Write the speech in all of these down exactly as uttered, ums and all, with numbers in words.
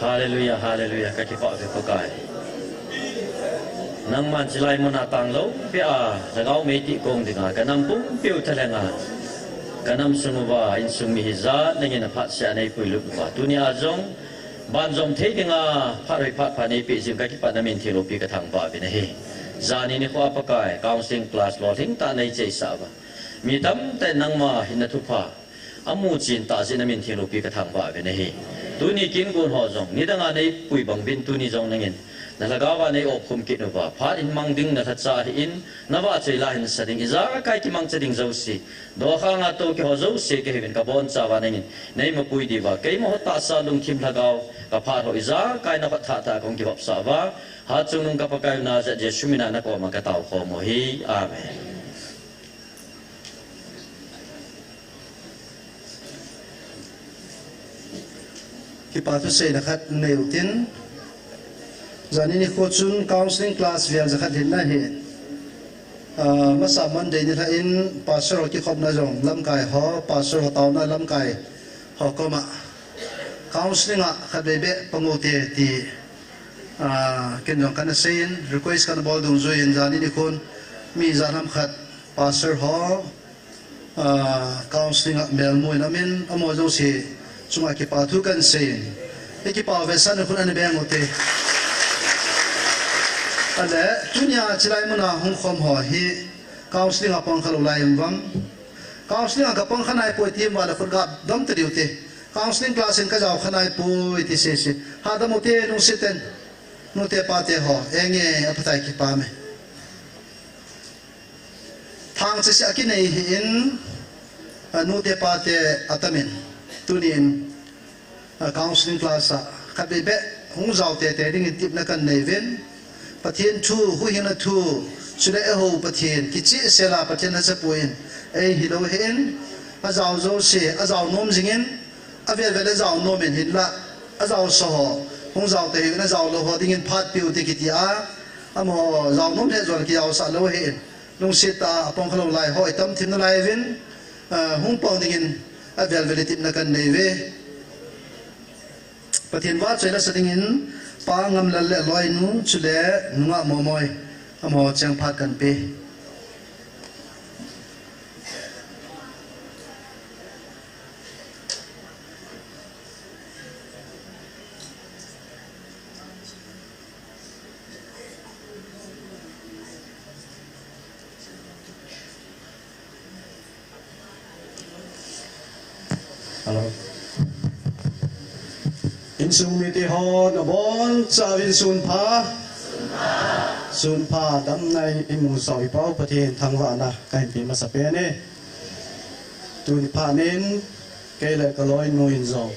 Hallelujah, hallelujah, ka kipah uve Pakai. Nangman chilai muna tanglou pia, lhagao mei tih kong dinga, ka nam pumpiu thalhenga, ka nam sung uva, insung mi hijat nangin aphat sea nei puilut uva, tunia jong, banjom thei dinga, phat hoi phat pha nei peh jing ka kipah na min thengloupi ka thangvah uvin ahi. Jani nikhoa Pakai, counseling class lolhing tah nei cheisah uva. Mi tamtah in nangma hinna thupha amu chin tah jeh in na min thengloupi ka thangvah uvin ahi. Tuni kin gon ho jong, nidanga nei pui bang uvin tuni jong nangin, na lhagao va nei opkhum kit uva, phat in mang ding na lhacha ahin, na vahchoi la hin sa ding, ijakai kimangcha ding jouse, dokhanga tou kiho jouse kahiuvin ka boncha uva nangin, nei mapui diuva, keima ho tahsa lungthim lhagao, ka phat ho ijakai na khut thah tah a kong kivopsah uva, hatchungnung ka Pakai u Nazareth Jesu mina na koma ka tao khom u ahi. Amen. Kipa thuseina khat nei utin. Jani nikho chun counseling class vel jakhat lhinna ahi. Ah, masa Monday nilhah in pastor ho kikhopna jong lamkai ho, pastor ho taona lamkai ho koma counseling a khatvei beh pang u hite ti, ah, ken jong kana seiyin, request kana bol dungjuiyin jani nikhon mi ijat ham khat pastor ho, ah, counseling a melmu in amin, amaho jouse chunga kipa thu kan seiyin. I kipa u ve san khun ana beng u hite. Ale, tunia chilai muna hung khom ho hi counseling a pang khalou lai em vang. Counseling a ka pang kha naipoi ti em vale khut ga dom ta diu hite. Counseling class in ka jao kha naipoi ti sese. Hadam u hite, lungset in. Nute pate ho, enge aphatai kipah me. Thangcha seh a kinei hi in, a, nute pate atamin, tunin, a, counseling class a khatvei beh hung jao teitei dingin tepna kan nei uvin, Pathen thu, huhhingna thu, chule eiho Pathen, kichehsel a Pathen lhacha pu in, eihil u ahin, ajao jouse, ajao nom jingin, avel vel a jao nom in hinlah, ajao sa ho, hung jao teitei in ajao lou ho dingin phat peh u hite kiti a, amaho jao nom lheh jong kijaosah lou ahin, lungset tah a pang khalou lai ho itam thim nalai uvin, ah, hung pang dingin avel vel a tepna kan nei uve. Pathen vahchoi la sa dingin Pa Ngamlal le aloinu chule nungah Momoi amaho cheng phat kan pe. Hello. Insung mite ho nabonchauvin sunpha. Sunpha damna imusah u i Pau Pathen thangvahna kahin pe masapen e. Tuni phat in kei le ka loinu in jong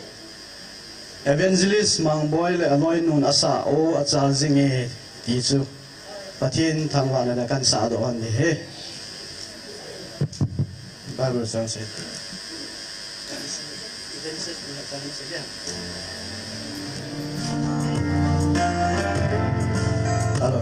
Evangelist Mangboi le aloinun asah u achal jing e ti chu Pathen thangvahna le kan sahdoh u ahi. Bible chang sei. Hello.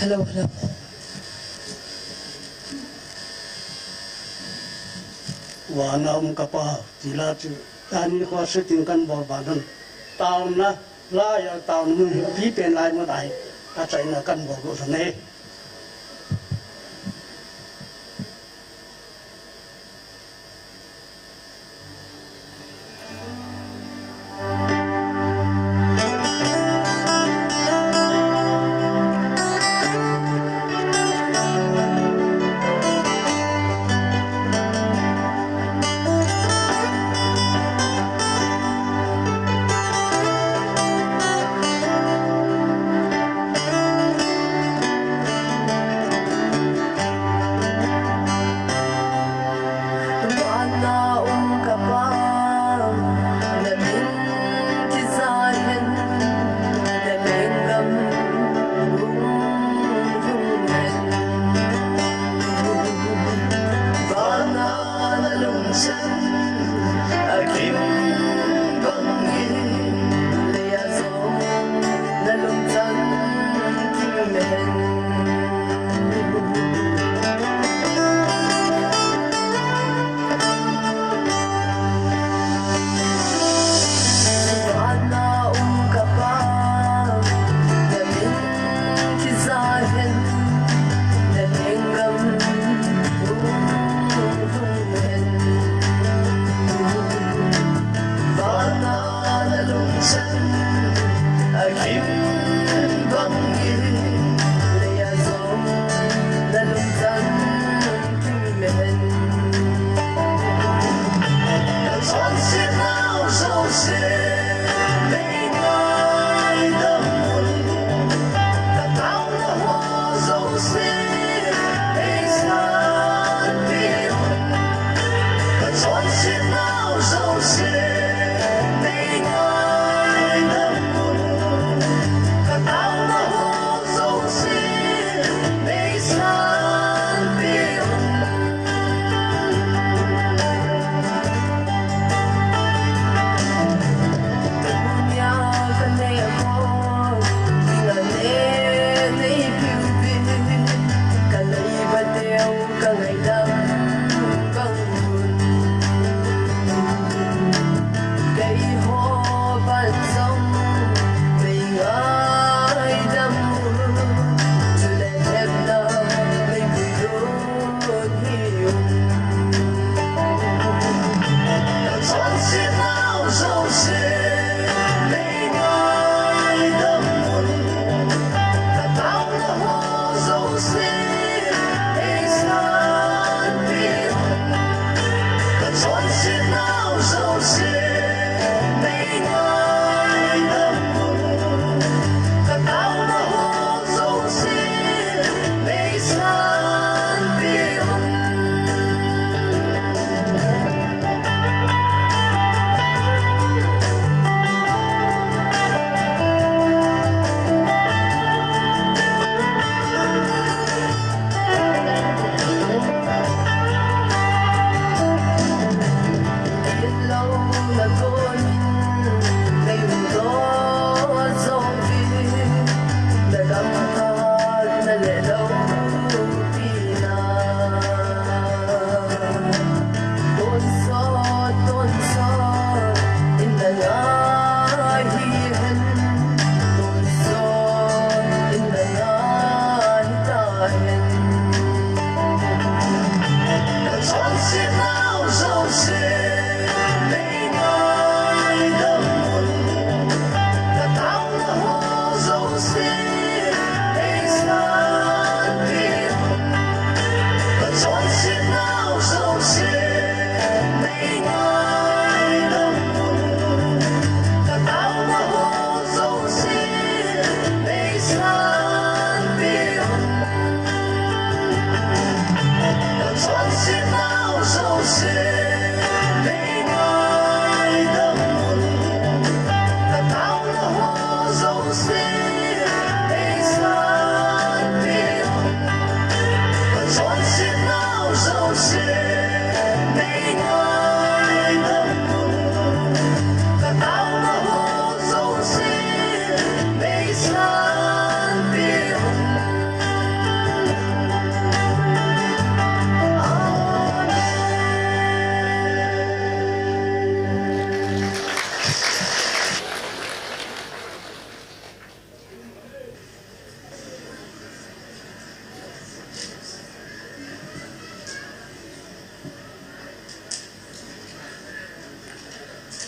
Hello, hello. Vana um ka Pa, tila chu, tani kho setting kan bol ban, taona, la ya taona mun, pi pen lai mo dai, ka chaina kan bol go sa ne.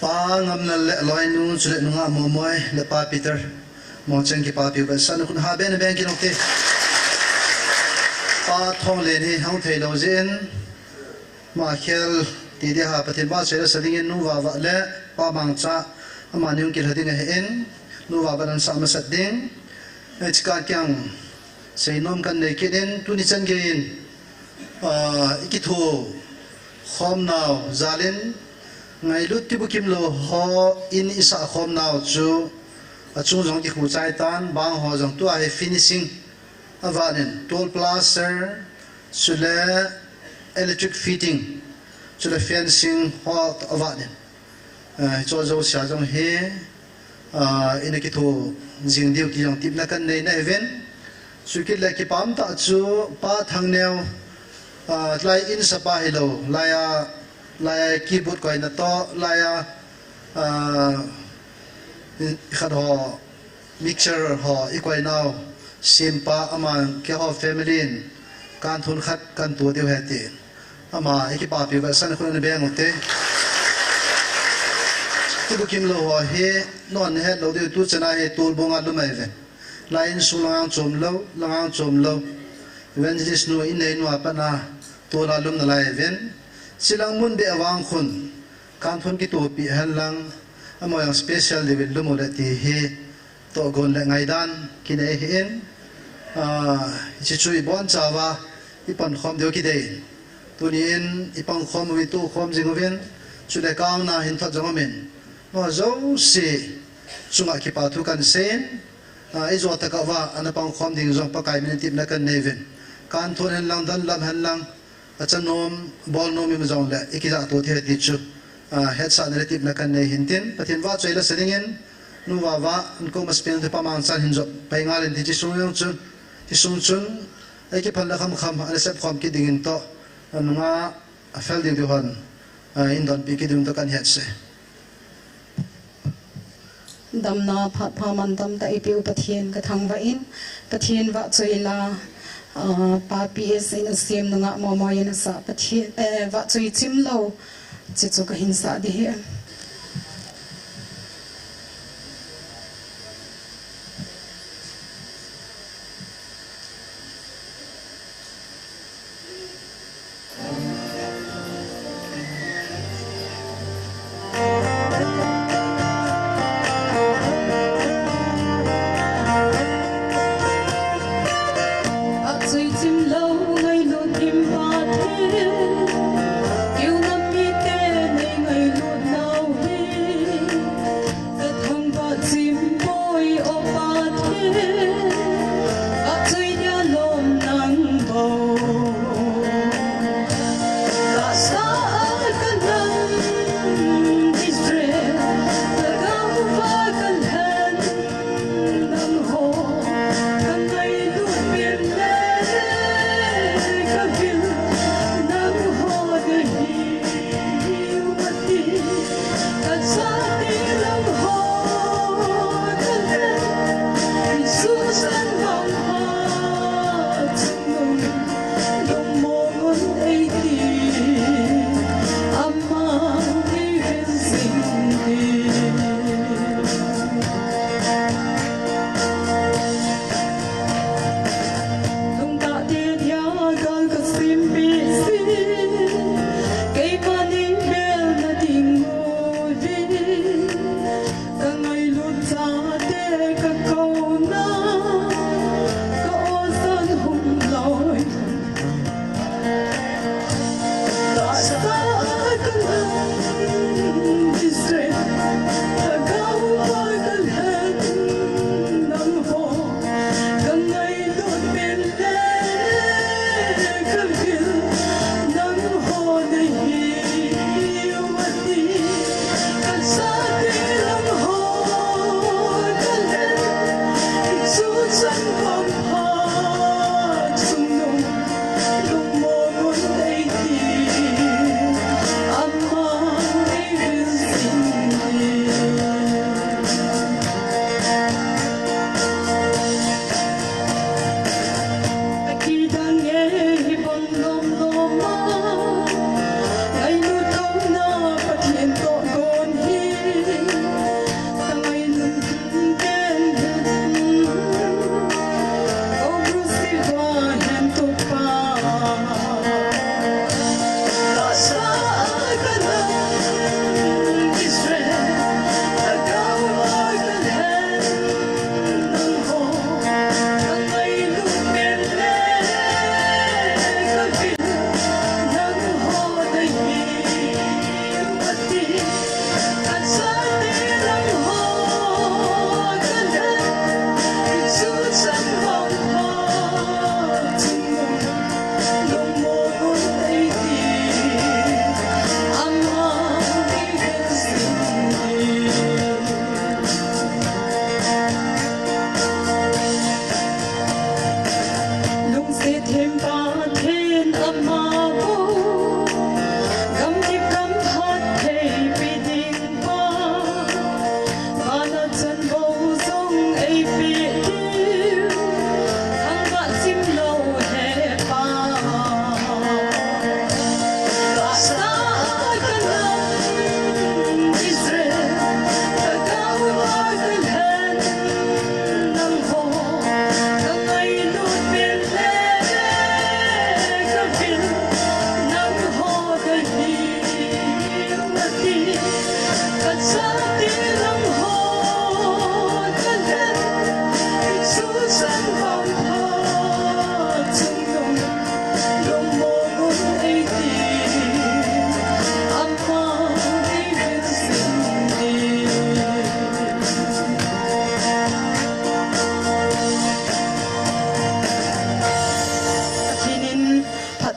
Pa Ngamlal le aloinu, chule nungah Momoi le Pa Peter, mong cheng kipapi u vetsahna khun ha ben ben kinong te. Pa Thonglen hi hung thei lou jeh in, ama khel ti dia ha Pathen vahchoi le sa dingin Nu Vava le Pa Mangcha amani hung kilha ding ahin, Nu Vava in asah masat ding. Hiche kah kiang seinom kan nei kit in, tuni chan gei in, ah, i kitho khom nau jal in, ngailut kibukim lou ho in i sah khom nau chu, achung jong kikhu chai tan, bang ho jong tua hi finishing avat in, toll plaster, chule electric fitting, chule fencing ho avat in. Eh, hicho jouse a jong hi, ah, ina kitho jing diu ti jong tipna kan nei na uvin. Chukit le kipah tah chu Pa Thangneo, ah, lai in sapa hilou, lai a, lai a keyboard koina toh, lai a, ah, i khat ho mixer ho i koi nau, sempa ama keiho family in kan thun khat kan tu diu ahi tin. Ama i kipapi u vetsahna khun nei beng u te. Kibukim lou ho hi, non het lou diu tu chan a hi tolbung a lum ahi ve. Lai insung lang a chom lou, lang a chom lou. Evangelist nu in nei nu a pat a tol a lum nalai uvin. Chilang mun beh a vang khun, kan thun kitopi hen lang, amaho jong special diu in lum u le ti hi, tohgon le ngaidan kinei ahin, ah, hiche chu i bonchauva i pankhom diu kidei in. Tuni in i pankhom uvin, tohkhom jing uvin, chule kauna hin thot jong umin. Amaho jouse chunga kipa thu kan sei in, ah, i jo tah uva ana pankhom ding jong Pakai min in tipna kan nei uvin. Kan thun hen lang, don lam hen lang, acha nom, bol nom ima jong le, i kijah to thei ti chu, ah, hetsahna le tipna kan nei hin tin, Pathen vahchoi le sa dingin, Nu Vava, an ko mas pen te Pa Mangchan hin jop pai ngal in ti chi sung jong chun, ti sung chun, ei kiphan le kham kham, ana sep khom kit dingin toh, a nunga a fel ding diu hon, ah, in donpi kit ding toh kan het se. Damna phat pha mantam tah eipeh u Pathen ka thangvah in, Pathen vahchoi la, ah, Pa P S in asem nungah Momoi in asah Pathen, eh, vahchoi chim lou, chuchu kahin sah ding ahi.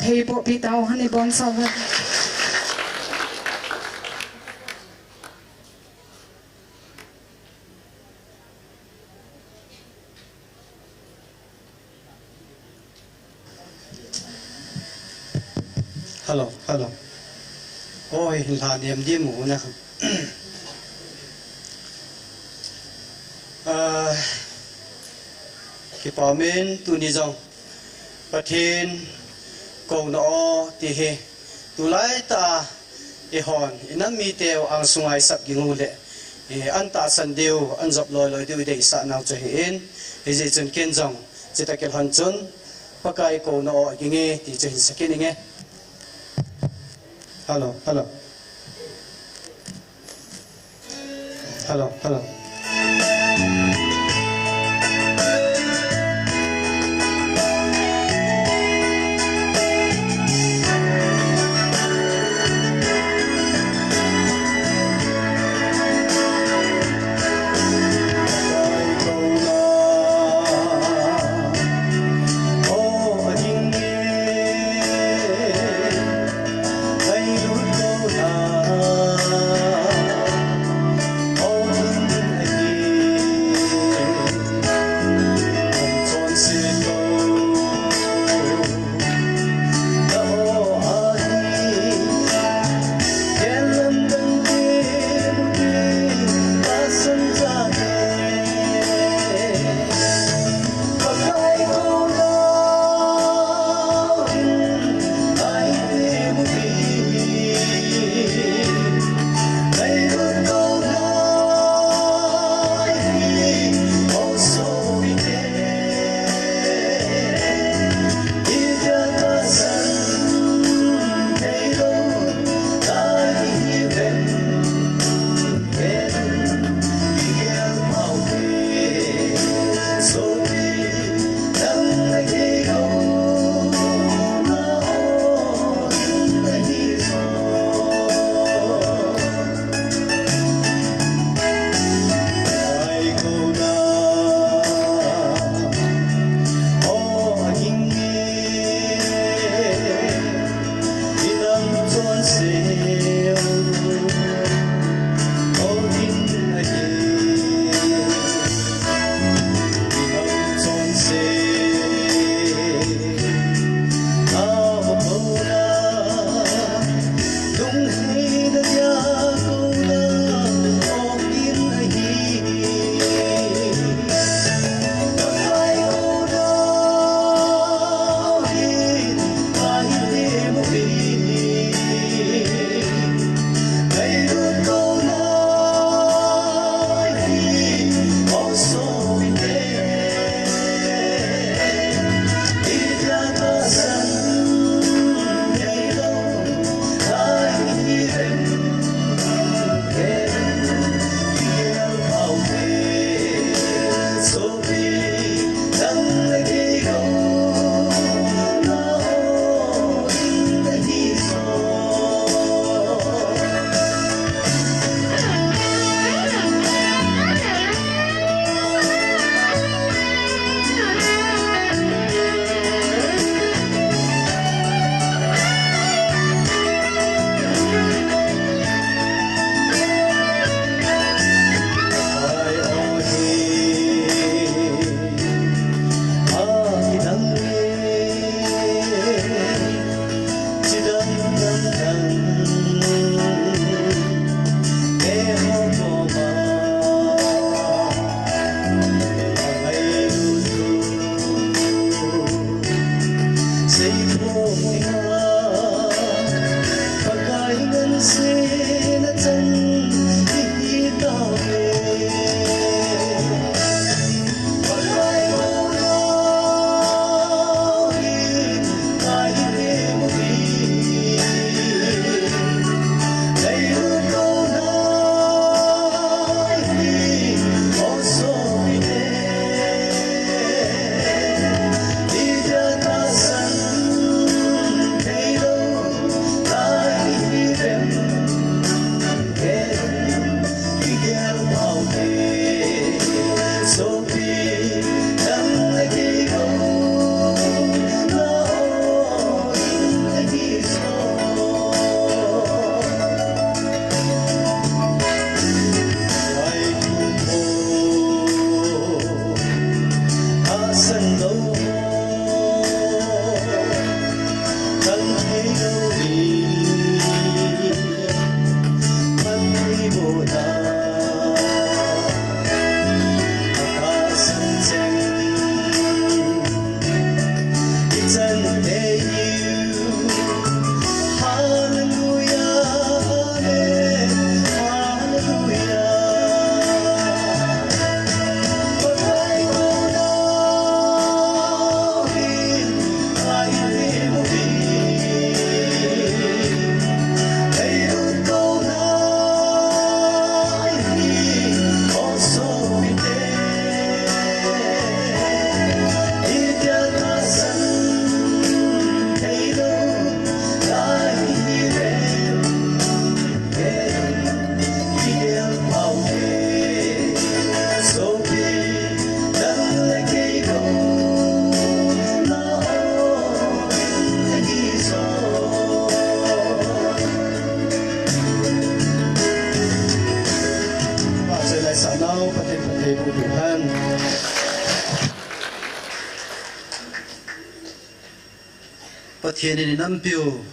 Hei bohpi tau hen, ibon sa uvin. Hello, hello. Oi, la niam di mu na. Ah, kipa um in tuni jong Pathen kouna o ti hi tulai ta ihon, inam mite u angsunga isap ging u le, i an tahsan diu, an jop loi loi diu ideisah nau chu hi in, hijeh chun ken jong, chita kilhon chun, Pakai kouna o ging e, ti chu hin sa kit inge. Hello, hello. Hello, hello. Pathen in inampiu,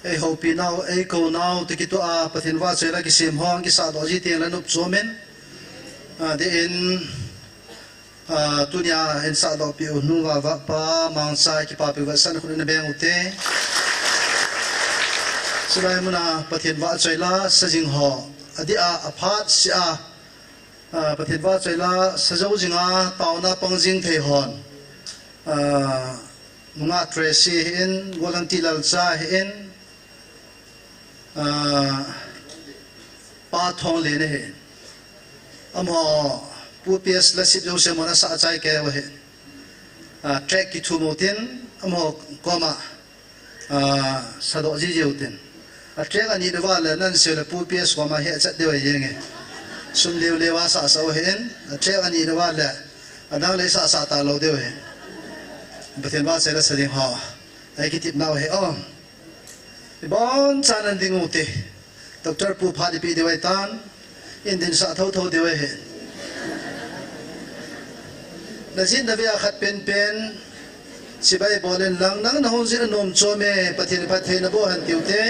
ei houpi nau, ei kou nau, ti kitoh a, Pathen vahchoi la kisem hon, kisahdoh ji teng la nop chom in. A, dih in, a, tunia in sahdoh piu, nu va va pa, mangcha kipapi va san khun in beng ute. Chulai muna, Pathen vahchoi la, sa jing ho, adih a, aphat si a, a, Pathen vahchoi la, sa jou jing a, taona pang jing thei hon. A, nunga Tracy hi in, Golang Tilal cha hi in, a, Pa Thong Len hi in. Amaho, Pu P S la sip jou se mona sa chai ke wa hi. A, track kithu mo tin, amaho koma, a, sadoh ji jiu tin. A track ani de wa le nan se le Pu P S koma hi a chat de wa yeng e. Sum leu leu a sa sa wa hi in, a track ani de wa le, a dang le sa sa ta lo de wa hi. Pathen vahchoi la sa ding ho. Ei kitip nau hi o. Ibon chan an ding ute. Doctor pu phat ipi diu ahitan. In dinsah thotho diu ahi. Na jin na ve a khat penpen. Chibai bol in lang nang na hung jin a nom chom e. Pathen phatthei na boh hen tiu te.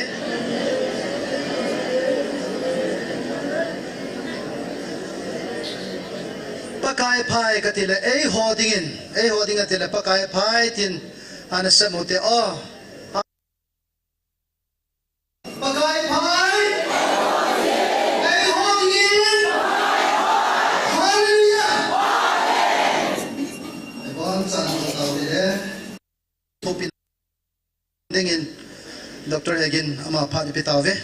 Pakai phai ka ti le, eiho dingin, eiho ding a ti le, Pakai phai tin, ana sem ute o. Pakai phai, eiho dingin, Hallelujah. Ei bon chan ka tao le. Thopina dingin Doctor Egin ama phat ipi tauve.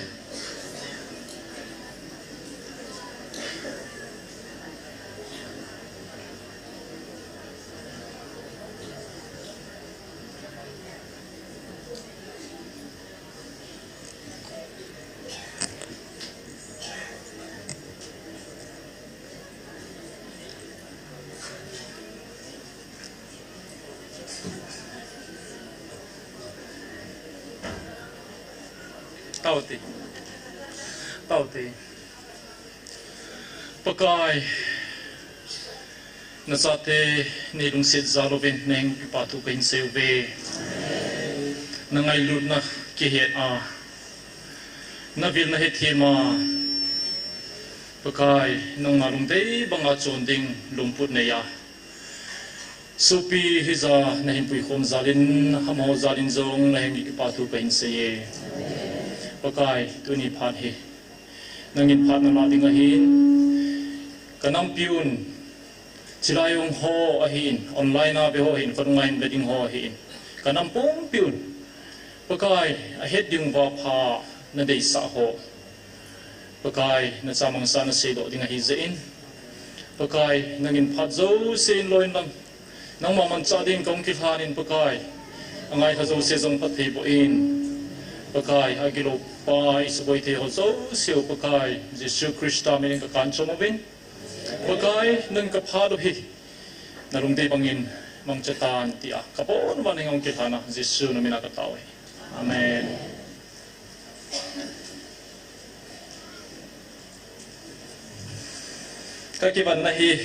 Tao ti. Tao ti. Pakai, na chate nei lungset jal uvin na hung kipa thu kahin sei uve. Na ngailutna kihet a, na vil na hethem a, Pakai, nangma lungdei banga chon ding lungput nei a, sopi hija na hin puikhom jal in, amaho jal in jong na hung kipa thu kahin sei e. Pakai, tuni phat hi nangin phat na la ding ahin, ka nampiun, chilai ong ho ahin, online a ve ho ahin, khonung a hin ve ding ho ahin, ka nam pumpiun, Pakai, ahet ding uva pha na deisah ho, Pakai, na cha mangcha na seidoh ding ahi jeh in, Pakai, nangin phat jouse in loi in lang, nangma manchah ding kahung kilhan in Pakai, angaikha jouse jong phatthei boh in, Pakai, agilou pa isuboi thei ho jouse u Pakai, Jesu Christa min in ka kan chom uvin, Pakai, nang ka phat u hi, na lungdei bangin mangcha tan tia, ka pon uva nang hung kilhan a, Jesu na min a ka tao hi. Amen. Ka kivanna hi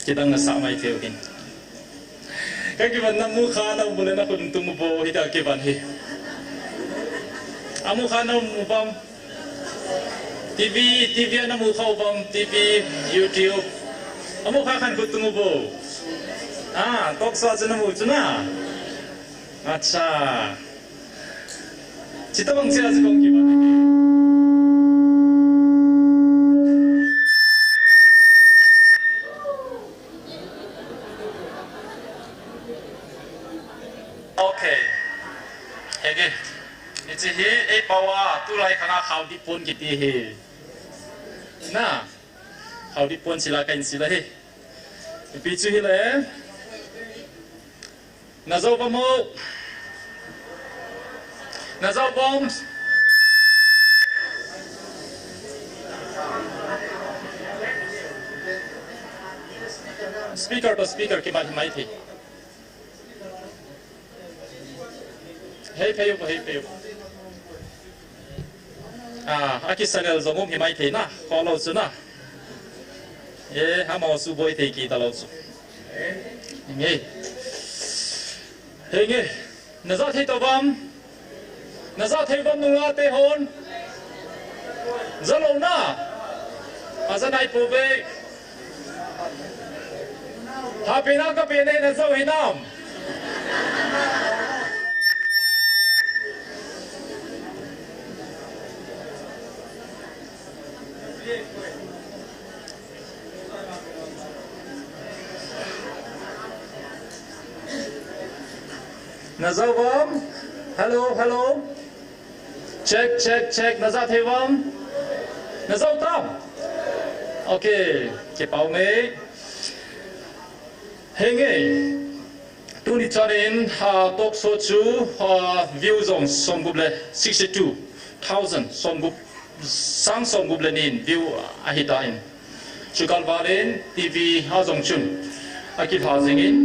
kidang na sah mai thei u hin. Ka kivanna mukha na um le na khut tung u bou hita kivan hi. Amukha na um u bam. TV, TV a na mukha u bam, TV, YouTube. Amukha khan khut tung u bou. Ah, talk show chu na mu chu na. Acha. Chutobang chia chu kong kivan ahi. Okay. Hege. Hiche hi ei pao a, tulai khang a khaodip pon kiti hi. Na. Khaodip pon sila kahin sila hi. Ipi chu hile. Na jou bam o. Na jou bam. Speaker to speaker kimat hi mai thei. Hei phei u, hei phei u. Ah, akisalel jong um hi mai thei na, kholou chu na. Eh, amaho suboi thei kit talou chu. Nge. Henge. Na ja thei tauvam? Na ja thei uvam nungah te hon? Ja lou na? A ja nai pouve. Hapina ka pe nei na ja u hinam? Na ja uvam? Hello, hello. Check, check, check. Na ja thei uvam? Na ja u tam? Okay. Kipah ume. Henge. Tuni chan in, ah, talk show chu, ah, view jong somgup le sixty-two thousand, somgup, sang somgup le ni in view ahi tan. Chukalval in T V a jong chun akilha jing in.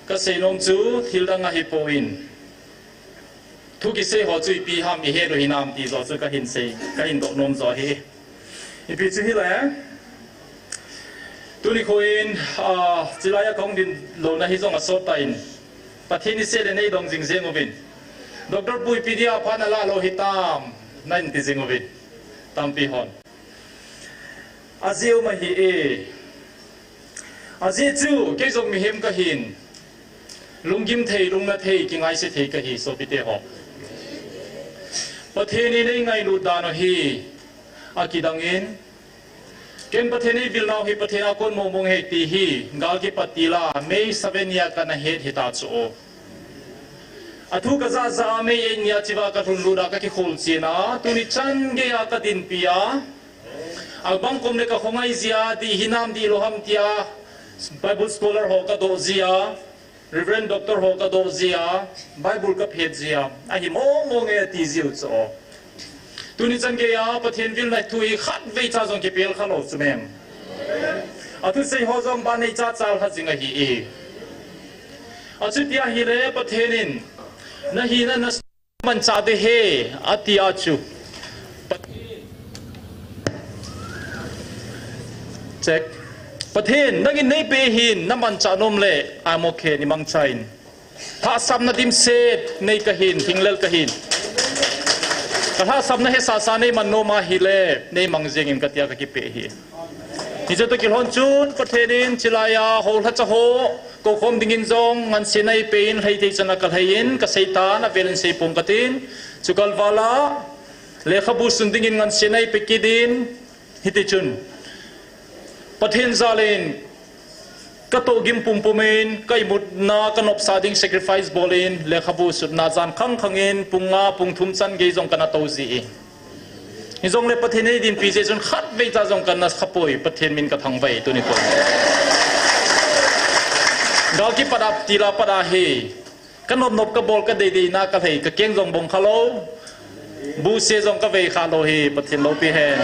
Ka seinom chu thil dang ahi poi. Thu kisei ho chu ipi ham i het u hinam ti jo chu ka hin sei, ka hin doh nom jo hi. Ipi chu hile, tuni kho in, ah, chilai a ka hung ding louna hi jong asot tan. Pathen in sei le nei dong jing jeng uvin. Doctor pu ipi dia phat na la lou hitam, na in ti jing uvin. Tampi hon. Ajeh um ahi e. Ajeh chu, kei jong mihem ka hin. Lunggim thei, lungna thei, kingaise thei ka hi, sopite ho. Pathen in ei ngailut dan u hi, akidang in. Ken Pathen ei vil nau hi Pathen a kon mong mong ahi ti hi, gal kipat tila, May seven nia ka na het hita chu. A thu ka ja ja a May eight nia chiva ka lhun lut a ka kikhol chen a, tuni chan gei a ka dinpi a. Abang kom le ka khongai jia, dih hinam dih lou ham tia, Bible scholar ho ka doh jia, Reverend Doctor ho ka doh jia, Bible ka phet jia, ahi mong mong e ti jiu chu. Tuni chan gei a Pathen vilna thu hi khatvei cha jong kipel kha lou chu mem. A thusei ho jong ban nei cha chal kha jing ahi e. Achuti ahile Pathen in, na hina na manchah ding ahi, ati a chu. Check. Pathen, nangin nei pe hin, na manchah nom le, I'm okay, ni mangcha in. Lhahsamna dimset, nei ka hin, thinglel ka hin. Ka lhahsamna hesa sa nei man nom ahile, nei mang jeng in ka tia ka kipe hi. Hiche toh kilhon chun, Pathen in, chilai a, ho lhacha ho, kou khom dingin jong, ngansen a eipe in, lhai thei chan a ka lhai in, ka seitan, avel in sei pong ka tin, chukalval a, lekhabu sun dingin ngansen a eipe kit in, hiti chun, Pathen jal in, ka tohgim pumpum in, ka imutna, ka nopsah ding sacrifice bol in, lekhabu sutna jan khang khang in, pung nga, pung thum chan gei jong ka na tou ji e. Hijongle Pathen in ei dinpi jeh chun khatvei cha jong ka na kha poi, Pathen min ka thangvai tuni poi. Gal kipat a tila pat ahi. Ka nop nop ka bol ka dei dei na ka lhai, ka keng jong bong kha lou. Buse jong ka vei kha lou hi, Pathen loupi hen.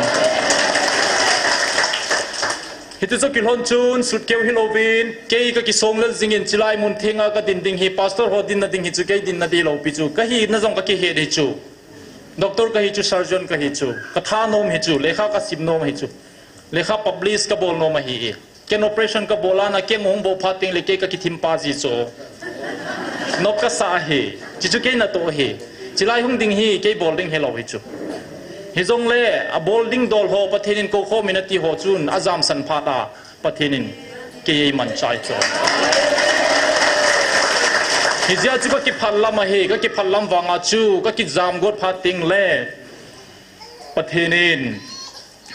Hiti chu kilhon chun, sut keu hi louvin, kei ka kisong lel jing in, chilai mun theng a ka din ding hi, pastor ho dinna ding hi chu, kei dinna ding loupi chu, ka hina jong ka kihet hi chu. Doctor ka hi chu, surgeon ka hi chu, ka tha nom hi chu, lekha ka sim nom hi chu, lekha publish ka bol nom ahi e. Ken operation ka bol a na keng hung bol phat teng le kei ka kithim pa ji chu. Nop ka sa ahi, chi chu kei na toh ahi. Chilai hung ding hi, kei bol ding hi lou hi chu. Hijongle, a bol ding dol ho, Pathen in kou khom in ati ho chun, a jamsan phat a. Pathen in kei ei manchah chu. Hijeh a chu ka kiphat lam ahi, ka kiphat lam vang a chu, ka kijam got phat teng le Pathen in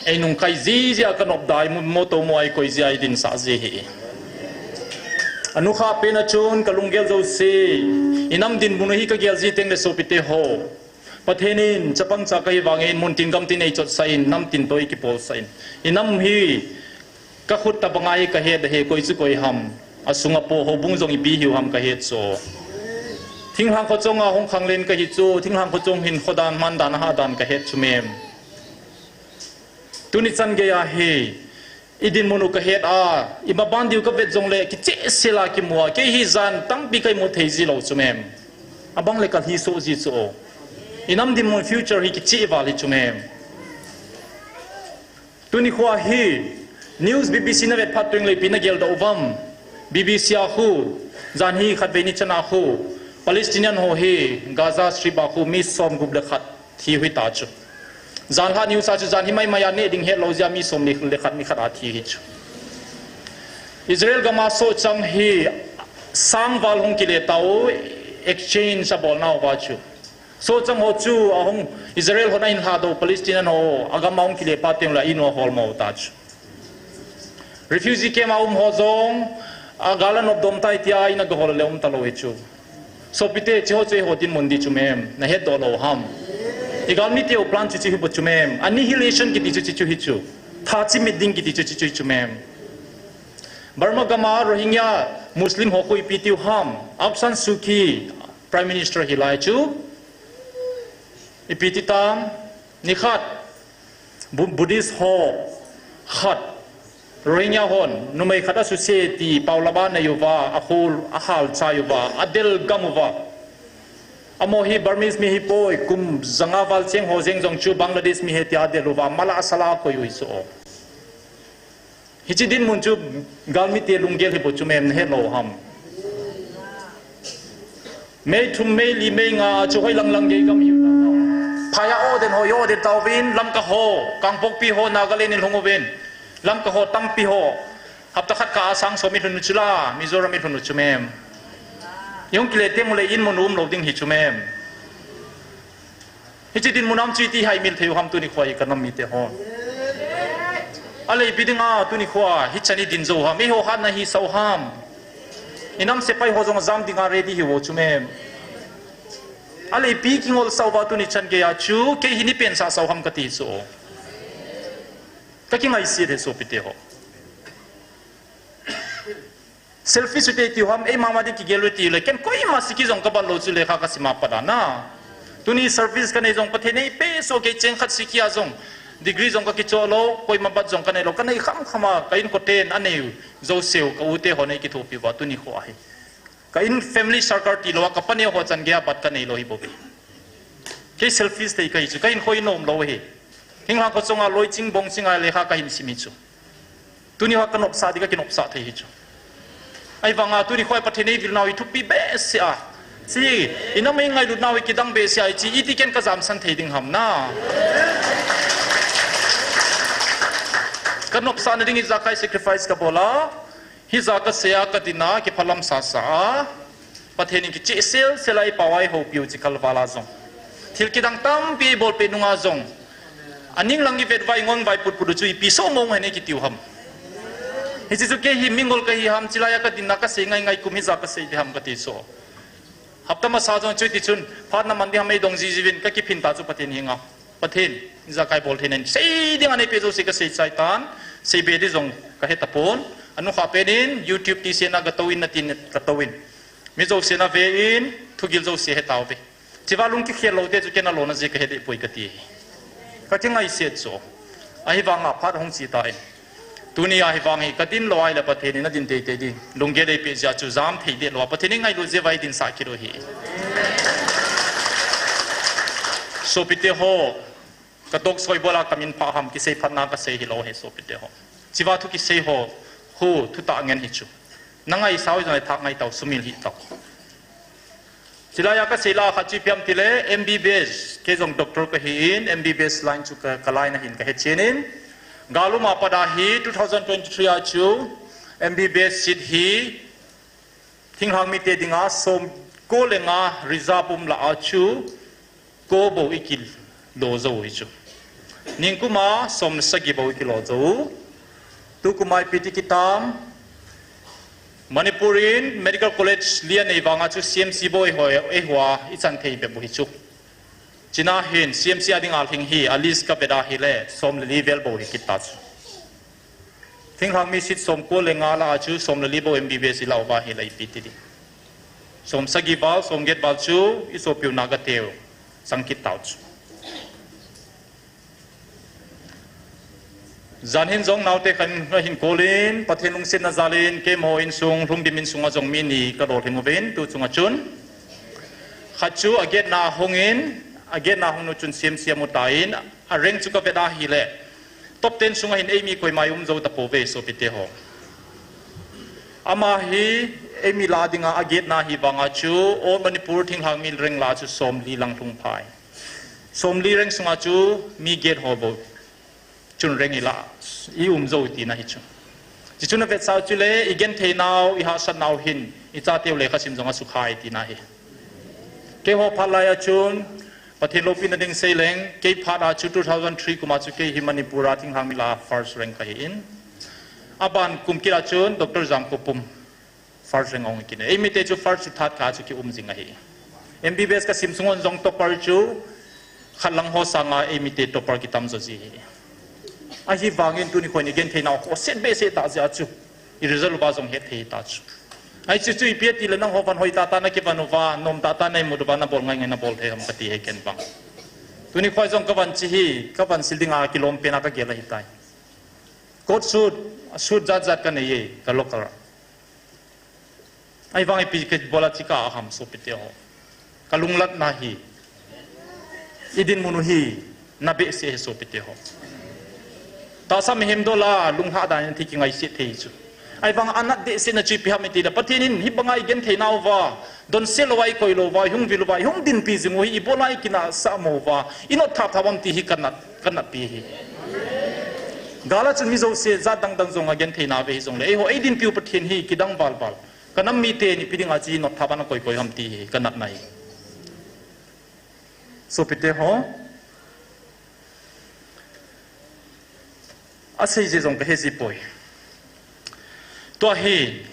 ei nungkai ji jia ka nop dai mu, mo to mo ai koi jia ei dinsah ji hi. Anukha pen a chun ka lunggel jouse, i nam dinmun u hi ka gel ji teng le sopite ho. Pathen in chapang cha ka hi vang in mun tin gam tin ei chotsah in, nam tin toh ei kipolsah in. I nam hi Ka khut tabang a hi ka het ahi, koi chu koi ham. A sunga po houbung jong ipi hiu ham ka het chu. Thinglhang kho chonga hung khanglen ka hi chu, thinglhang kho chong hin khodan, mandan, hahdan ka het chu mem. Tuni chan gei a hi, i dinmun u ka het a, i maban diu ka vet jongle, kicheh sela kimu a, kei hi jan tampi ka imu thei ji lou chu mem. Abang le ka lhi soh ji chu. I nam dinmun future hi kicheh val hi chu mem. Tuni khoa hi news B B C na vet phat teng le ipi na geldoh uvam. B B C a khu, jan hi khatvei ni chan a khu, Palestinian ho hi Gaza Strip a khu mi som gup le khat thi hui ta chu. Jan lha news a chu jan hi mai mai a neh ding het lou jeh a mi som le, le khat ni khat a thi hi chu. Israel gam a sohchang hi sang val hung kile tau exchange a bol nau va chu. Sohchang ho chu a hung Israel hon a hin lha do Palestinian ho a gam a hung kile pa teng la inu a hol mo ta chu. Refugee camp a um ho jong, a gal a nop dom tai tia in a ga hol le um ta lou hi chu. Sopite, chi ho chu eiho dinmun di chu mem, na het doh lou ham. I gal mi teu plan chu chi hi bo chu mem. Annihilation kiti chu chi chu hi chu. Tha chi mit ding kiti chu chi chu hi chu mem. Burma gam a Rohingya Muslim ho khu ipi tiu ham. Aung San Suu Kyi Prime Minister hi lai chu. Ipi ti tam. Ni khat, Bu-, Buddhist ho khat, Rohingya hon, numei khat a suse ti pau laba nei uva, a khul, a hal chai uva, a del gam uva. Amo hi Burmese mi hi poi, kum janga val cheng ho jeng jong chu Bangladesh mi hi tia del uva, mala sala koi ui so. Hichi dinmun chu galmi te lunggel hi bo chu mem na het lou ham. May thum, May li, May nga a chu hoi lang lang gei gam hi u ta. Phaya o den hoi o den tauvin, Lamka ho, Kangpokpi ho, Nagaland in hung uvin. Lamka ho, tampi ho. Hapta khat ka a sang som i lhun u chu la, Mizoram i lhun u chu mem. I hung kile teng u le in mun um lou ding hi chu mem. Hichi dinmun a um chu iti hai mil thei u ham tuni khoa i ka nam mite ho. A le ipi dinga tuni khoa hi chan i din jou ham, eiho hatna hi sao ham. I nam sepai ho jong jam dinga ready hi vo chu mem. A le ipi kingol sao va tuni chan gei a chu, kei hi ni pen sa sao ham ka ti chu. Ka kingaisih le sopite ho. Selfish u te tiu ham, ei mama ding kigel u tiu le, ken koima siki jong ka bat lou chu lekha ka sima pat a na. Tuni service ka nei jong Pathen in ei pe so kei cheng khat siki a jong, degree jong ka kicho lou, koima bat jong ka nei lou, ka nei kham kham a, ka inkote in a nei u, jouse u, ka u te ho nei kithopi uva, tuni khoa hi. Ka in family circle ti lou a, ka pa neo ho chan gei a bat ka nei lou hi bou ve. Kei selfish thei ka hi chu, ka in khoi nom lou hi. Thinglhang kho chunga loi ching bong ching a lekha ka hin sim hi chu. Tuni hoa ka nopsah di ka kinopsah thei hi chu. Ahivanga tuni khoa Pathen in ei vil nau hi thupi behseh a. Chi, i nam ei ngailut nau hi kidang behseh a chi, iti ken ka jamsan thei ding ham na. Ka nopsahna ding ijakai sacrifice ka bol a. Hija ka sei a ka din a kiphalam sasa a. Pathen in kicheh sel sel a i pau a i houpi u chi kalval a jong. Thil kidang tampi i bolpeh nunga jong. A ning lang i vet vai ngon vai put put u chu ipi so mong hen i kitiu ham. Hichi chu kei hi mingol ka hi ham chilai a ka din a ka sei ngai ngai kum hija ka sei di ham ka ti so. Hapta masa jong chu ti chun, phatna man di ham ei dong ji ji uvin ka kiphin ta chu Pathen henga. Pathen, ijakai bol thei nen. Sei ding a nei pe jouse ka sei chai tan, sei be di jong ka he tapon. Anu kha pen in, YouTube ti se na ka to in na tin ka to in. Mi jouse na ve in, thugil jouse he tau ve. Chiva lung kikhel lou te chu ken a lona jeh ka he deh poi ka ti. Ka kingaisih chu. Ahivanga phat hung chi ta in. Tuni a hivang hi ka din lou a ile Pathen in a din tei tei di. Lunggel ei pe jeh a chu jam thei deh lou a. Pathen in ngailut jeh vai din sa kit u hi. Sopite ho, ka tok soi bola ka min pha ham kisei phatna ka sei hi lou he sopite ho. Chiva thu kisei ho, hu, thu ta ngen hi chu. Na ngaisah u jong le thah ngai tau, sumil hi tau. Chilai a ka sei la khat chu ipi ham ti le, M B B S, kei jong doctor ka hi in, M B B S line chu ka, ka line a hin ka he chen in. Gal um a pat a hi, two thousand twenty-three a chu, M B B S seat hi, thinglhang mite dinga, som ko le nga reserve um la a chu, ko bou i kilo jou hi chu. Ningkum a, som le sagi bou i kilo jou. Tukum a ipi ti kitam. Manipur in Medical College li a nei vanga chu C M C bou eiho, eiho a i chan thei bep u hi chu. China hin C M C a ding a lhing hi a list ka vet a hi le som le li vel bou hi kit ta chu. Thinglhang mi seat som ko le nga la a chu som le li bou M B B S i la uva hi le ipi ti di. Som sagi val, som get val chu i sopiu na ka teu. Sang kit tau chu. Jan hin jong naote khat in ka hin kolin, Pathen lungsetna jalin, keimaho insung, Lhungbim insung a jong mi ni ka lolhing uvin, tu chunga chun. Khat chu a gate na hung in, a gate na hung nu chun C M C a mu tan, a rank chu ka vet a hi le. Top ten sunga hin ei mi koima i um jou ta pouve sopite ho. Ama hi Eimi lah dinga agetna hi vanga chu, All Manipur thinglhang mi reng lah chu somli lang lhung phai. Somli reng sunga chu mi get ho bou chun reng ilah, i um jou tina hi chu. Chuchun avetsah u chule, i genthei nau, i hahsat nau hin, i chateu lekhasim jong asukhai tina hi. Keiho phat laiya chun, Pathen loupina ding seileng, kei phat a chu two thousand three kuma chu kei hi Manipur a thinglhang mi lah first rank kahi in. Aban kum kit a chun Doctor Jamkhopum first rank ahung kine. Eimite chu first chu third kah chu kium jing ahi. M B B S kasim sungun jong topper chu khat lang ho sanga eimite topper kitam jo ji hi. Ahivangin tuni khoin i genthei nau khoset behseh tah jeh a chu i result uva jong het thei ta chu. Ahi chu chu ipi ati le nangho van hoi tah tah nakivon uva, nom tah tah naimut uva, nabol ngai ngai nabol thei ham kati hi ken vang. Tuni khoi jong kavon chi hi, kavon sil dinga kilom pen a kagel ahitai. Coat suit, suit jat jat kanei e, ka local a. Ahivang ipi kibol a chi ka ham sopite ho. Kalunglatna hi. I dinmun u hi, na behseh hi sopite ho. Tahsa mihem dol a, lunglhah dan in thi kingaiset thei chu. Ahivang anat behsehna chu ipi ham iti le, Pathen in hibanga i genthei nauva, donse louva, i koi louva, i hung vil uva, i hung dinpi jing u hi, ibola i kinahsah mo uva, i notthap thap ham ti hi kanat, kanatpi hi. Gal a chun mi jouse jat dang dang jong agenthei nauve hijongle, eiho eidinpiu Pathen hi kidang val val. Kanam miten ipi dinga chu i notthap ana koi koi ham ti hi kanatna hi. Sopite ho. Asei ji jong kahe ji poi. Tua hi,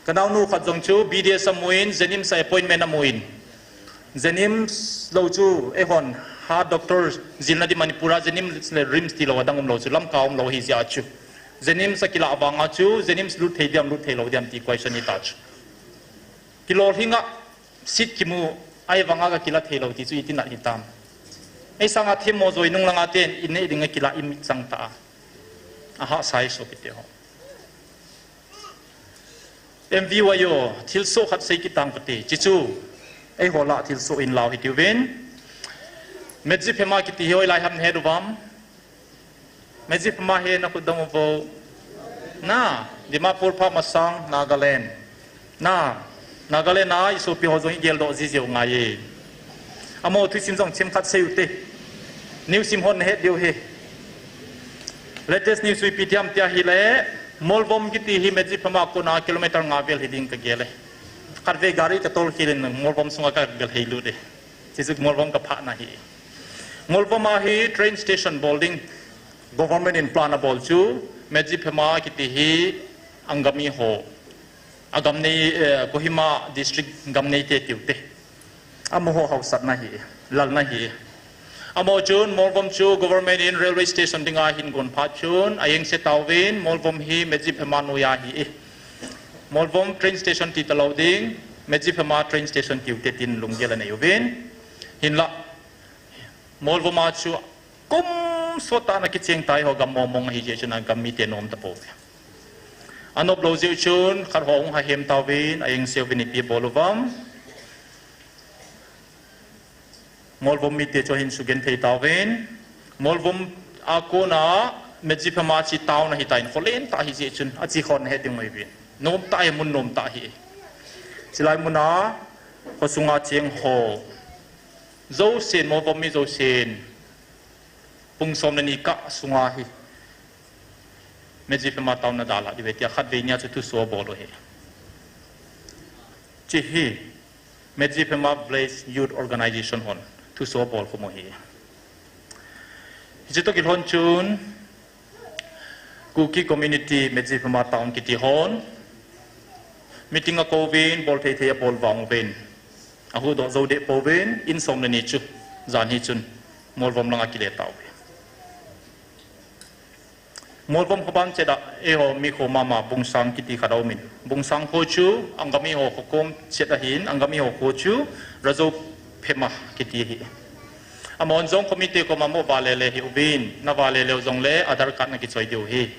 kanaonu khat jong chu B D S amun, JNIMS a appointment amun. JNIMS lou chu, eihon, heart doctor jilna di Manipur a, JNIMS le RIMS tilou adang umlou chu, Lamka umlou ahi jeh a chu. JNIMS akilah vanga chu, JNIMS lut thei diam, lut thei lou diam ti question hita chu. Kilolhing a, seat kimu, ahivanga kakila thei lou ti chu iti nat hitam. Eisanga themmo joi nung langa ten, ineh dinga kila imit chang ta a. Ahahsa e sopite ho. M V Y O, thilsoh khat sei kitang kate, chuchu, eiho lah thilsoh in lau hitiuvin. Medziphema kiti hi hoilai ham nahet uvam. Medziphema hi nakhut dong uvo. Na, Dimapur pha masang, Nagaland. Na, Nagaland a isopi ho jong igeldoh ji jeng u ngai e. Amaho thusim jong chimkhat sei ute. News sim hon nahet diu ahi. Latest news u ipi ti ham tia ahile, Molvom kiti hi Medziphema kona kilometer nga vel hiding kagel e. Khatvei gari katol khel in Molvom sunga kagelhei lut e. Chuchu Molvom kaphahna hi. Molvom a hi train station bol ding government in plan abol chu, Medziphema kiti hi Angami ho, agam nei, eh, Kohima district gam neite tiute. Amaho haosatna hi, lalna hi. Amaho chun Molvom chu government in railway station dinga ahin gon phat chun, ajengse tauvin, Molvom hi Medziphema noiya ahi e. Molvom train station ti talou ding, Medziphema train station tiute tin lunggel anei uvin. Hinla, Molvom a chu kum sottah ana kicheng tai ho gam mong mong ahi jeh chun agam mite nom tapouve. Anop lou jeh chun khat ho hung hahem tauvin, ajengseuvin ipi bol uvam. Molvom mite chu ahin sugenthei tauvin. Molvom a kona Medziphema chi town ahitan, kho lentah ahi jeh chun, achi khon nahet ding uhiuvin. Nomtah ahi, mun nomtah ahi. Chulai muna khosunga cheng ho jousen, Molvom mi jousen, pung som le ni kah sunga hi Medziphema town nadalha diuve tia khatvei nia chu thuso abol u ahi. Hiche hi Medziphema Village Youth Organization hon thuso abol khum u ahi. Hiche toh kilhon chun Kuki Community Medziphema Town kiti hon meeting akouvin, bol thei thei abol vang uvin, ahuhdoh jou deh pouvin, in som le ni chu jan hi chun Molvom langa kile tauve. Molvom kho ban chet a eiho mi kho mama Bungsang kiti khat aumin, Bungsang kho chu Angami ho kho kom chet ahin, Angami ho kho chu Rajophema kiti ahi. Amahon jong khomite koma mo vale le hiuvin, navale leu jongle Aadhaar card nakichoi diu ahi,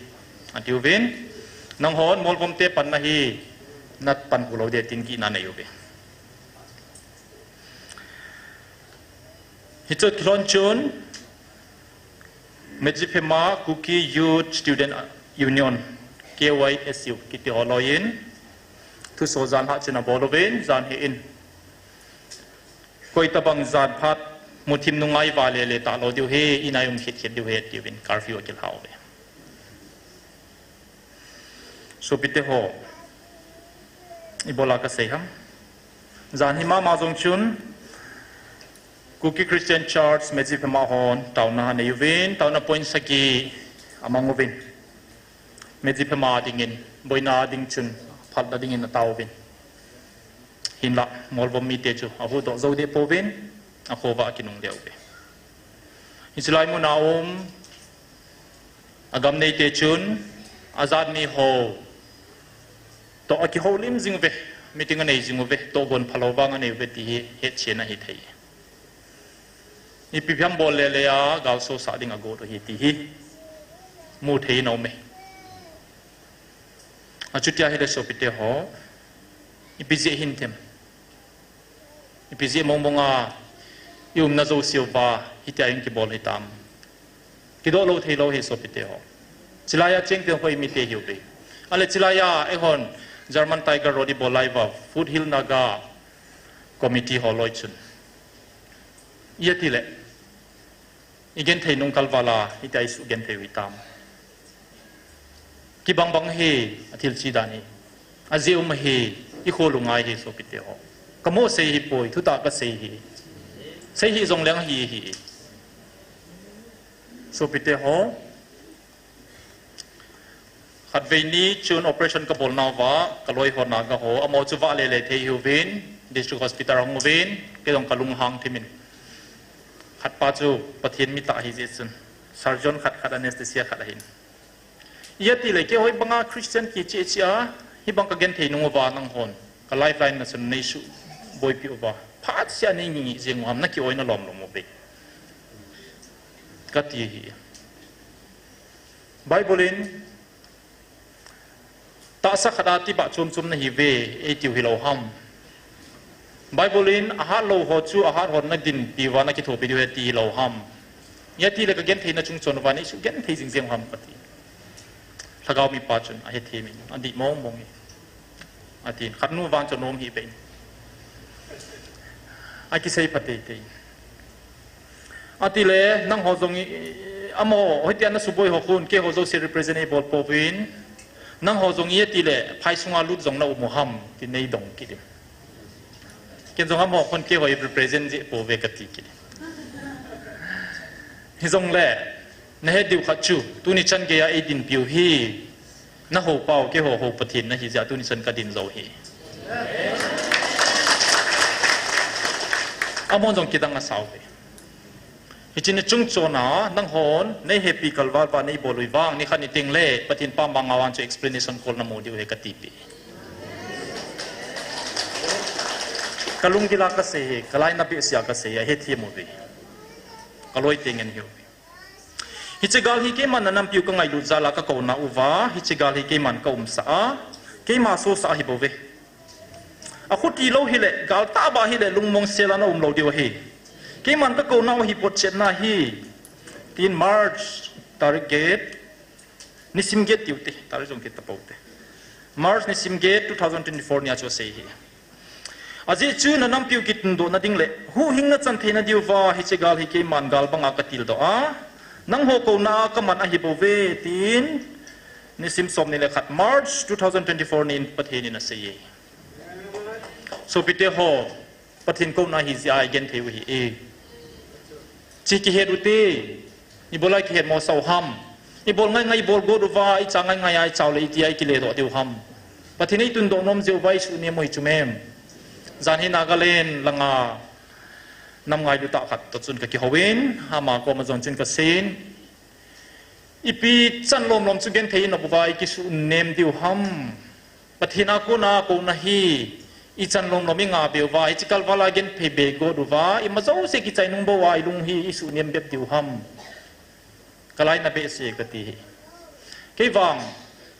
atiuvin. Nanghon Molvom te panna hi napanhu lou ding tin gihna aneiuve. Hichu kilhon chun Medziphema Kuki Youth Student Union, K Y S U kiti ho loiyin Thuso jan lhah chun abol uvin, jan hi in. Koi tabang jan phat muthim nunga i vale le talou diu ahi, ina i um khit khit diu ahi, tiuvin curfew akilha uve. Sopite ho, ibola kasei ham? Jan hi mama jong chun, Kuki Christian Church, Medziphema hon, taona anei uvin, taona point sagi amang uvin. Medziphema dingin, boina ding chun, phalna dingin atao uvin. Hinlah, Molvom mite chu, ahuhdoh jou deh pouvin, akhovah akinungle uve. Hiche lai muna um, agam neite chun, ajat mi ho, toh akihoulim jing uve, meeting anei jing uve, tohgon phalou vang anei uve ti hi, hetchen ahi thei. Ipi ham bol le le a, gal sosah ding agot u ahi ti hi, mu thei in aume. Achutia hile sopite ho, ipi jeh hinte. Ipi jeh mong mong a, i umna jouseuva, hitia hung kibol hitam. Kidoh lou thei lou ahi sopite ho. Chilai a cheng teng ho i mite ahiuve. Ale chilai a, eihon, German Tiger Road i bol lai uva, Foothill Naga Committee ho loi chun. Ijeh iti le, i genthei nung kalval a, hitia i sugenthei u hitam. Kibang bang ahi, athil chi dan hi. Ajeh um ahi, i kholunga ahi sopite ho. Kamo sei ahipoi, thutah kasei ahi. Sei hih jongleng ahi ahi. Sopite ho. Khatvei ni chun operation kabol nauva, kaloi ho Naga ho, amaho chu vah le le thei ahiuvin, District Hospital ahung uvin, kei jong kalunghang thim in. Khatpa chu Pathen mi tah ahi jeh chun, surgeon khat khat, anesthesia khat ahin. Ijeh iti le keiho hibanga Christian kicheh cheh a, hibang kagenthei nung uva nanghon, ka lifeline na chun neisuboipi uva, phatseh a nei ngingih jeng u ham, na ki-oina lom lom uve, kati ahi. Bible in, tahsa khat a tibah chom chom nahiuve, eitiu hilou ham. Bible in, ahat lou ho chu ahat hon nadinpi uva nakithopi diu ahi ti hilou ham. Ijeh iti le kagentheina chungchon uva neisugenthei jing jeng u ham kati. Lhagao mipa chun ahethem in, adih mong mong e. Atin, khatnu vang chu anom hih beh in. Akisei pha teitei. Ati le, nangho jong i, i, amaho, hitia nasuboi ho khun, keiho jouse represent eibol pouvin, nangho jong ijeh iti le, phai sunga lut jong na um u ham, tin neidong kit in. Ken jong amaho khun keiho i represent jeh pouve kati kit in. Hijongle, nahet diu khat chu, tuni chan geiya eidinpiu hi, nahou pau, keiho hou Pathen nahi jeh a, tuni chan kadin jou hi. Amahon jong kidang asauve. Hiche ni chungchon a, nanghon, neihepi kalval uva neibol u vang, nikhat ni teng le, Pathen pamanga vang chu explanation kol namu diu ahi katipeh. Kalunggil a kasei ahi, kalainat behseh a kasei ahi, ahethem uve. Kaloi teng ngen ahiuve. Hiche gal hi keiman nanampiu kangailut jal a kakouna uva, hiche gal hi keiman kaumsah a, keima sosah ahibouve. Akhuti lou hile, gal tahbeh hile, lungmong sel a naum lou diu ahi. Keiman kakouna u hi potchetna hi, tin March tarik get, nisim get tiute, tarik jong kit tapoute. March nisim get two thousand twenty-four nia chu asei ahi. Ajeh chu nanampiu kitundohna ding le, huhhingna chan theina diuva, hiche gal hi keiman gal banga katildoh a, nangho kouna a kaman ahibouve, tin, nisim somni le khat March two thousand twenty-four nin Pathen in aseiye. Sopite ho, Pathen kouna ahi jeh a igenthei u ahi e. Hiche kihet ute, ibola kihetmosah u ham. Ibol ngai ngai ibol got uva, icha ngai ngai a ichau le itia ikiledoh diu ham. Pathen eitundoh nom jeh uva isuhnem u hi chu mem. Jan hi Nagaland langa nam ngailu tah khat toh chun kakihou in, ama koma jong chun kasei in. Ipi chan lom lom chu genthei in abuva ikisuhnem diu ham. Pathen a kona kouna hi ichan lom lom ingah beh uva, hiche kalval a genthei be got uva, ima jouse kichai nung bou a ilung hi isuhnem bep diu ham. Kalainat behseh kati hi. Kei vang,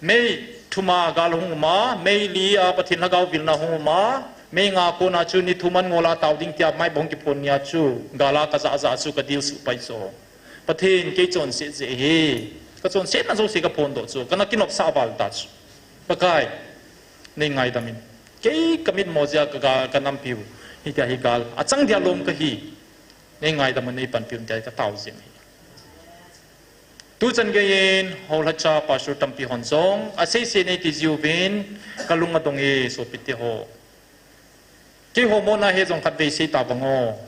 May thum a gal hung um a, May li a Pathen lhagao vilna hung um a, May nga kona chu ni thum an ngol a tao ding tia maiba hung kiphon nia chu gal a kajah jah chu kadil suh pai chu. Pathen kei chonset jeh ahi. Kachonsetna jouse kaphondoh chu, kana kinopsah val ta chu. Pakai, neingaidam in. Kei ka mitmo jeh a ka, ka, ka nampiu. Hitia hi gal. Achang dia lom kahi. Nei ngaidam un nei panpiu tia ka tao jing hi. Tuchan geiyin, houlacha pastor tampi hon jong, asei sei nei ti jiuvin, ka lung adong e, sopite ho. Keiho mona hi jong khatvei sei ta vang o.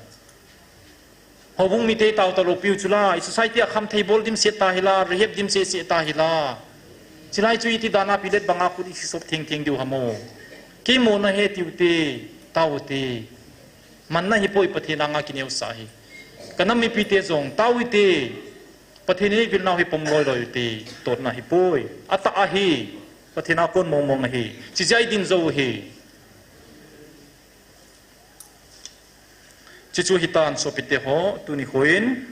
Houbung mite tao talou piu chula, i society a khamthei bol dimset ta hila, rehab dimset set ta hila. Chilai chu iti dan a pilet banga khut i sop theng theng diu ham o. Kei mona hi tiu te, tao te. Manna hi poi Pathen anga kineo sa hi. Ka nam mipite jong, tao ite. Pathen in ei vil nau hi pom loi loi ute, totna hi poi. Atah ahi, Pathen a kon mong mong ahi. Chijeh a i ding jou ahi. Chuchu hitan sopite ho, tuni khoin.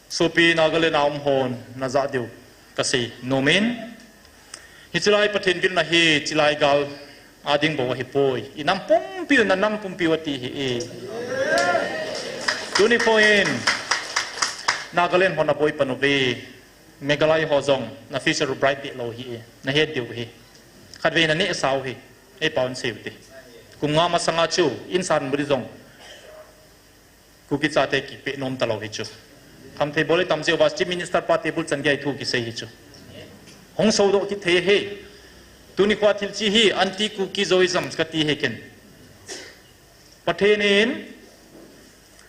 Sopi Nagaland a um hon, na jah diu, ka sei, nomin. Hiche lai Pathen vilna hi, chilai gal a ding bou ahi poi. I nam pumpiu, na nam pumpiu ati hi e. Tuni khoin, Nagaland hon aboi pan uve. Meghalaya ho jong, na future bright deh lou hi e. Na het diu hi. Khatvei na neh sau hi. Ei pao in sei ute. Kum nga masanga chu, in san muri jong. Kuki chate kipeh nom talou hi chu. Khamthei bol i tam jeh uva Chief Minister pa table chan gei thu kisei hi chu. Hung sodoh kit thei hi. Tuni khoa thil chi hi anti Kuki Zoism kati hi ken. Pathen in,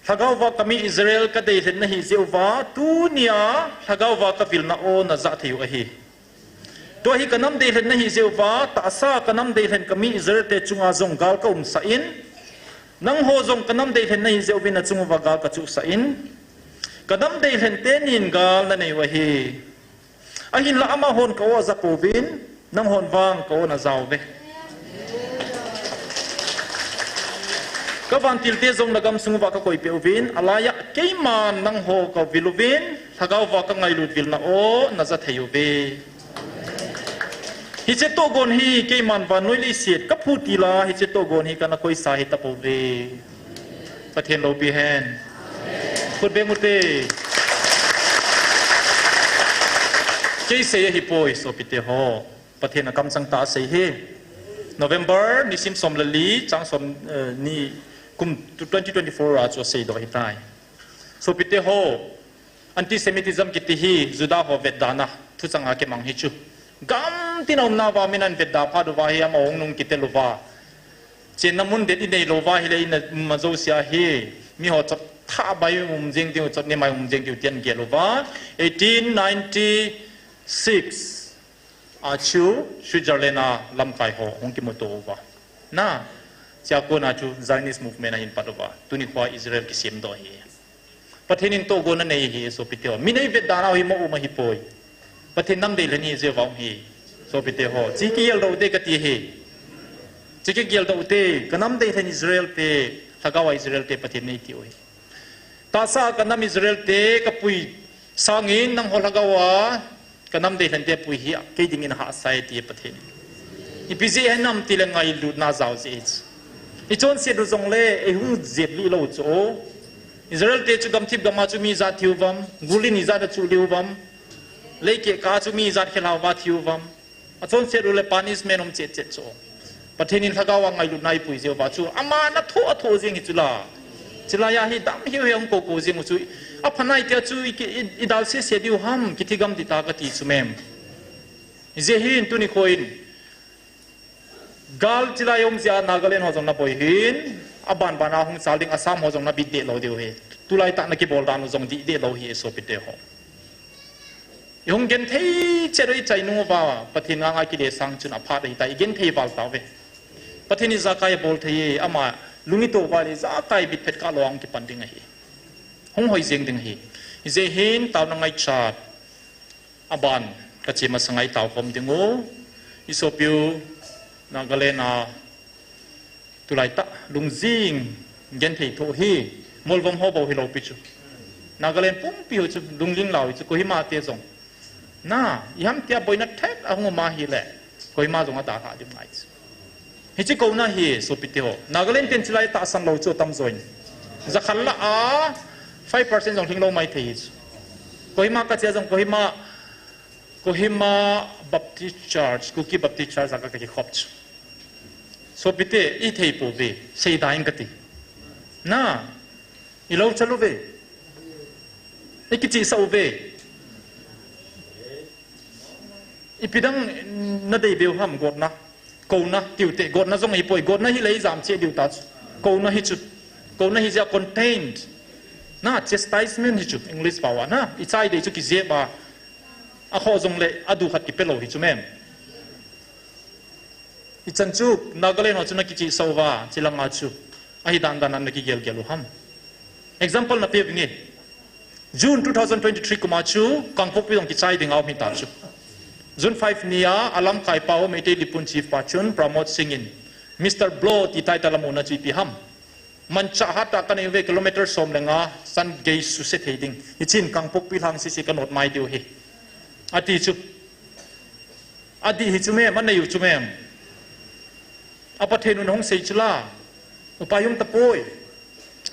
lhagao va ka mi Israel ka deilhen na hi jeh uva, tunia lhagao va ka vilna o na jah thei u ahi. Tua hi ka nam deilhen na hi jeh uva, tahsa ka nam deilhen ka mi Israel te chunga jong gal ka umsah in, nangho jong ka nam deilhen na hi jeh uvin na chung uva gal ka chuhsah in, ka nam deilhen tenin gal na nei u ahi. Ahinla amahon ka o aja pouvin, nanghon vang ka o na ja uve. Ka vantilte jong na gamsung uva ka koipeh uvin, alaiya keiman nangho ka vil uvin, lhagao va ka ngailut vilna o na ja thei uve. Hiche tohgon hi keiman vannoi leiset ka phu tila, hiche tohgon hi kana koisa hi tapouve. Pathen loupi hen. Khut beng ute. Kei sei ahi poi, sopite ho. Pathen a kamchang tah a sei hi. November nisim som le li, chang som, eh, ni kum twenty twenty-four a chu asei doh ahitai. Sopite ho, antisemitism kiti hi Juda ho vetdana thuchang a kimang hi chu. Gamtin a umna uva min ahin vetda phat uva hi ama hung nung kitel uva. Chenna mun det i nei lou uva ahile i na ma jousea hi. Miho chot thah bai um jeng diu, chot ni mai um jeng diu tin gel uva. Eighteen ninety-six. A chu Switzerland a lamkai ho hung kimuto uva. Na, chua kona chu Zionist movement ahin pat uva. Tuni khoa Israel kisem doh hi. Pathen in tohgon anei hi sopite ho. Min ei vetda nau hi mo um ahi poi. Pathen nam deilhen hi jeh uva um hi. Sopite ho. Chi kigel doh ute kati hi. Chi kigel doh ute. Ka nam deilhen Israel te. Lhagao a Israel te Pathen nei tiu hi. Tahsa ka nam Israel te ka pui sangin nangho lhagao a ka nam deilhen te pui hi a, kei dingin ahahsa e ti Pathen. Ipi jeh hinam tile ngailutna jao jeh hi. I chonset u jongle, ei hung jep lih lou chu. Israel te chu gamthip gam a chu mi ijat thi uvam, gul in ijat a chu lih uvam, leikeh kah a chu mi ijat khelhau va thi uvam. Achonset u le punishment um chet chet chu. Pathen in lhagao a ngailutna eipui jeh uva chu. Ama na thoh a thoh jeng hi chu la. Chulai a hi dam hiu hiu hung kou kou jeng u chu. Apha nai tia chu i ki, i, i dal sese diu ham, kithi gam ding ta kati chu mem. Hijeh hin tuni khoin. Gal chulai um jeh a Nagaland ho jong na boi hin. Aban ban a hung chal ding Assam ho jong na bit deh lou diu hi. Tulai tah na kibol dan u jong dih deh lou hi sopite ho. I hung genthei chet u i chai nung uva, Pathen anga kile sang chun aphat ahitai, i genthei val tauve. Pathen in ijakai abol thei e, ama lung ito uva le ijakai bitphet kah lou a hung kipan ding ahi. Hung hoi jeng ding ahi. Hijeh hin taona ngaichat, aban, ka che masanga i tao khom ding u, i sopiu, Nagaland a, Tulai tah, lungjing, genthei thoh hi, Molvom ho bou hilou pi chu. Nagaland pumpi ho chu, lungling lou hi chu, Kohima te jong. Na, iham tia boina thet ahung um ahile, Kohima jong adalhah ding ngai chu. Hiche kouna hi, sopite ho. Nagaland ten chulai tahsan lou chu atam join. Jakhat lah a, five percent jong lhing lou maithei hi chu. Kohima ka che jong, Kohima, Kohima Baptist Church, Kuki Baptist Church a ka kikhop chu. Sopite, i thei pouve, seida ing kati. Na, i lo chalu ve. I kichihsah uve. Ipi dang na dei beu ham, gotna. Kouna, tiu te, gotna jong ahipoi, gotna hi lei jam che diu ta chu. Kouna hi chu. Kouna hi jeh a contained. Na, chastisement hi chu, English pao a na. I chai dei chu kijep a. A kho jong le, a du khat kipe lou hi chu mem. I chan chu, Nagaland ho chu na kichihsah uva, chilanga chu. Ahi dan dan a na kigel gel u ham. Example na pe vinge. June two thousand twenty-three kum a chu, Kangpokpi jong kichai ding a um hita chu. June five ni a, a lamkai pa u Meitei Leepun Chief pa chun, Pramod Singh in, Mister Blow ti title a muna chu ipi ham. Manchah hat a ka nei uve kilometer som le nga, san gei suse thei ding. Hichin Kangpokpi lhang sese ka not mai diu hi. Ati chu. Adih hi chu mem, anei u chu mem. A Pathen un hung sei chu la. Upai um tapoi.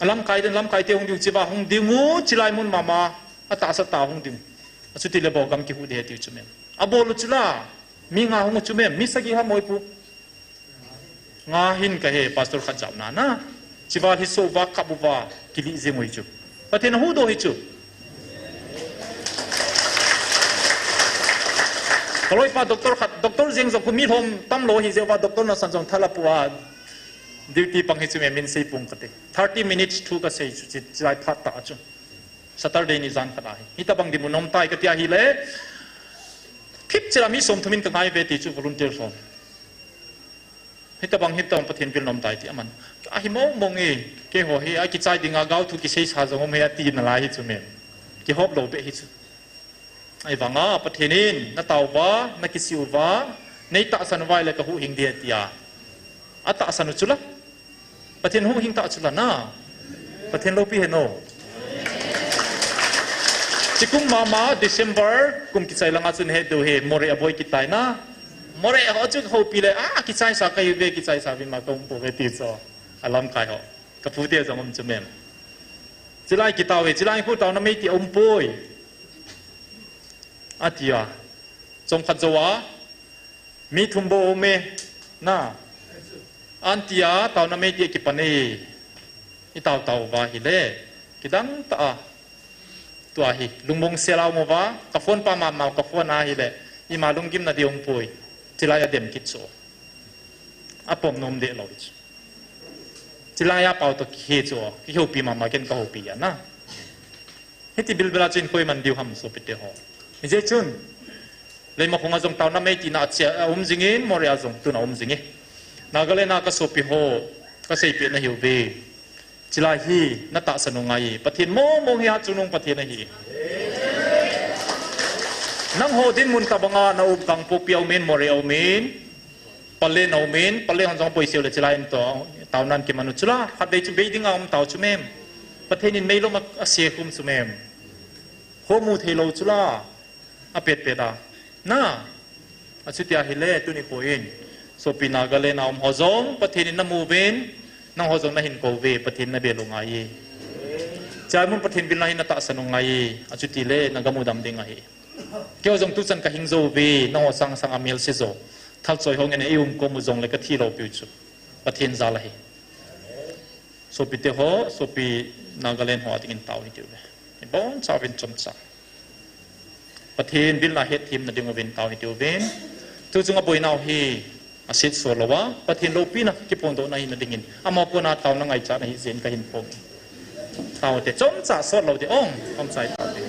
A lamkai den, lamkai te hung ding u chiva hung ding u, chilai mun mama. A tahsa tah a hung ding u. A chuti le bou gam kihu de tiu chu mem. A bol u chu la. Mi nga hung u chu mem, mi sagi ha moipu. Nga hin ka he, pastor khat jao na na. Chival hi so uva, kap uva, kili jing u hi chu. Pathen a huhdoh hi chu. Ka loipa doctor khat, doctor jeng jong khu mi lhom tam lou hi jeh uva, doctor nasan jong thal a pu a. Duty pang hi chu mem, min sei pung kate. Thirty minutes thu ka sei chu, chi, chilai phat ta chu. Saturday ni jan khat ahi. Hitabang dinmun um tai kati ahile. Phit chila mi som thum in ka ngai ve ti chu volunteer som. Hitabang, hitabang Pathen vil nom tai ti aman. Ahi mong mong e, keiho hi, a kichai dinga gaothu kiseisa jong um e ati nalai hi chu mem. Kihop lou beh hi chu. Ahivanga, Pathen in, na tao uva, na kisih uva, nei tahsan uva le ka huhhing ding atia. A tahsan u chu la. Pathen huhhing ta chu la na. Pathen loupi hen o. Chikum mama December, kum kichai langa chun he deu he, Moreh a boi kitai na. Moreh ho chu houpi le, a, kichaisa ka hi ve, kichaisa vin ma ka um pouve ti chu. A lamkai ho. Ka pute jong um chu mem. Chilai kitao ve, chilai khu taona mei ti um poi. Atia. Chomkhat jou a. Mi thum bou um e. Na. Antia, taona mei ti kipan e. I tao tao uva hile. Kidang ta a. Tua hi, lungmong sel a um uva, ka phone pa mama, ka phone ahile, ima lunggim na ding um poi, chilai a dem kit chu. A pom nom deh lou chu. Chilai a pao toh kihe chu, kihoupi mama ken ka houpi a na. Hiti bilbel a chun koiman diu ham sopite ho. Hijeh chun, Leimakhong a jong taona mei tina a chia, a um jingin, Moreh a jong tun a um jing e. Nagaland a ka sopi ho, ka seipeh na hiu ve. Chilai hi, na tahsan u ngai e. Pathen mong mong hi a chungnung Pathen ahi. Nangho dinmun tabanga na um Kangpokpi a um in, Moreh a um in, Pallel a um in, Pallel hon jong boi seu le chilai in toh, taonan kiman u chu la, khatvei chu bei ding a um tao chu mem. Pathen in meilom a, a se khum chu mem. Ho mu thei lou chu la. A pet pet a. Na. A chuti ahile, tuni kho in. Sopi Nagaland a um ho jong, Pathen in na mu uvin, nangho jong na hin kou ve, Pathen na bel u ngai e. Chai mun Pathen bilna hi na tahsan u ngai e. A chuti le, na gam u dam ding ahi. Keiho jong tuchan ka hing jou ve, nangho sang sang a mel se jo. Thal choi ho ngen a i um kom u jong le ka thi lou piu chu. Pathen jal ahi. Sopite ho, sopi Nagaland ho a dingin tao hi tiu ve. Hi bon chauvin chomcha. Pathen bilna hetthem na ding uvin tao hi tiu vin. Tu chunga boinau hi a sit so lou a. Pathen loupina kiphongdohna hi na dingin. Ama kona taona ngaichatna hi jeh in ka hin phong. Tao te chomcha sot lou te ong. Chomcha tao te.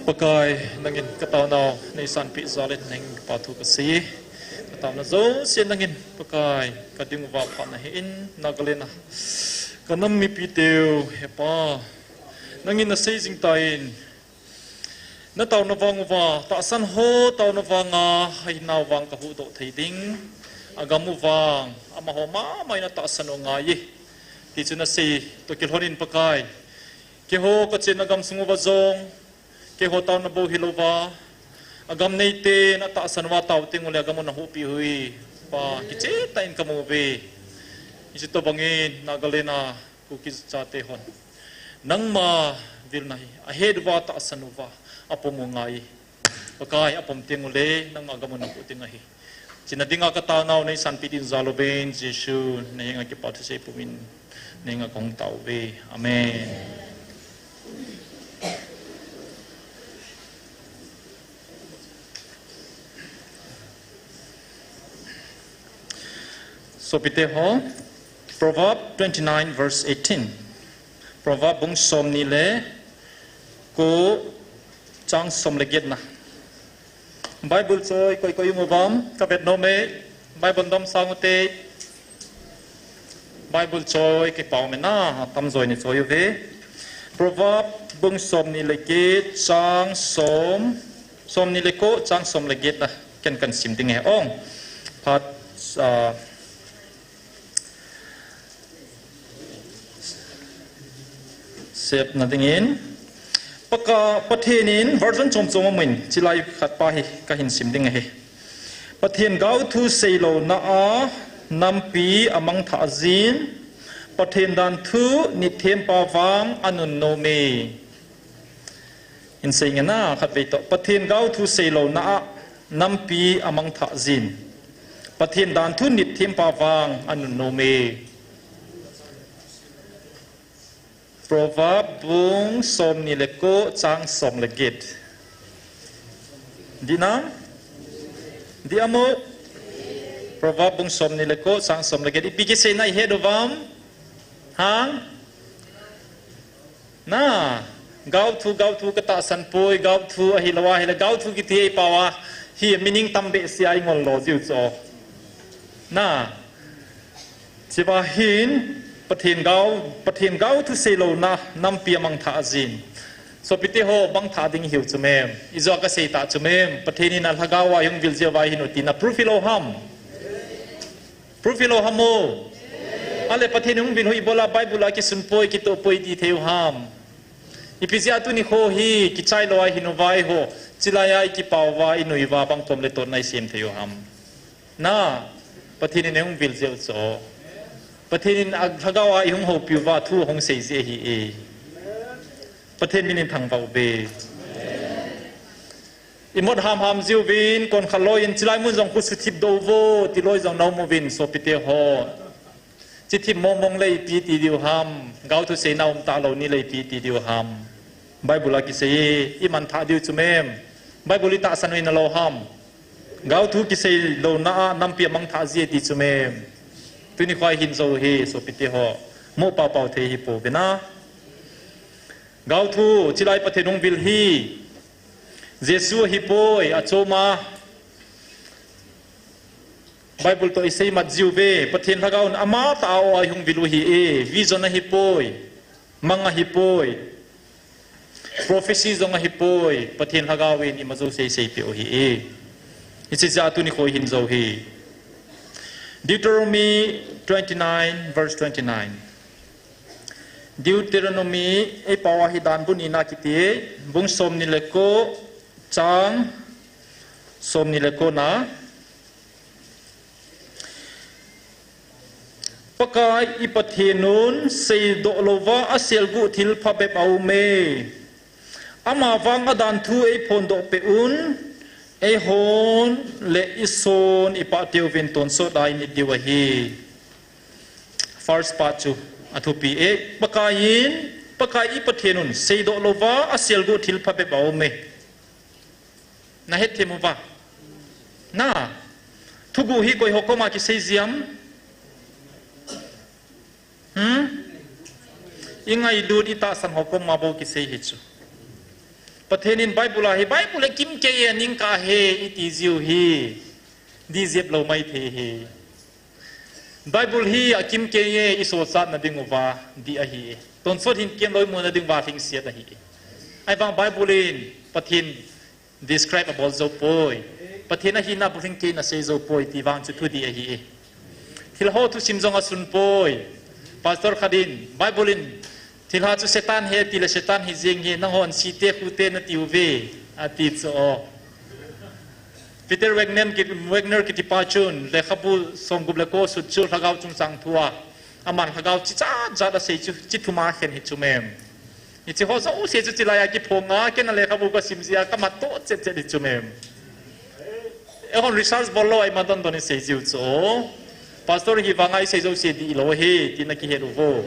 Pakai, nangin kataonau neisanpeh jal in nangin kipathu kasei. Kataona jouse nangin Pakai, kading uva phatna hih in, Nagaland a kanam mipiteu, He Pa, nangin nasei jing tan, nataona vang uva, tahsan ho taona vanga, ahinau vang kahuhdoh thei ding, agam u vang, amaho mama in atahsan u angai e, ti chu nasei toh kilhon in Pakai, keiho kachenna gamsung uva jong, keiho taona bou hilouva, agam neiten atahsan uva atao teng uleh agam u nahuhpeh u hi, Pa, kicheh tah in kamu uve. Hiche tobang in Nagaland a Kuki chate hon nangma vilna hi ahet uva, atahsan uva apom u angai e. Pakai, apom teng uleh nangma gam u nahuh ding ahi. Hiche na dinga kataonau neisanpeh din jal uvin, Jesu nahenga kipathu sei pumin nahenga kahung tao uve. Amen. Sopite ho, Proverb twenty-nine verse eighteen. Proverb bung somni le ko, chang som le getna. Bible choi koi koi um uvam, kavet nom e, Bible dom sang ute. Bible choi kipao mena, tamjo in ichoi uve. Proverb bung somni le get, chang som, somni le ko, chang som le getna ken kahin sim ding e ong. Phat, ah, sepna dingin, Pakai, Pathen in version chom chom amun, chulai khat pa hi kahin sim ding ahi. Pathen gaothu seilouna a nampi amangthah jin, Pathen danthu nithempa vang anunnom e. Hin sei ngen a, khatvei toh. Pathen gaothu seilouna a nampi amangthah jin, Pathen danthu nithempa vang anunnom e. Proverb bung somni le ko, chang som le get. Dih nam? Dih amo? Proverb bung somni le ko, chang som le get. Ipi kiseina ihet uvam? Hang? Na, gaothu, gaothu katahsan poi, gaothu ahilou ahile, gaothu kiti hi eipao a hi meaning tam behseh a ingol lo jiu chu. Na, hiche va hin, Pathen gao, Pathen gaothu seilouna nampi amangthah jin. Sopite ho, mangthah ding ihiu chu mem. Ijeh a kasei tah chu mem. Pathen in alhagao a ihung vil jeh uva ahin u tina proof hilou ham? Proof hilou ham o? Ahile Pathen in hung vil u hi ibola Bible a kisun poi, kitoh poi ti thei u ham? Ipi jeh a tuni kho hi kichai lou a ihin uva eiho, chulai a ikipao uva, inui uva, bang tom le totna isem thei u ham? Na, Pathen in eihung vil jeh u chu. Pathen in alhagao a eihung houpi uva thu ahung sei jeh ahi e. Pathen min in thangvah uve. Imut hamham jiuvin, konkhat loi in, chulai mun jong khu suthip doh vo, ti loi jong na um uvin, sopite ho. Chithip mongmong le ipi ti diu ham, gaothu seina um talou ni le ipi ti diu ham. Bible a kisei, iman thah diu chu mem. Bible itahsan u ina lou ham? Gaothu kiseilouna a nampi amangthah ji ti chu mem. Tuni kho a ihin jou hi, sopite ho, mo paopao thei hi pouvin a. Gaothu, chulai Pathen hung vil hi Jesu ahipoi, achom a Bible toh isei mat jiuve, Pathen lhagao in amatah a o a ihung vil u ahi e, vision ahipoi, mang ahipoi, prophecy jong ahipoi, Pathen lhagao in ima jouse seipeh u ahi e. Hiche jeh a tuni kho ihin jou hi. Deuteronomy twenty-nine verse twenty-nine. Deuteronomy, eipao a hi dan bu nina kiti, bung somni le ko, chang somni le ko na. Pakai i Pathen un seidoh louva aselguh thil phabep aum e. Ama vang adanthu eiphondoh peh un, eihon le ison ipah teuvin tonsot a init diu ahi. First part chu athupi e, Pakai in, Pakai i Pathen un seidoh louva aselguh thil phabep aum e. Nahet them uva? Na, thuguh hi koi ho koma kisei jiem? Hmm? Ingailut, itahsan ho koma bou kisei hi chu. Pathen in Bible a hi, Bible hi kimkei e, ningkah e, iti jiu hi, dih jep lou maithei hi. Bible hi akimkei e, isosatna ding uva dih ahi e. Tonsot hin kem lou imuna ding uva lhingset ahi e. Ahivang Bible in Pathen describe abol jou poi. Pathen ahina bulhing kei in asei jou poi, ti vang chu thudih ahi e. Thilha ho thusim jong asun poi. Pastor khat in, Bible in, thilha chu Satan ahi tile Satan hi jeng hi, nanghon site khute nati uve, ati chu o. Peter Wagner ki, Wagner kitipa chun, lekhabu somgup le ko sut chu lhagao chungchang thua. Aman lhagao chichat chat asei chu, chithum a khen hi chu mem. Hiche ho jouse chu chilai a kiphong a, ken a lekhabu kasim jeh a, kamat toh chet chet hi chu mem. Eihon research bol lou a ima don don isei jiu chu. Pastor hi vang a isei jouse dih lou ahi, tina kihet uvo.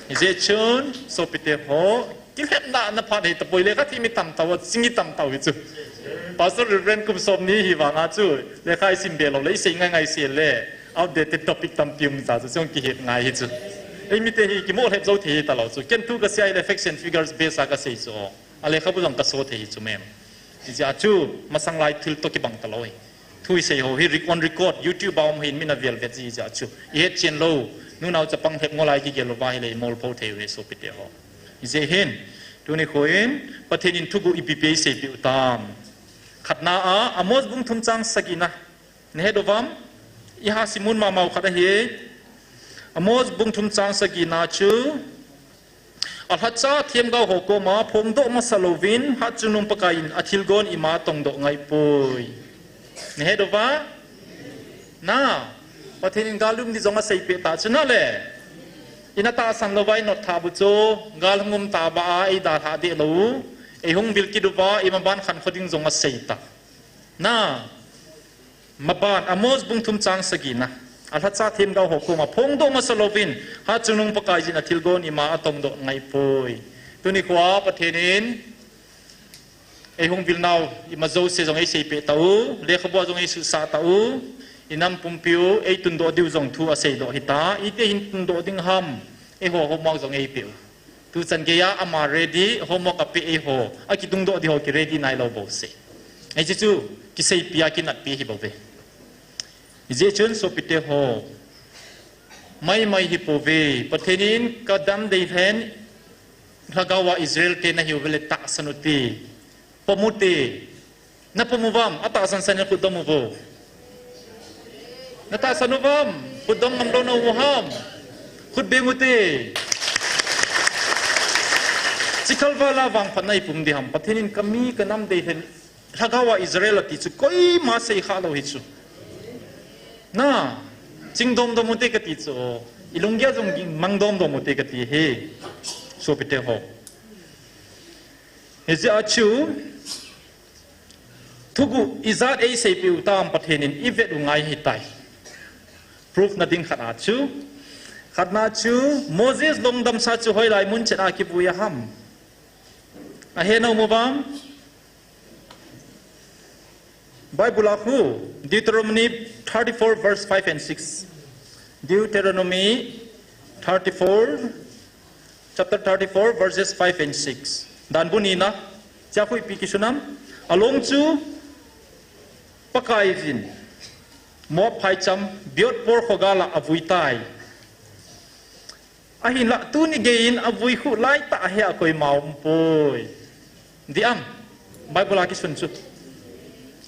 Hijeh chun, sopite ho, kilhepna na phat hi tapoi, lekha thim itam tau, ching itam tau hi chu. Pastor Reverend kum somni hi vang a chu, lekha isim be lou le, isei ngai ngai sel le, outdated topic tampi um ta chu, chong kihet ngai hi chu. Eimite hi kimo lhep jou thei hi talou chu. Ken thu kasei a hile facts and figures base a kasei chu. A lekhabu jong kaso thei hi chu mem. Hijeh a chu, masang lai thil toh kibang talou hi. Thu isei ho hi, rec-, on record, YouTube a um hin min avel vet ji jeh a chu. Ihet chen lou, nunao chapang lhep ngol a ikigel uva hile imol pho thei u hi sopite ho. Hijeh hin, tuni kho in, Pathen in thuguh ipi ipi eiseipeh u tam. Khatna a, Amos bung thum chang sagina. Nahet uvam, iha simun mama u khat ahi. Amos bung thum chang sagina chu, alhacha themgao ho koma phongdoh masa louvin, Hatchungnung Pakai in athilgon ima tongdoh ngai poi. Nahet uva? Na, Pathen in gal um ding jong aseipeh ta chu nale. Ina tahsan louva inot tha bu chu, gal hung um tauva a, eidalhah deh lou u, eihung vil kit uva, imaban khankho ding jong asei ta. Na, maban, Amos bung thum chang sagina. Alhacha themgao ho koma phongdoh masa louvin, Hatchungnung Pakaiyin athilgon ima atongdoh ngai poi. Tuni khoa Pathen in, eihung vil nau, ima jouse jong eiseipeh ta u, lekhabu a jong eisuhsah ta u, inam pumpi u, eitundoh diu jong thu aseidoh hita, iti hin tundoh ding ham, eiho homework jong eipeh u. Tuchan geiya ama ready, homework apeh eiho, akitungdoh ding ho ki ready nailou bouseh. Hiche chu, kiseipia kinatpi hi bouve. Hijeh chun sopite ho, maimai hi pouve, Pathen in kadam dei lhen, lhagao a Israel te nahiu vele tahsan u hite. Pom u hite. Napom uvam, atahsan san in khut dom uvo. Natahsan uvam, khut dom ngamlou na um u ham. Khut beng u hite. Chikhal vala vangphatna ipum ding ham. Pathen in kami kanam dei lhen, lhagao a Israel ati chu koima seikhah lou hi chu. Na, chingdom dom u hite kati chu. Ilunggel jong mangdom dom u hite kati hi. Sopite ho. Hijeh a chu, thuguh ijat eiseipeh u tam Pathen in ivet u ngai hitai. Proof na ding khat a chu, khatna chu, Moses lungdamsa chu hoilai mun chet a kivui a ham. Ahe na um uvam? Bible a khu, Deuteronomy thirty-four verse five and six. Deuteronomy thirty-four, chapter thirty-four, verses five and six. Dan bu nina, chea khu ipi kisun ham? Along chu, Pakaiyin, Moab phaicham, Beot Peor khogal a avui tai. Ahinlah tuni geiyin avui khu laitah a hi a koima umpoi. Dih am? Bible a kisun chu.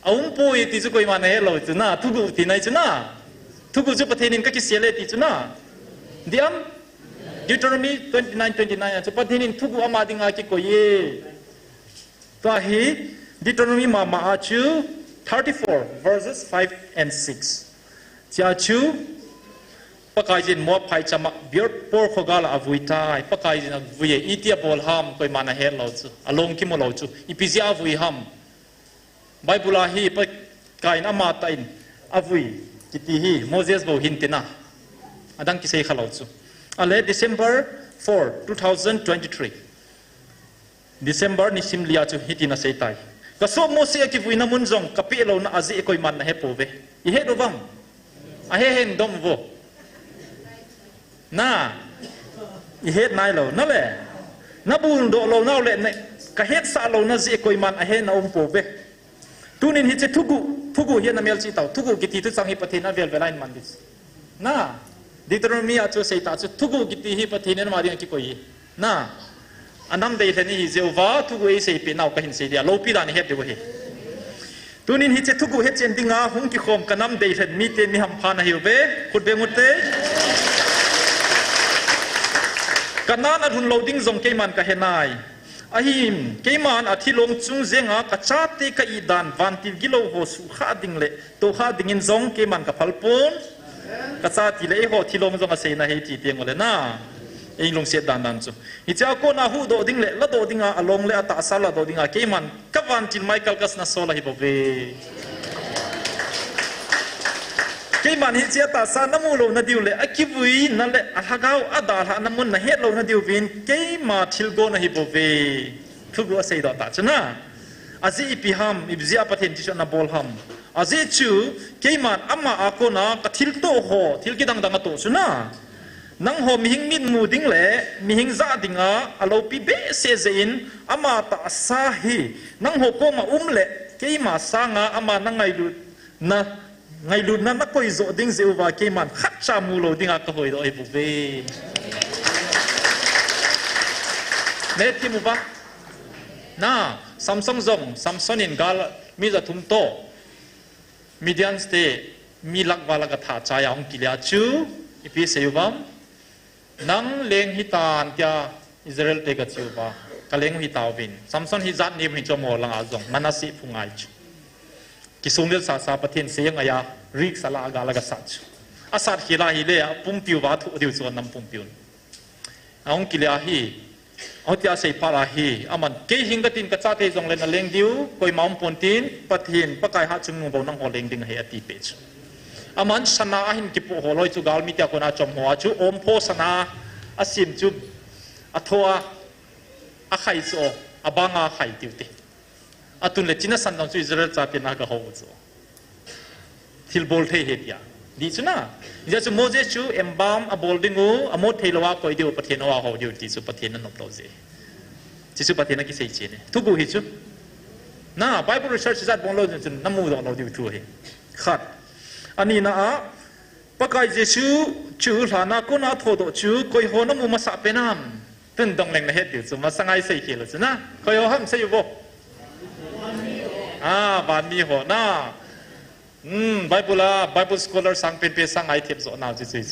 Aumpoi ti chu koiman ahelou chu na, thuguh tina hi chu na. Thuguh chu Pathen in kakisel e ti chu na. Dih am? Deuteronomy twenty-nine twenty-nine a chu Pathen in thuguh ama dinga kikoi e. Tua hi Deuteronomy mama a chu thirty-four verses five and six. Chea chu Pakaiyin Moab phaicham a Beot Peor khogal a avui tai. Pakaiyin avui e, iti abol ham, koiman ahelou chu. Along kimu lou chu. Ipi jeh a avui ham? Bible a hi Pakaiyin amatah in avui kiti hi Moses bou hin tina. Adang kisei khalou chu. Ale December four, two thousand twenty-three. December nisim lia chu hitin asei tai. Kasoh Mose akivuina mun jong kapeh louna ajeh koiman nahepouve. Ihet uvam? Ahe hen dom uvo. Na, ihet nailou, nale. Nabuldoh louna u le na, kahetsah louna jeh koiman ahe na um pouve. Tunin hiche thuguh, thuguh hi ana melchih tau. Thuguh kiti thuchang hi Pathen avel vel a iman ding. Na, Deuteronomy a chu seita chu thuguh kiti hi Pathen in ama dinga kikoi hi. Na, anam deilhen ihi jeh uva thuguh eiseipeh nau kahin sei dia. Loupi dan ihet diu ahi. Tunin hiche thuguh hechen dinga hung kikhom kanam deilhen mite mi hampha nahiuve. Khut beng ute. Kanan alhun lou ding jong keiman kahe nai. Ahin, keiman athilong chung jenga kachate ka-it dan vantil gilou ho suhkhah ding le tohkhah dingin jong keiman kaphal pon. Kacha tile eiho thilong jong aseina ahi ti teng ule na. Ei lungset dan dan chu. Hichea kona huhdoh ding le ladoh dinga along le atahsa ladoh dinga keiman kavantil Michael Kasna sol ahibouve. Keiman hiche atahsa namu louna diu le akivuina le alhagao adalhahna mun nahet louna diuvin keima thilgon ahibouve. Thuguh aseidoh tah chu na. Ajeh ipi ham, ijeh a Pathen hiche chu anabol ham. Ajeh chu keiman ama a kona kathilto ho, thil kidang dang atoh chu na. Nangho mihing mitmu ding le mihing jah dinga aloupi behseh jeh in ama tahsa hi nangho koma um le keima sanga ama nangailut na, ngailutna nakoi joh ding jeh uva keiman khatcha mu lou dinga kahoidoh ahibouve. Nethim uva. Na, Samson jong, Samson in gal mi ja thum toh Midian te mi lakh va lakh a thachai a hung kilah chu, ipi asei uvam? Nang leng hitan tia Israel te gache uva, kaleng u hitauvin. Samson hi jat ni bou hin chu amaho langa jong, Manasseh phung ahi chu. Kisonglel sasa Pathen sei angai a, risk ala a gal agasat chu. Asat khel ahile, apumpi uva athoh diu chu anam pumpi un. Ahung kilah hi, ahitia asei phat ahi, aman kei hing katin kachate jongle naleng diu, koima umpon tin, Pathen, Pakai hatchungnung bou nangho leng ding ahi atipeh chu. Aman sana ahin kipoh ho loi chu galmi tia kona achom ho a chu, ompho sana asem chu, atho a, akhai chu, abanga akhai tiute. Atun le china san jong chu Israel chate na gahou chu. Thilbol thei ahi tia. Dih chu na. Hijeh chun Moses chu embalm abol ding u, amot thei lou a koi diu, Pathen hoa hou diu ti chu Pathen in anopdoh jeh. Hichu Pathen in akisei chen e. Thuguh hi chu. Na, Bible research jat bol lou chun namudoh lou diu thu ahi. Khat. Anina a, Pakai Jesu chu lhan a kona athodoh chu koiho namu masah pen ham? Tun dong leng nahet diu chu, masanga isei khel u chu na. Koiho ham sei uvo. Ah, vanmi ho na. Hmm, Bible a, Bible scholar sang penpen sanga ithep joh nau chu chu.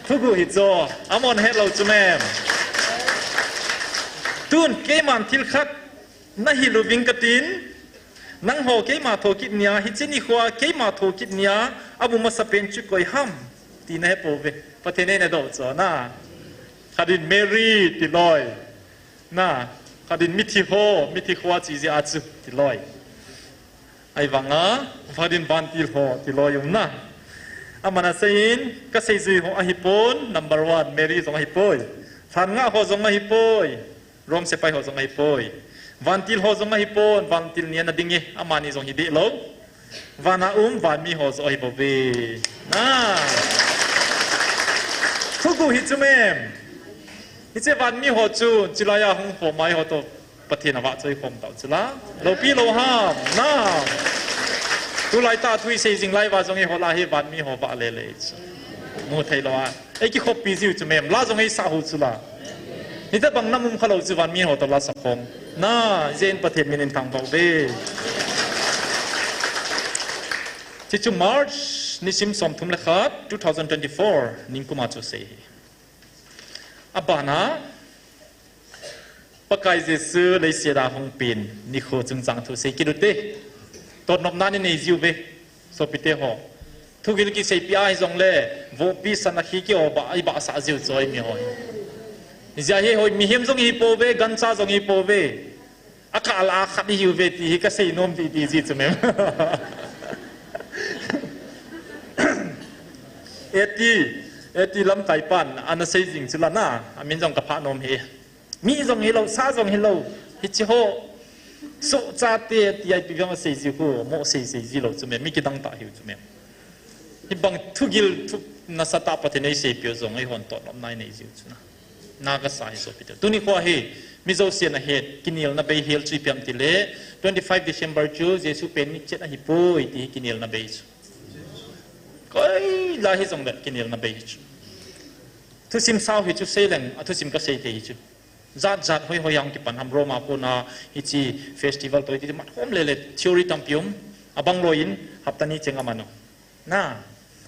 Thuguh hi chu, amahon ahet lou chu mem. Tun keiman thil khat nahil uving katin, nangho keima thokit nia, hiche nikhoa keima thokit nia amu masa pen chu koi ham? Ti nahepouve. Pathen in eidoh chu na. Khat in Mary tiloi. Na, khat in mithi ho, mithi khoa chi jeh a chu tiloi. Ahivanga, khat in vantil ho tiloi um na. Aman aseiyin, kaseijui ho ahipon, number one, Mary jong ahipoi. Lhanga ho jong ahipoi. Rome sepai ho jong ahipoi. Vantil ho jong ahipon, vantil nia nading e, amani jong hi dehlou. Vana um, vanmi ho joh ahibouve. Na. Thuguh hi chu mem. Hiche vanmi ho chu, chulaiya hung khom mai ho toh Pathen avahchoi khom tau chula. Loupi lou ham. Na. Tulai tah thu isei jing lai uva jong eiho lah hi vanmi ho vah lele chu. Mu thei lou a. Eikikhoppi jiu chu mem. La jong eisah u chula. Hitobang nam um khalou chu vanmi ho toh la sakhom. Na, hijeh in Pathen min in thangvah uve. Hiche chu March nisim somthum le khat, two thousand twenty-four, ningkuma chu asei hi. Abana, Pakai Jesu leiset a hung pen nikho chungchang thu sei kit ute. Totnopna nei jiuve, sopite ho. Thugil kiseipeh a hijongle, vohpi sana khi kiho bah, ibahsah jiu chu eimi ho hi. Hijeh a hi hoi mihem jong hipouve, gancha jong hipouve. Akah lah a khat ihiuve ti hi kasei nom ti ti ji chu mem. Eti, eti lamkaipan ana sei jing chu la na, amin jong kaphah nom hi. Mi jong hilou, sa jong hilou, hiche ho. Sohchate ti a ipi vang asei ji khu, mo sei sei ji lou chu mem, mi kidang tah hiu chu mem. Hibang thugil thu nasatah Pathen in eiseipeh u jong eihon totnopna inei jiu chu na. Na kasa hi sopite. Tuni kho hi, mi jousen ahet, kinelna bei hel chu ipi ham tile, twenty five December chu, Jesu pen ni chet ahipoi ti hi kinelna bei chu. Koila hijongle kinelna bei hi chu. Thusim sao hi chu seileng, athusim kasei thei hi chu. Jat jat hoi hoi a hung kipan ham Roma kona hiche festival toh hiti mat hom lele theory tampi um. Abang loiyin hapta ni cheng aman u. Na,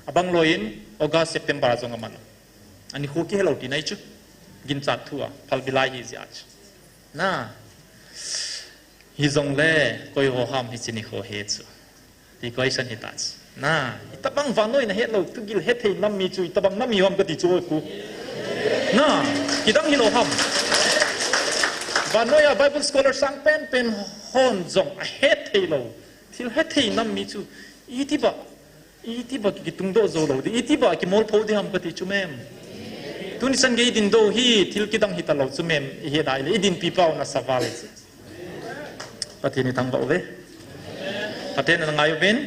abang loiyin August, September a jong aman u. Ani khu kihelou tina hi chu. Ginchat thu a, phalbi lai hi jeh a chu. Na, hijongle, koi ho ham hiche nikho he chu. Ti question hita chu. Na, itobang vannoi nahet lou, tugil hethei nam mi chu, itobang nam mi ham kati chu oi khu. Na, kidang hilou ham. Vannoi a Bible scholar sang pen pen hon jong ahet thei lou. Thil hethei nam mi chu, iti ba, iti ba kitungdoh jou lou ding, iti ba kimolpho ding ham kati chu mem. Tuni chan gei dindoh hi, thil kidang hita lou chu mem, ihe dai le, idinpi pau nasa val chu. Pathen ithangvah uve. Pathen in angai uvin.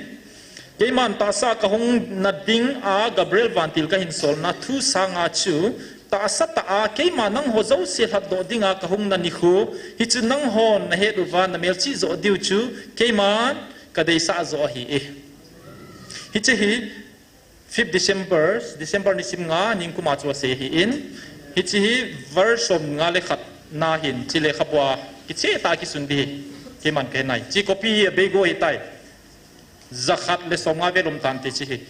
Keiman tahsa kahung na ding a Gabriel vantil kahin solna thu sanga chu tahsa tah a keima nangho jouse lhatdoh dinga kahung na nikho, hichu nanghon nahet uva namelchih joh diu chu keiman kadeisah joh ahi e. Hiche hi fifth December, December ni sim nga, ningkum a chu asei ahin. Hiche hi verse som nga le khat na hin, hiche lekhabu a kicheh tah a kisun ding hi. Keiman kahe nai. Hiche copy hi abeigo ahitai. Jakhat le som nga vel um tante hiche hi.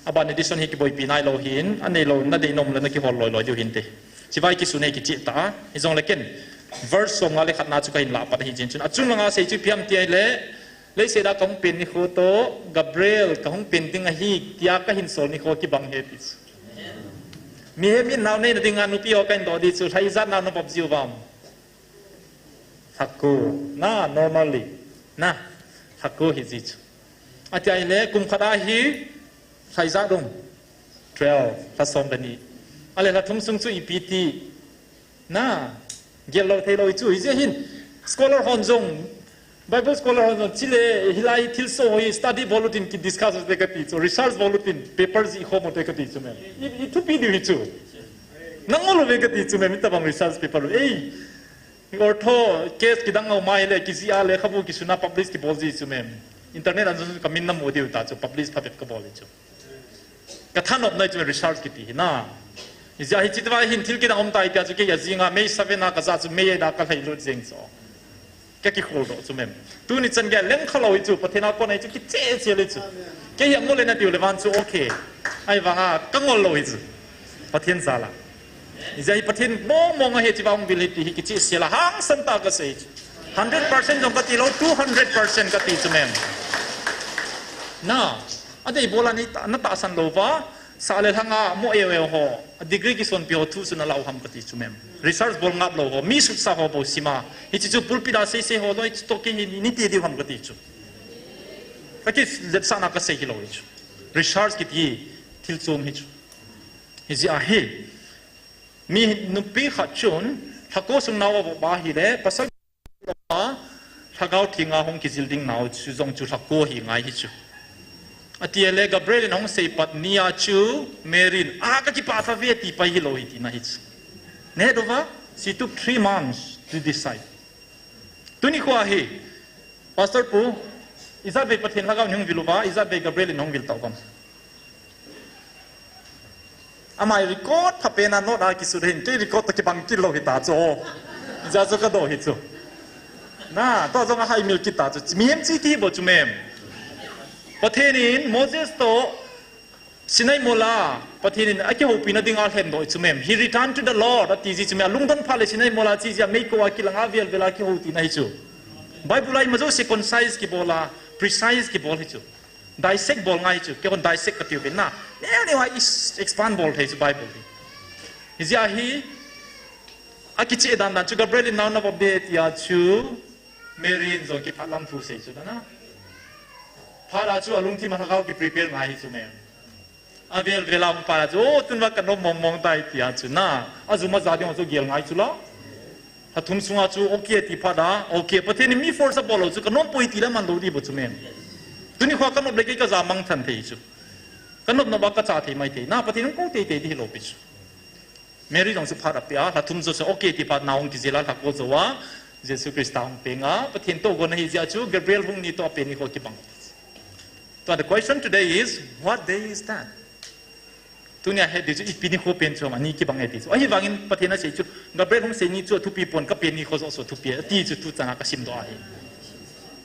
Aban edition hi kiboipi nailou hin, aneilou nadei nom le nakihol loi loi diu hinte. Hiche vai kisun hi kicheh tah a. Hijongle ken verse som nga le khat na chu kahin lah pat ahi jeng chun. Achung langa sei chu ipi ham ti ahile, Leiset a kahung pen nikho toh, Gabriel kahung pen ding ahi, tia kahin sol nikho kibang ahi ti chu. Mihem in nao neina dinga nupi ho kahin doh ding chu, lha ijat nao navop jiu vam. Lhako, na, normally, na, lhako hiji chu. Ati ahile, kum khat a hi, lha ijat um, twelve, lha som le ni. Ahile lha thum sung chu ipi ti, Na, gel lou thei lou chu, hijeh hin, scholar hon jong, Bible scholar hon jong, chule, hilai thilsoh hi study bol utin ki discuss ute kati chu, research bol utin, paper jih khom ute kati chu mem. I, i thupi diu hi chu. Nangol uve kati chu mem, itobang research paper u. Ei, ortho, case kidang um ahile, kijih a lekhabu kisun a publish kibol ji chu mem. Internet a jong kamin namu diu ta chu, publish phabep kabol hi chu. Kathanop nai chu research kiti hi na. Ijeh a hiche tua hin thil kidang um tai tia chu kei ajing a May seven a kaja chu May eight a kalhailut jeng chu. Kakikholdoh chu mem. Tuni chan gei lengkha lou hi chu Pathen a kon ahi chu kicheh cheh le chu. Kei hi angol le natiu le vang chu okay. Ahivanga kangol lou hi chu. Pathen jal a. Ijeh a hi Pathen mong mong ahi tia hung vil hi ti hi kicheh cheh la hangsan tah a kasei chu. Hundred percent jong kati lou, two hundred percent kati chu mem. Na. Adei bol a nei ta, natahsan lou va, sah le lhang a mo eu eu ho, a degree kisonpi ho thu chu nalah u ham kati chu mem. Research bol ngap lou ho, mi sutsa ho bou sim a. Hiche chu pulpit a seisei ho loi chu toh kei hi ni, niti diu ham kati chu. Kakiletsahna kasei hilou hi chu. Research kiti hi thil chom hi chu. Hijeh a hi, mi nupi khat chun, lhako sung nao avop ahile, pasal a, Lhagao Theng a hung kijil ding nao chu jong chu lhako hi ngai hi chu. Ati le Gabriel in ahung seipat nia chu Mary in, "A, kakipah tha ve," ti pai hilou hi tina hi chu. Nahet uva, she took three months to decide. Tuni kho hi, Pastor Pu, ijat vei Pathen Lhagao in hung vil uva, ijat vei Gabriel in hung vil tauvam. Amai record phapen a note a kisut hin, kei record toh kibang kit lou hita chu. Hijeh a chu kadoh hi chu. Na, tua jong ahaimil kit ta chu. Mihem chi ti bou chu mem. Pathen in Moses toh Sinai mol a, Pathen in akihoupina dinga alhendoh hi chu mem. He returned to the Lord, ati ji chu mem. Alungdon phat le Sinai mol a che jia meikong a kilang a vel vel a kihou tina hi chu. Bible a ima jouse concise kibol a, precise kibol hi chu. Dissect bol ngai chu, keihon dissect katiuvin na. Neo neo a is expand bol thei chu Bible hi. Hijeh a hi, akicheh dan dan chu Gabriel in nao navop ding tia chu, Mary in jong kipah lam thu sei chu na. Phat a chu alungthim a lhagao kiprepare ngai hi chu mem. Avel vel a hung phat a chu, "O, tun va kanom mong mong tai," tia chu na. Ajum aja ding chu gel ngai chu la. Lha thum sunga chu okay ti phat a, okay, Pathen in mi force abol lou chu, kanom poi ti la man lou ding bou chu mem. Tuni kho kanop le kei kaja mang than thei chu. Kanop nop a kacha thei mai thei. Na Pathen in kou tei tei ding hilou pi chu. Mary jong chu phat apeh a, lha thum jou chu, okay, ti phat na hung kijel a, lha ko jou a, Jesu Christa hung peng a, Pathen toh gon ahi jeh a chu, Gabriel hung ni toh apen nikho kibang. So the question today is, what day is that? Tunia het ding chu, ipi nikho pen chu ham, ani kibang e ti chu. Ahivangin Pathen asei chu, Gabriel hung sei ni chu athupi pon, kapen nikho joh chu athupi, ati chu tuchang a kasim doh ahi.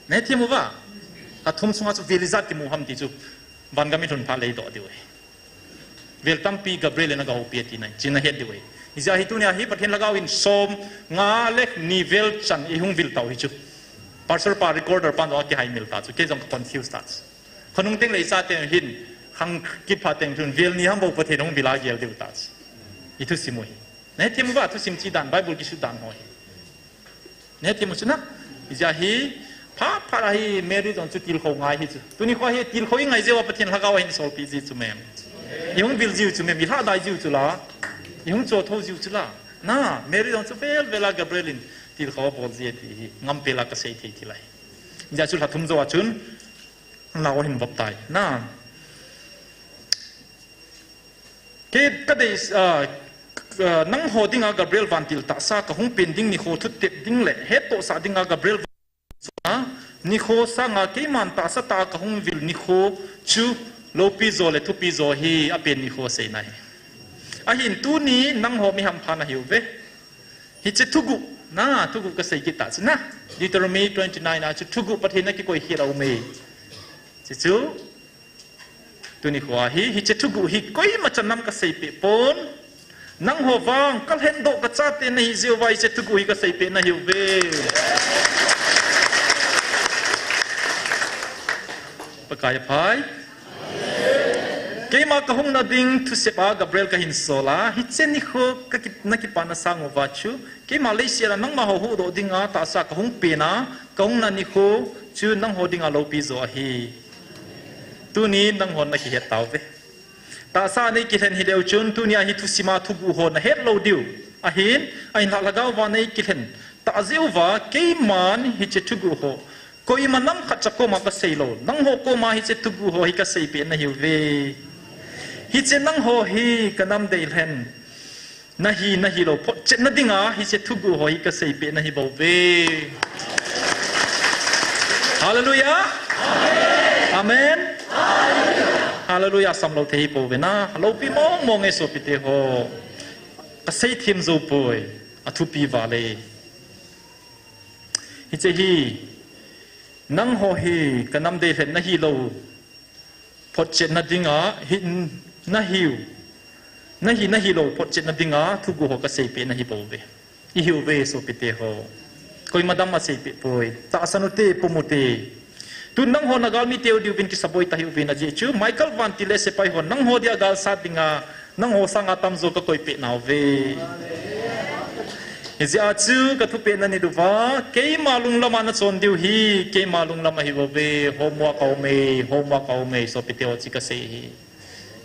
Nahethem uva? Lha thum sunga chu vel ijat kimu ham ti chu, van gam ilhun phat le idoh diu ahi. Vel tampi Gabriel in agahoupi ati nai, chu nahet diu ahi. Hijeh a hi tunia hi Pathen Lhagao in som nga le ni vel chan eihung vil tau hi chu. Pastor pa, recorder pan jong akihaimil ta chu, kei jong ka confuse ta chu. Khonung teng le icha teng hin, khang kit phat teng chun, vel ni ham bou Pathen hung vil a gel diu ta chu. I thusim u hi. Nahethem uva, thusim chi dan, Bible kisut dan ho hi. Nahethem u chu na. Hijeh a hi, phat phat a hi Mary jong chu tilkhou ngai hi chu. Tuni kho hi tilkhou ingai jeh uva Pathen Lhagao ahin solpeh ji chu mem. Ihung vil jiu chu mem, ilhahdai jiu chu la. Ihung chothou jiu chu la. Na, Mary jong chu vel vel a Gabriel in tilkhou abol ji e ti hi, ngam pel a kasei thei thil ahi. Hijeh a chu lha thum jou a chun, Lao ahin vop tai. Na. Kei kadei, ah, ah, nangho dinga Gabriel vantil tahsa kahung pen ding nikho thutep ding le hettohsah dinga Gabriel van, ah, nikho sanga keiman tahsa tah a kahung vil nikho chu loupi jo le thupi jo hi apen nikho asei nai. Ahin tuni nangho mi hampha nahiu ve. Hiche thuguh, na, thuguh kasei kit ta chu na. Deuteronomy twenty-nine a chu thuguh Pathen in akikoi khel a um e. Chuchu, tuni kho a hi, hiche thuguh hi koima chan nam kasei peh pon. Nangho vang, kalhendoh kachate nahi jeh uva hiche thuguh hi kasei peh nahiu ve. Pakai aphai. Keima kahung na ding thusep a Gabriel kahin sol a, hiche nikho kaki-, nakipana sang uva chu, keima leiset a nangma ho huhdoh dinga tahsa kahung pen a, kahung na nikho chu nangho dinga loupi jo ahi. Tuni nangho nakihet tauve. Tahsa nei kilhen hileu chun, tunia hi thusim a thuguh ho nahet lou diu. Ahin, ahinlah lhagao va nei kilhen tah jeh uva, keiman hiche thuguh ho koima nam khatcha koma kasei lou, nangho koma hiche thuguh ho hi kasei peh nahiu ve. Hiche nangho hi kanam deilhen nahi, nahi lou photchetna dinga hiche thuguh ho hi kasei peh nahi bou ve. Hallelujah. Amen. Hallelujah. Sam lou thei hi pou ve na. Loupi mong mong e sopite ho. Kasei them jou poi. Athupi vale. Hiche hi, nangho hi kanam deilhen nahi lou photchetna dinga, hi, nahiu, nahi, nahi lou photchetna dinga thuguh ho kasei peh nahi bou ve. Ihiu ve sopite ho. Koima dam asei peh poi. Tahsan ute, pum ute. Tun nangho nagalmi teu diuvin kisaboi tahih uvin ajeh chu Michael vantil le sepai hon nangho dia gal sat dinga nangho sanga tamjo kakoi peh nauve. Hijeh a chu kathupeh na nit uva, keima lunglam a nachon diu hi, keima lunglam ahi bouve, homework aum e, homework aum e, sopite ho, chu kasei hi.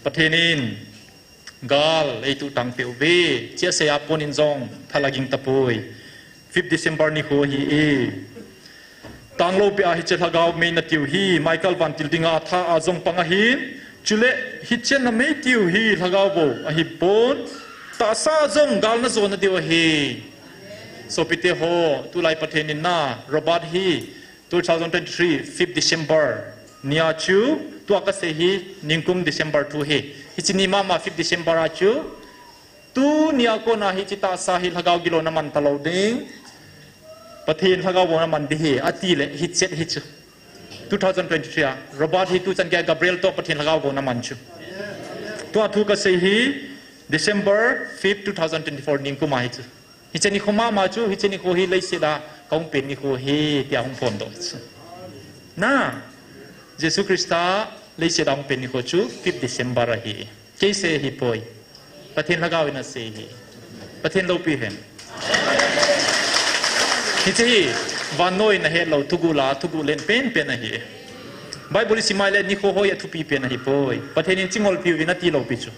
Pathen in gal eituh tang peh uve, chia sei a pon in jong thalaging tapoi. Fifth December nikho hi e. Tanglou peh a hiche lhagao mei natiu hi, Michael vantil dinga tha a jong pang ahin, chule hiche namei tiu hi lhagao bou ahi pon, tahsa jong gal najo nadiu ahi. Sopite ho, tulai Pathen in na, Robert hi, two thousand twenty-three, fifth December nia chu, tua kasei hi, ningkum December thu hi. Hiche ni mama fifth December a chu, tunia kona hiche tahsa hi lhagao gilouna man talou ding. Pathen lhagao bou naman ding ahi, ati le, hichet hi chu. Two thousand twenty-three a, Robert hi tuchan gei a Gabriel toh Pathen lhagao bou naman chu. Tua thu kasei hi, December fifth, two thousand twenty-four ningkum a hi chu. Hiche nikho mama chu, hiche nikho hi leiset a kahung pen nikho hi, tia hung phondoh chu. Na, Jesu Christa leiset a hung pen nikho chu, fifth December ahi. Kei sei ahi poi. Pathen lhagao in asei ahi. Pathen loupi hen. Hiche hi, vannoi in ahet lou, thuguh la, thuguh len penpen ahi. Bible isim a ile nikho ho hi athupi pen ahi poi. Pathen in chingol piuvin ati lou pi chu.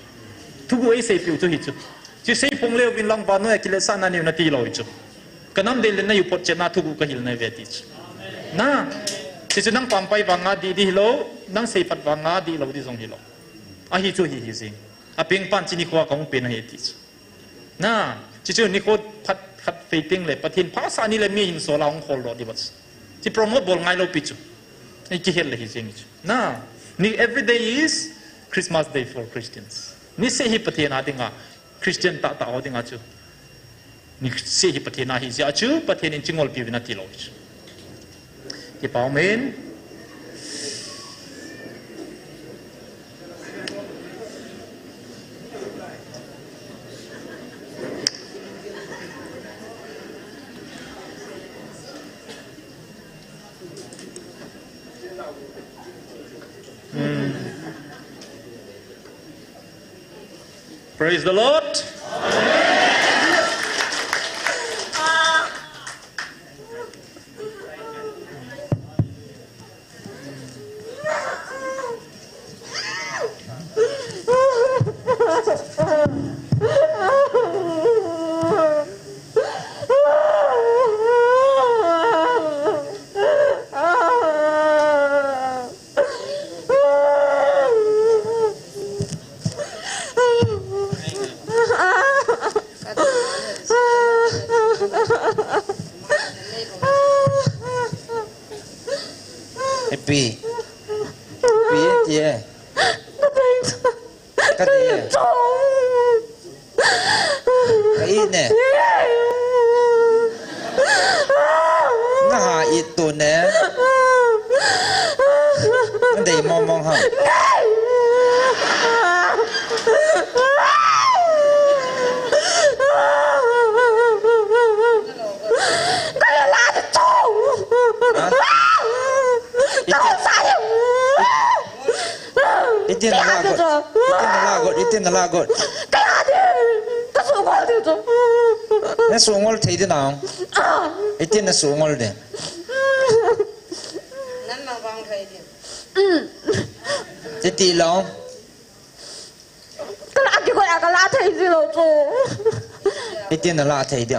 Thuguh eisei piu chu hi chu. Chu seiphong leuvin lang vannoi a kiletsahna neiu nati lou hi chu. Kanam dei le nahiu photchetna thuguh kahil naive ti chu. Na, hichu nang pampai vanga dih dih hilou, nang seiphat vanga dihlou dih jong hilou. Ahi chu hi hi jing. Apeng pan chu nikho a kahung pen ahi ti chu. Na, chuchu nikho phat, phat feiting le, Pathen phasah ni le mi hin sola hung khol lo di bas. Chi promote bol ngai lo pi chu. Ei kihel le hi jeng chu. Na, ni every day is Christmas day for Christians. Niseh hi Pathen a dinga, Christian tahtah ho dinga chu. Niseh hi Pathen a hi jeh a chu, Pathen in chingol piuvin ati lo chu. Kipa umin. Hmm. Praise the Lord. Happy. Happy, yeah. Ka dei e. Ka it ne. Na ha it tu ne. Ka dei mong mong ha. Ha? It, it, itin na la got. Itin na la got. Itin na la got. Kaya di. Ka sungol di tu. Na sungol thei di na. Ah. Itin na sungol di. Nan na vang thei di. Mm. Iti lo. Ka la kikoi a ka la thei di lo chu. Itin na la thei di.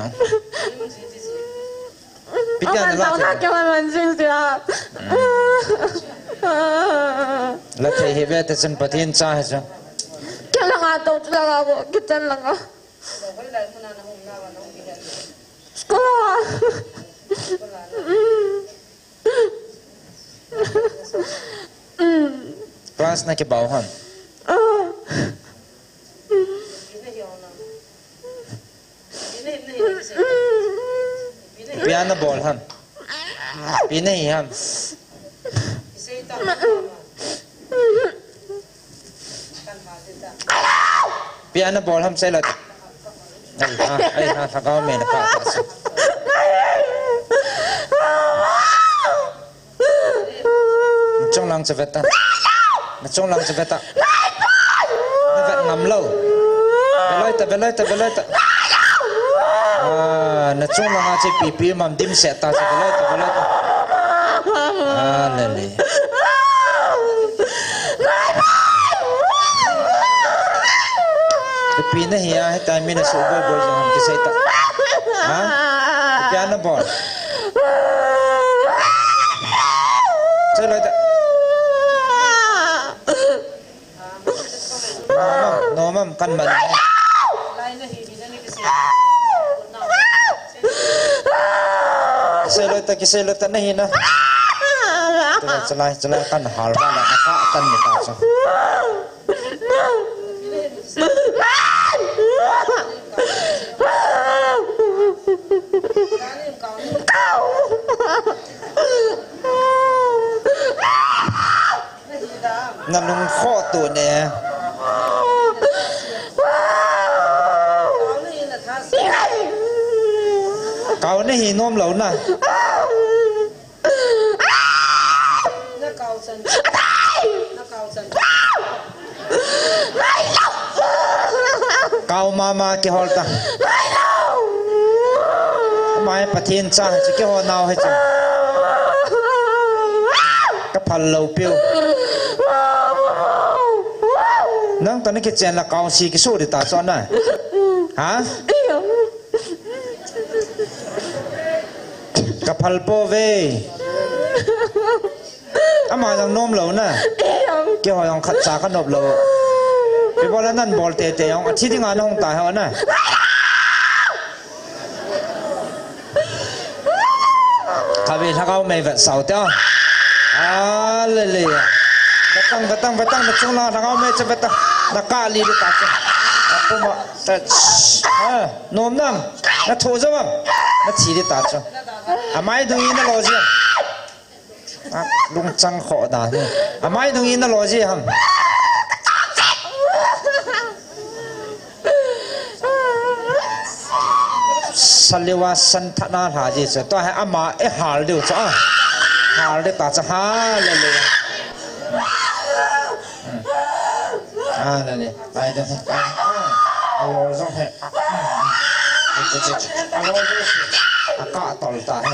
Itin na la thei. Aman tau na kya man jing sia. Mm. La thei hi ve te chun Pathen cha hi chu. Kya la nga tau chu la nga bo, kitchen la nga. School. Mm. Class na kibau ham? Ah. Ipi a na bol ham? Ipi na hi ham? Ipi a na bol ham, sei lo. Ai ha, ai ha, lhagao me na pa ta sa. Na chunglang chu ve ta. Na chunglang chu ve ta. Na vet ngam lo. Ve loi ta, ve loi ta, ve loi ta. Ah, na chunglang a che pipi mam dimset ta chu, ve loi ta, ve loi ta. Ah, le le. Ipi na hi a, heta mi na su boi boi jong ham kisei ta. Ha? Ipi a na bol? Sei loi ta. Nomam, nomam, kan man. Kisei loi ta, kisei loi ta, na hi na. Chalai, chalai, kan hal ba la, ka kan ni ta cha. Na lung kho tu ne. Kau na hi nom lo na. Kau mama kihol ta. Mai Pathen cha hi chu kihol nau hi chu. Ka phal lo piu. Nang ta na kichen la kau si kisu di ta so na. Ha? Ka phal po ve. Ama jong nom lo na. Keiho jong khat cha ka nop lo. Ibola nan bol tete jong athi dinga na hung ta ho na. Khatvei lhagao mei vetsah ute. Hallelujah. Vetang, vetang, vetang, na chunglang lhagao mei chu vetang. Na kah li ta chu. Na puma ta. Ha, nom nam. Na tho jo am. Na thi di ta chu. Amai dung in na lo ji am. A, lungchang kho da. Amai dung in na lo ji ham. Saliwa san thana lha ji chu. Tua hi ama e hal diu chu a. Hal di ta chu, hallelujah. Hallelujah. Ai da. A lo jong he. A lo jong he. A ka tol ta he.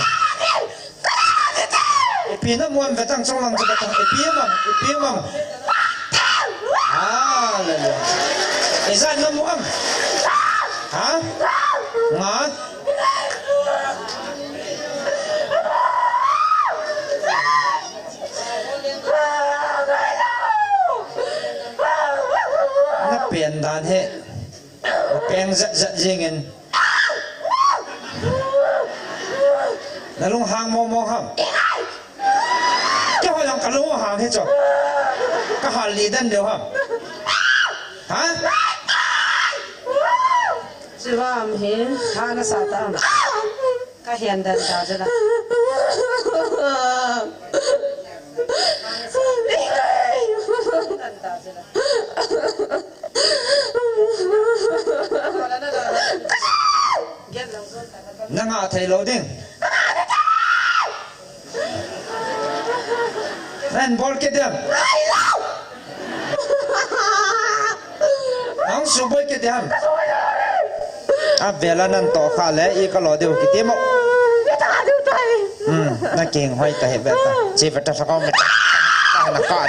Ipi na mu am vetang chunglang chu vetang. Ipi am, ipi am. Hallelujah. Ijat na mu am. Ha? Nga? Na pen dan he. Na peng jat jat jing in. Na lung hang mong mong ham. Keiho jong ka lung hang hi chu. Ka hal li den diu ham. Ha? Chiva am hi, ha na sa ta am. Ka hian den ta jela. Den ta jela. Na ngah thei lou ding. Nan bol kit dem. Nang suboi kit dem. A vela nan to kha le i ka lo diu kiti mo. Hmm, na king hoi ta he veta. Chi veta sa ko me. Na ka.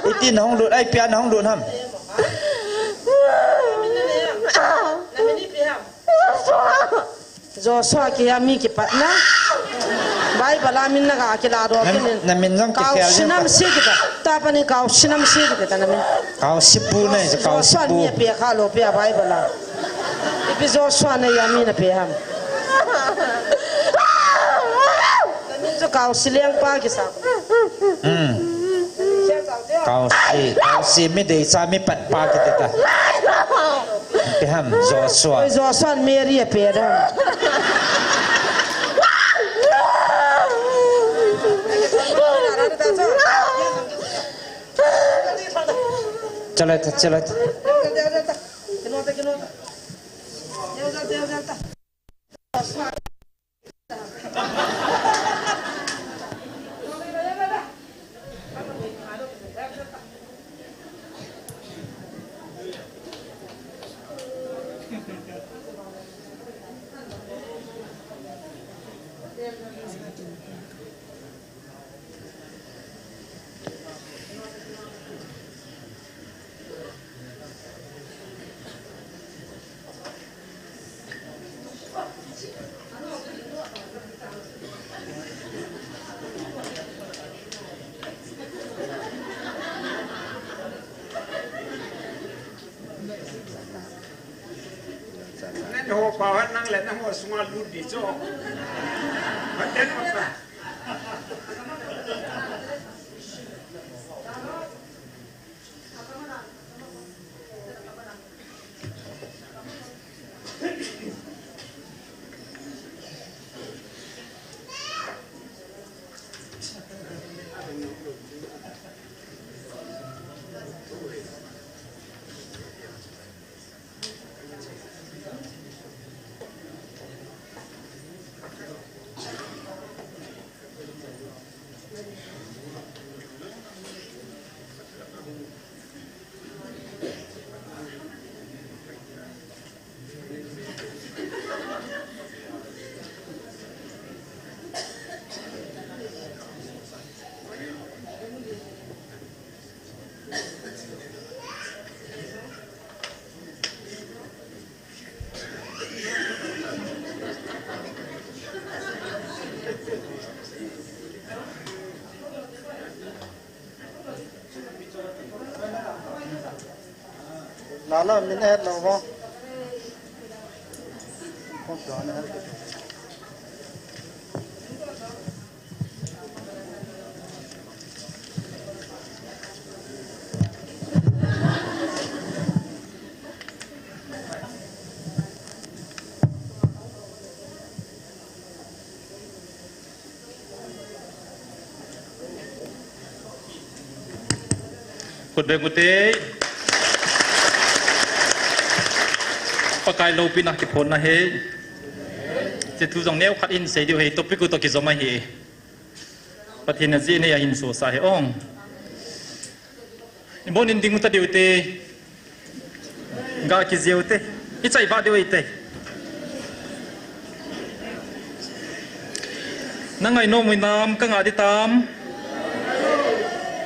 Iti na hung lut, ai pia na hung lut ham. Joshua kihi a mi kipatna. Bible a min na ga kila do kinin. Na min jong kikhel. Kausi nam si kita. Tapa ni kausi nam si kita na min. Kausi pu na, kausi pu. Joshua ni pe kha lo pe a Bible a. Ipi Joshua na ya mi na pe ham. Min chu kausi leng pa kisa. Hmm. Kausi, kausi mi dei sa mi pat pa kiti ta. Pe ham Joshua. Oi, Joshua Mary a pe da. Chala ta, chala ta. Nangho pao han nang le nangho sunga lut di chu. Maten mata. Lala, min het lou vo. Kong pia na het. Khut beng ute. Pakai loupina kiphonna ahi. Hiche thu jong neokhat in sei diu ahi, topic u toh kijom ahi. Pathen in ajeh nei a hin sosa ahi ong. Ibon in ding u ta diu te. Ga kijeu te. I chai va diu te. Na ngai nom u hinam, ka ngah ding tam.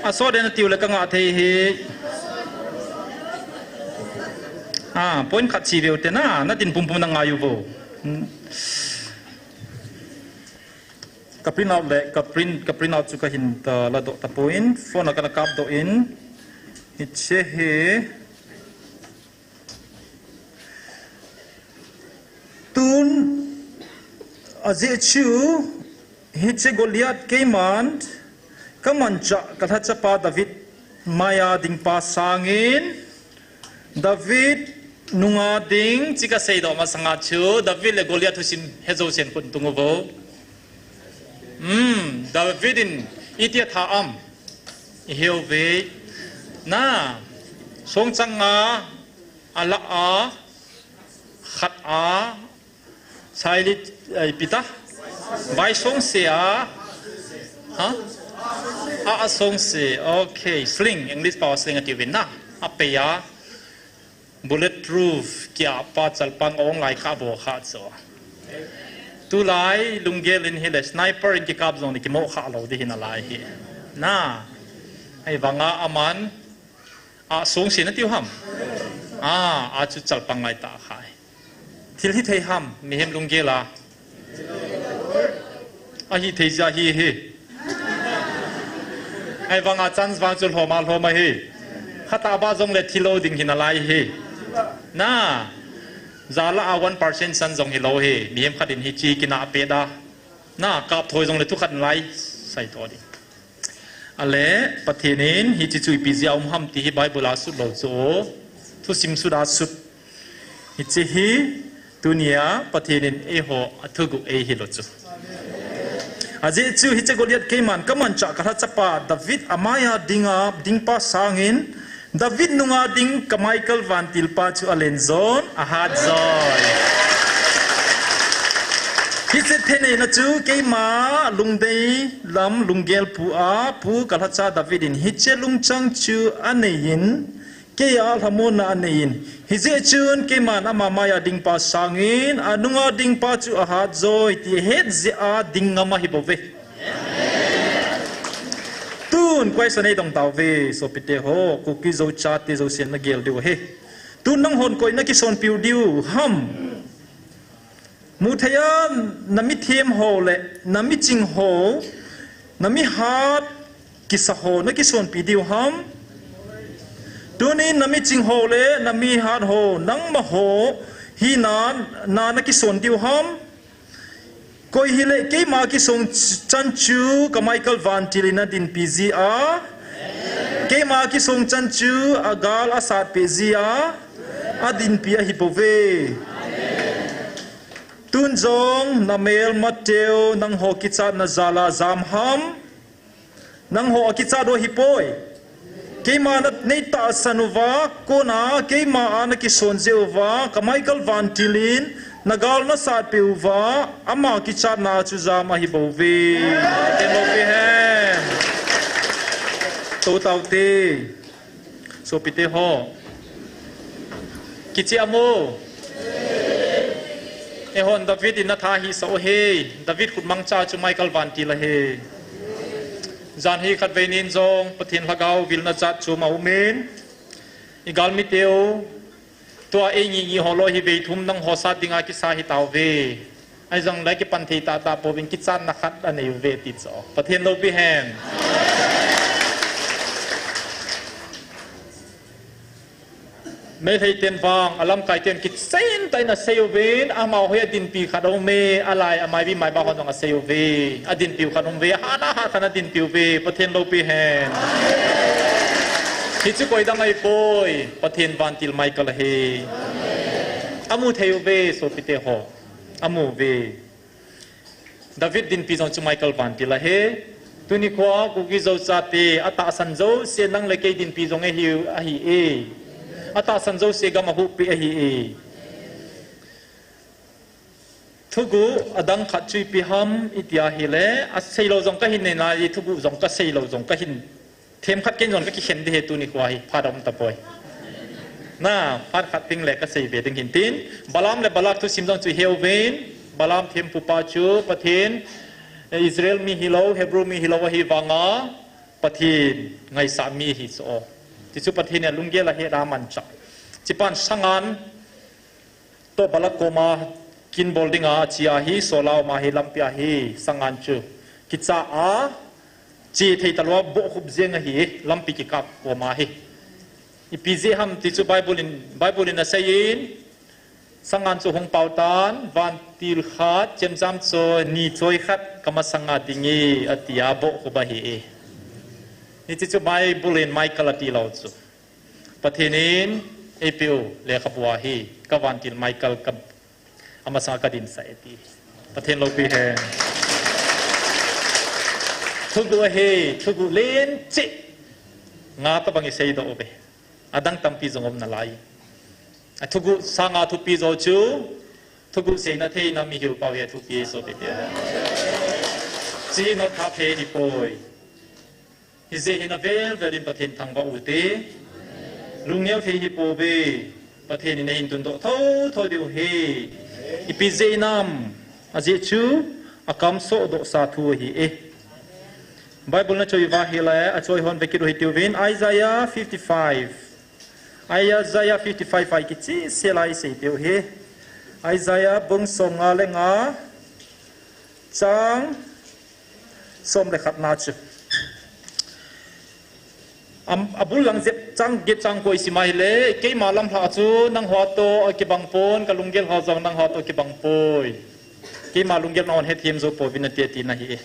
Aso den atiu le ka ngah thei hi. Ah, point khat chi veu te na, na din pumpum na ngai u vo. Hmm. Ka print out le, ka print, ka print out chu ka hin ta la doh tapon, phone a kana kap doh in, hiche hi, tun, ajeh chu, hiche Goliath keiman, ka manchah, ka lhachapa David, maiya ding pa sangin, David nunga ding, chi ka seidoh masanga chu, David le Goliath thusim he jousen khut tung u vo. Hmm, David in itia tha am, i heu ve. Na, songchang a, a la a, khat a, Sai li, eh, ipi ta? Vai songse a. Ha? A, a songse. Okay. Sling. English pao sling ati uvin na. A pei a. Bulletproof. Kia pa chalpang ong lai ka bo kha cho. Tulai lunggel in hile sniper in kikap jong ni kimo kha lou di hin alai hi. Na. Ahivanga aman. A songse na tiu ham. A, a chu chalpang lai ta khai. Thil hithei ham, mihem lunggel a. Ahithei jeh hi hi. Ahivanga chance vang chu lhom a lhom ahi. Khat a ba jong le thilou ding hin alai hi. Na, jala a one percent san jong hilou hi. Mihem khat in hichi kina pe da. Na, kap thoi jong le thu khat lai. Sai tho ding. Ale, Pathen in hiche chu ipi jeh a um ham ti hi Bible a sut lou chu. Thusim sut a sut. Hiche hi tunia Pathen in eiho a thuguh ei hilou chu. Ajeh chu hiche Goliath keiman ka manchah ka lhachapa David amaiya dinga dingpa sangin David nunga ding ka Michael vantil pa chu alen jon, ahat joi. Hiche thenei na chu keima lungdei lam lunggel pu a pu ka lhacha David in hiche lungchang chu anei in, kei a lhamonna anei in. Hijeh chun keiman ama maiya dingpa sangin anunga dingpa chu ahat joi ti het jeh a ding ngam ahi bou ve. Tun, question eidong tauve, sopite ho, Kuki Zo chate jousen nagel diu ahi. Tun nanghon koi nakisonpiu diu ham. Mutheiya namithem ho le, namiching ho, namihat kisa ho, nakisonpi diu ham. Tunin namiching ho le, namihat ho, nangma ho, hina, na, nakison diu ham. Koi hile keima kisong chan chu ka Michael vantil in adinpi jia. Keima kisong chan chu agal asatpeh jia. Adinpi ahi bouve. Tun jong namel mateu nangho kichatna jal a jam ham. Nangho akichat u ahipoi. Keima na neitahsan uva, kona keima a nakison jeh uva, ka Michael vantil in nagal nasatpeh uva, ama kichatna chu jam ahi bouve. Pathen loupi hen. Tou taute. Sopite ho. Kiche am o. Eihon David in atha hisah u ahi. David khut mangcha chu Michael vantil ahi. Jan hi khatvei nin jong Pathen lhagao vilna jat chu ma umin. Igalmi teu. Tua eini ni ho loi hi vei thum nangho sat dinga kisa hitauve. Ahi jongle kipan thei tahtah pouvin kichatna khat anei uve ti chu. Pathen loupi hen. Meitei ten vang, alamkai ten kichen tah in asei uvin, amaho hi adinpi khat aume, alai, amaibi maiba hon jong asei uve, adinpiu khat aume, ahat ahat khat in adinpi uve, Pathen loupi hen. Hichu koi dang ahipoi, Pathen vantil Michael ahi. Amu thei uve, sopite ho. Amu uve. David dinpi jong chu Michael vantil ahi. Tuni khoa Kuki Zo chate atahsan jouse nang le kei dinpi jong ahi, ahi e. Atahsan jouse gam ahuhpi ahi e. Thugu adang khat chu ipi ham itia ahile, asei lou jong kahin nei nai, thugu jong kasei lou jong kahin them khat ken jong kakikhen ding ahi tuni khoa hi, phat aum tapoi. Na, phat khat teng le kasei ve ding hin tin, Balaam le Balak thusim jong chu iheuvin, Balaam thempupa chu Pathen, eh, Israel mi hilou, Hebrew mi hilou ahi vanga, Pathen ngaisah mi ahi chu o. Tichu Pathen in alunggel ahet a amanchah. Chupan sangan toh Balak koma kin bol dinga achea hi, sola uma hi, lampi a hi, sangan chu kicha a, che thei talou a, bohkhup jeng ahi, lampi kikap koma hi. Ipi jeh ham tichu Bible in, Bible in aseiyin, sangan chu hung pao tan, vantil khat, chemjam chu ni choi khat kamasanga dinge, atia bohkhup ahi e. Hiche chu Bible in Michael atilou chu. Pathen in eipeu lekhabu a hi, kavantil Michael ka, amasanga kadinsah e ti. Pathen loupi hen. Thugu ahi, thugu lencheh. Nga tobang iseidoh uve. Adang tampi jong um nalai. Athugu sanga thupi jo chu, thugu seina theina mihiu pau hi athupi sopite. Chi notthap thei ahipoi. Hijeh hin avel vel in Pathen thangvah ute. Lungneo thei ahipouve. Pathen in eihin tundoh thotho diu ahi. Ipi jeh ham, ajeh chu akamsoh dohsa thu ahi e. Bible nachoi uva ahile, achoi hon vekit u hitiuvin, Isaiah fifty-five. Isaiah fifty-five a ikichehsel a isei diu ahi. Isaiah bung somnga le nga, chang som le khatna chu. Am, abul lang jep chang get chang ko isim ahile, keima lamlhah chu nangho toh akibang pon, kalunggel ho jong nangho toh akibang poi. Keima lunggel nahon hethem jou pouvin ati, tina ahi e.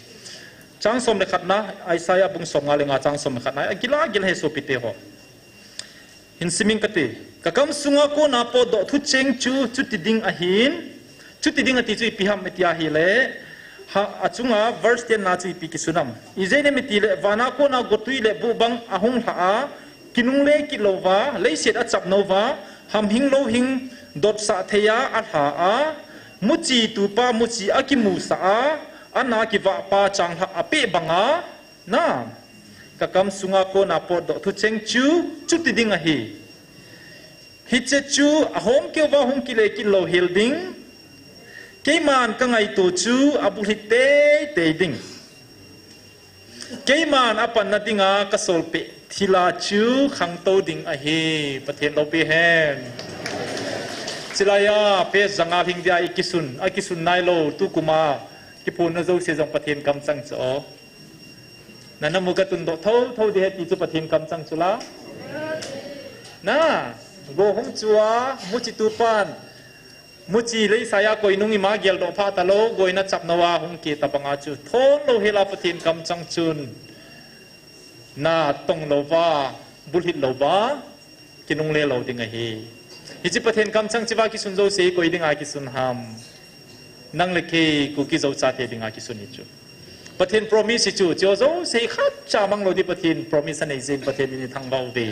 Chang som le khatna, Isaiah bung somnga le nga chang som le khatna, agil agil ahi sopite ho. Hin siming kate, kakam sunga kona potdoh thucheng chu, chuti ding ahin, chuti ding ati chu ipi ham itia ahile, ha, achunga verse ten na chu ipi kisun ham. Ijeh inem itile, vana kona gotwi le buhbang ahung lha a, kinungle kit louva, leiset achap nouva, hamhing louhing dotsah thei a alha a, muchi tupa muchi akimusah a, ana kivahpa changlhah apeh banga, na, kakam sunga kona potdoh thucheng chu, chuti ding ahi. Hiche chu ahomkeuva hung kile kit louhel ding. Keiman kangaito chu abulhit teitei ding. Keiman apanna dinga kasolpeh thila chu khangtou ding ahi. Pathen loupi hen. Chulaiya, page janga lhing dia ikisun, akisun nailou, tukuma kiphonna jouse jong Pathen kamchang chu o. Nana mu katundoh thotho ding ahi ti chu Pathen kamchang chu la. Na, go hung chua, muchi tupan, muchi leisaiya koinung ima geldoh phah talou, goina chap nouva hung kit tabanga chu thon louhel a Pathen kamchang chun, natong louva, bulhit louva, kinungle lou ding ahi. Hiche Pathen kamchang chea kisun jouse koi dinga kisun ham. Nang le kei Kuki Zo chate dinga kisun hichu. Pathen promise hichu, hiche jouse khatcha manglou ding Pathen promise anei jeh in Pathen in ithangvah uve.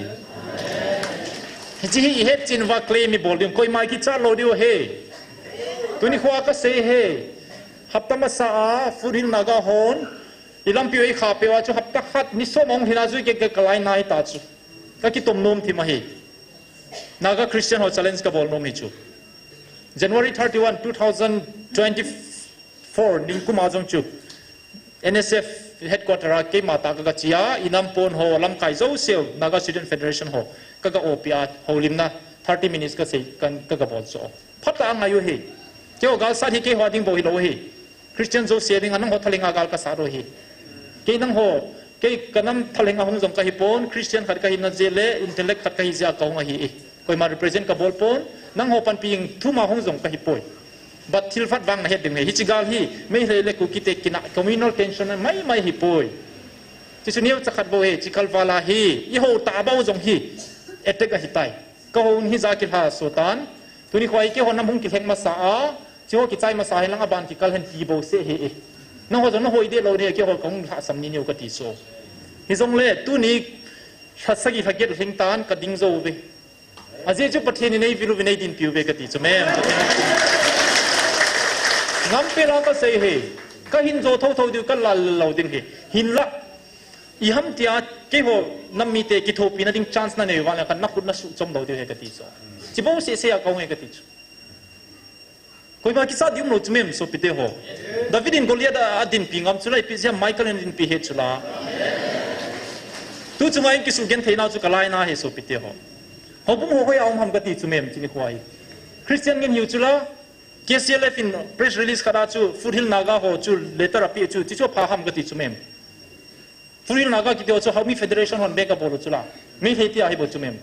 Hiche hi ihet chin uva claim ibol diu, koima kichat lou diu ahi. Tuni khoa kasei ahi. Hapta masa a Foothill Naga hon ilampi u eikhah peh uva chu hapta khat ni som ahung lhin a chu kei ka, kalai nai ta chu. Kakitom nom thim ahi. Naga Christian ho challenge kabol nom hichu. January thirty-one, two thousand twenty-four ningkuma jong chu N S F headquarter a keima tah kaga che a, inam pon ho, lamkai jouseu, Naga Student Federation ho, kaga opi a, houlimna thirty minutes kasei, kan, kaga bol chu. Phatah a ngai u ahi. Keiho galsat hi keiho ding bou hilou ahi. Christian jouse dinga nangho thalhenga gal kasat u ahi. Kei nangho, kei kanam thalhenga hung jong kahipon, Christian khat kahina jeh le, intellect khat kahi jeh a kahung ahi e. Koima represent kabol pon, nangho panpi jing thuma hung jong kahipoi. But thil phat vang nahet ding ahi, hiche gal hi, Meitei le Kuki te kinah communal tension maimai ahipoi. Hichu neocha khat bou ahi, hiche kalval a hi, ihou tah bou jong hi, attack ahitai. Kahou hija kilha sotan, tuni khoa hi keiho nam hung kilheng masa a, hicheho kichai masa hen lang aban kikal hen ti bouseh ahi e. Nangho jong nahoi deh lou ni, keiho kahung lhahsam ni niu kati chu. Hijongle, tuni lha sagi lha get lhing tan kading jou ve. Ajeh chu Pathen in eivil uve, eidinpi uve kati chu mem. Ngampi la kasei hi. Kahin jo thotho diu, kalal lou ding hi. Hinla. Iham tia, keiho nam mite kithopina ding chance nanei uva le khan nakhut nasuh chom lou diu ahi kati chu. Chibou seh seh a kahung ahi kati chu. Koima kichat ding umlou chu mem, sopite ho. David in Goliath a, adinpi ngam chu la, ipi jeh a Michael in adinpi het chu la. Tu chunga in kisugenthei nau chu kalainat ahi sopite ho. Houbung ho hoiya um ham kati chu mem, chuni khoi. Christian ngen hiu chu la, K C L F in press release khat a chu Foothill Naga ho chu letter ape chu, ti chu apha ham kati chu mem. Foothill Naga kiti ho chu Haomi Federation hon bek abol u chu la. Meitei tia hi bou chu mem.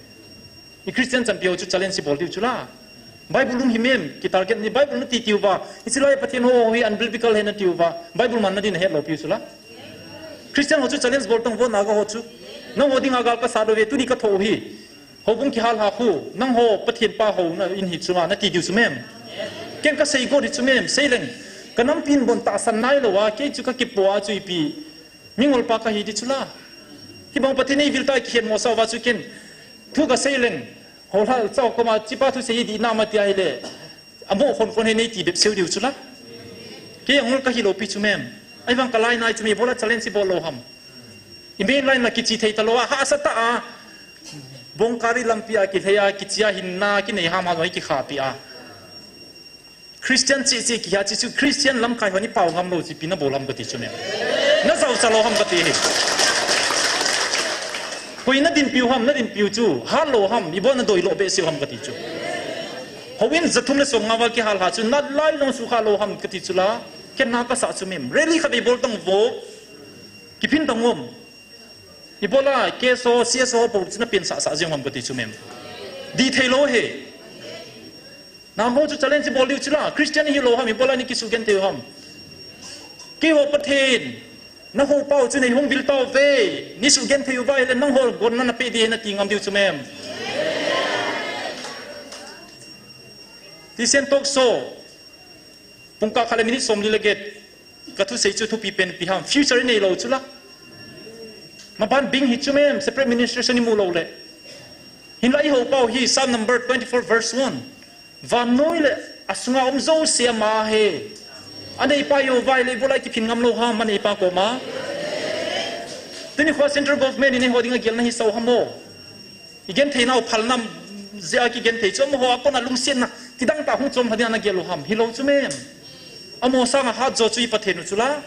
I Christian chanpi ho chu challenge ibol diu chu la. Bible um hi mem, kitarget ni Bible nati tiu va. Hiche lai Pathen ho hi unbiblical ahi nati u va. Bible manna din ahet lou piu chu la. Christian ho chu challenge bol tang vo Naga ho chu. Nangho dinga gal kasat uve, tuni katho u hi. Houbung kihal ha khu, nangho Pathen pa houna in hi chu ma, nati diu chu mem. Ken kasei got hi chu mem, sei leng. Kanampin bon tahsan nailou a, kei chu kakipo a chu ipi. Mingol pa kahi di chu la. Hibang Pathen eivil ta kihen mo sa uva chu ken. Thu kasei leng. Holhal chau koma chipa thusei hi dihna ma tia hile. Amo khon khon hi neiti bep seu diu chu la. Kei angol kahi lou pi chu mem. Ahivang kalainat chu mem, ibola challenge ibol lou ham. I main line la kiche thei talou a, hahsa tah a. Bongkari lampi a kilhei a, kiche a hinna, kinei ham ham, kikhapi a. Christian cheh cheh kihi a, cheh chu Christian lamkai hon ipao ngam lou chu ipi nabol ham kati chu mem. Najao cha lou ham kati hi. Koi nadinpiu ham, nadinpiu chu, hat lou ham, ibola nadoi lou behseh u ham kati chu. Houin jathum le somnga val kihal ha chu, nalai jong sukha lou ham kati chu la, ken na kasah chu mem. Rally khat ibol tang vo, kiphin tang um. Ibola K S O, C S O pou chu napensah sah jeng ham kati chu mem. Dih thei lou hi. Nangho chu challenge ibol diu chu la, Christian hilou ham, ibola nei kisugenthei u ham. Keiho Pathen, nangho pau chu neihung vil tauve, nei sugenthei uva ahile nangho gonna napeh ding ahi nati ngam diu chu mem. Tisen talk show, pungkah khat le minute somli le get. Kathusei chu thupi pen ipi ham, future inei lou chu la. Maban bing hi chu mem, separate ministration imu lou le. Hinla ihou pau hi, Psalm number twenty-four verse one. Vannoi le asunga um jouse ama ahi. Aneipa ihiu va ahile ibola ikiphin ngam lou ham, aneipa koma. Tuni kho central government in eiho dinga gel nahi sao ham o. Igenthei nau phalna jeh a kigenthei chu, amaho a kona lungsetna kidang tah hung chom lha ding a nagel u ham, hilou chu mem. Amaho sanga hatjo chu i Pathen u chu la.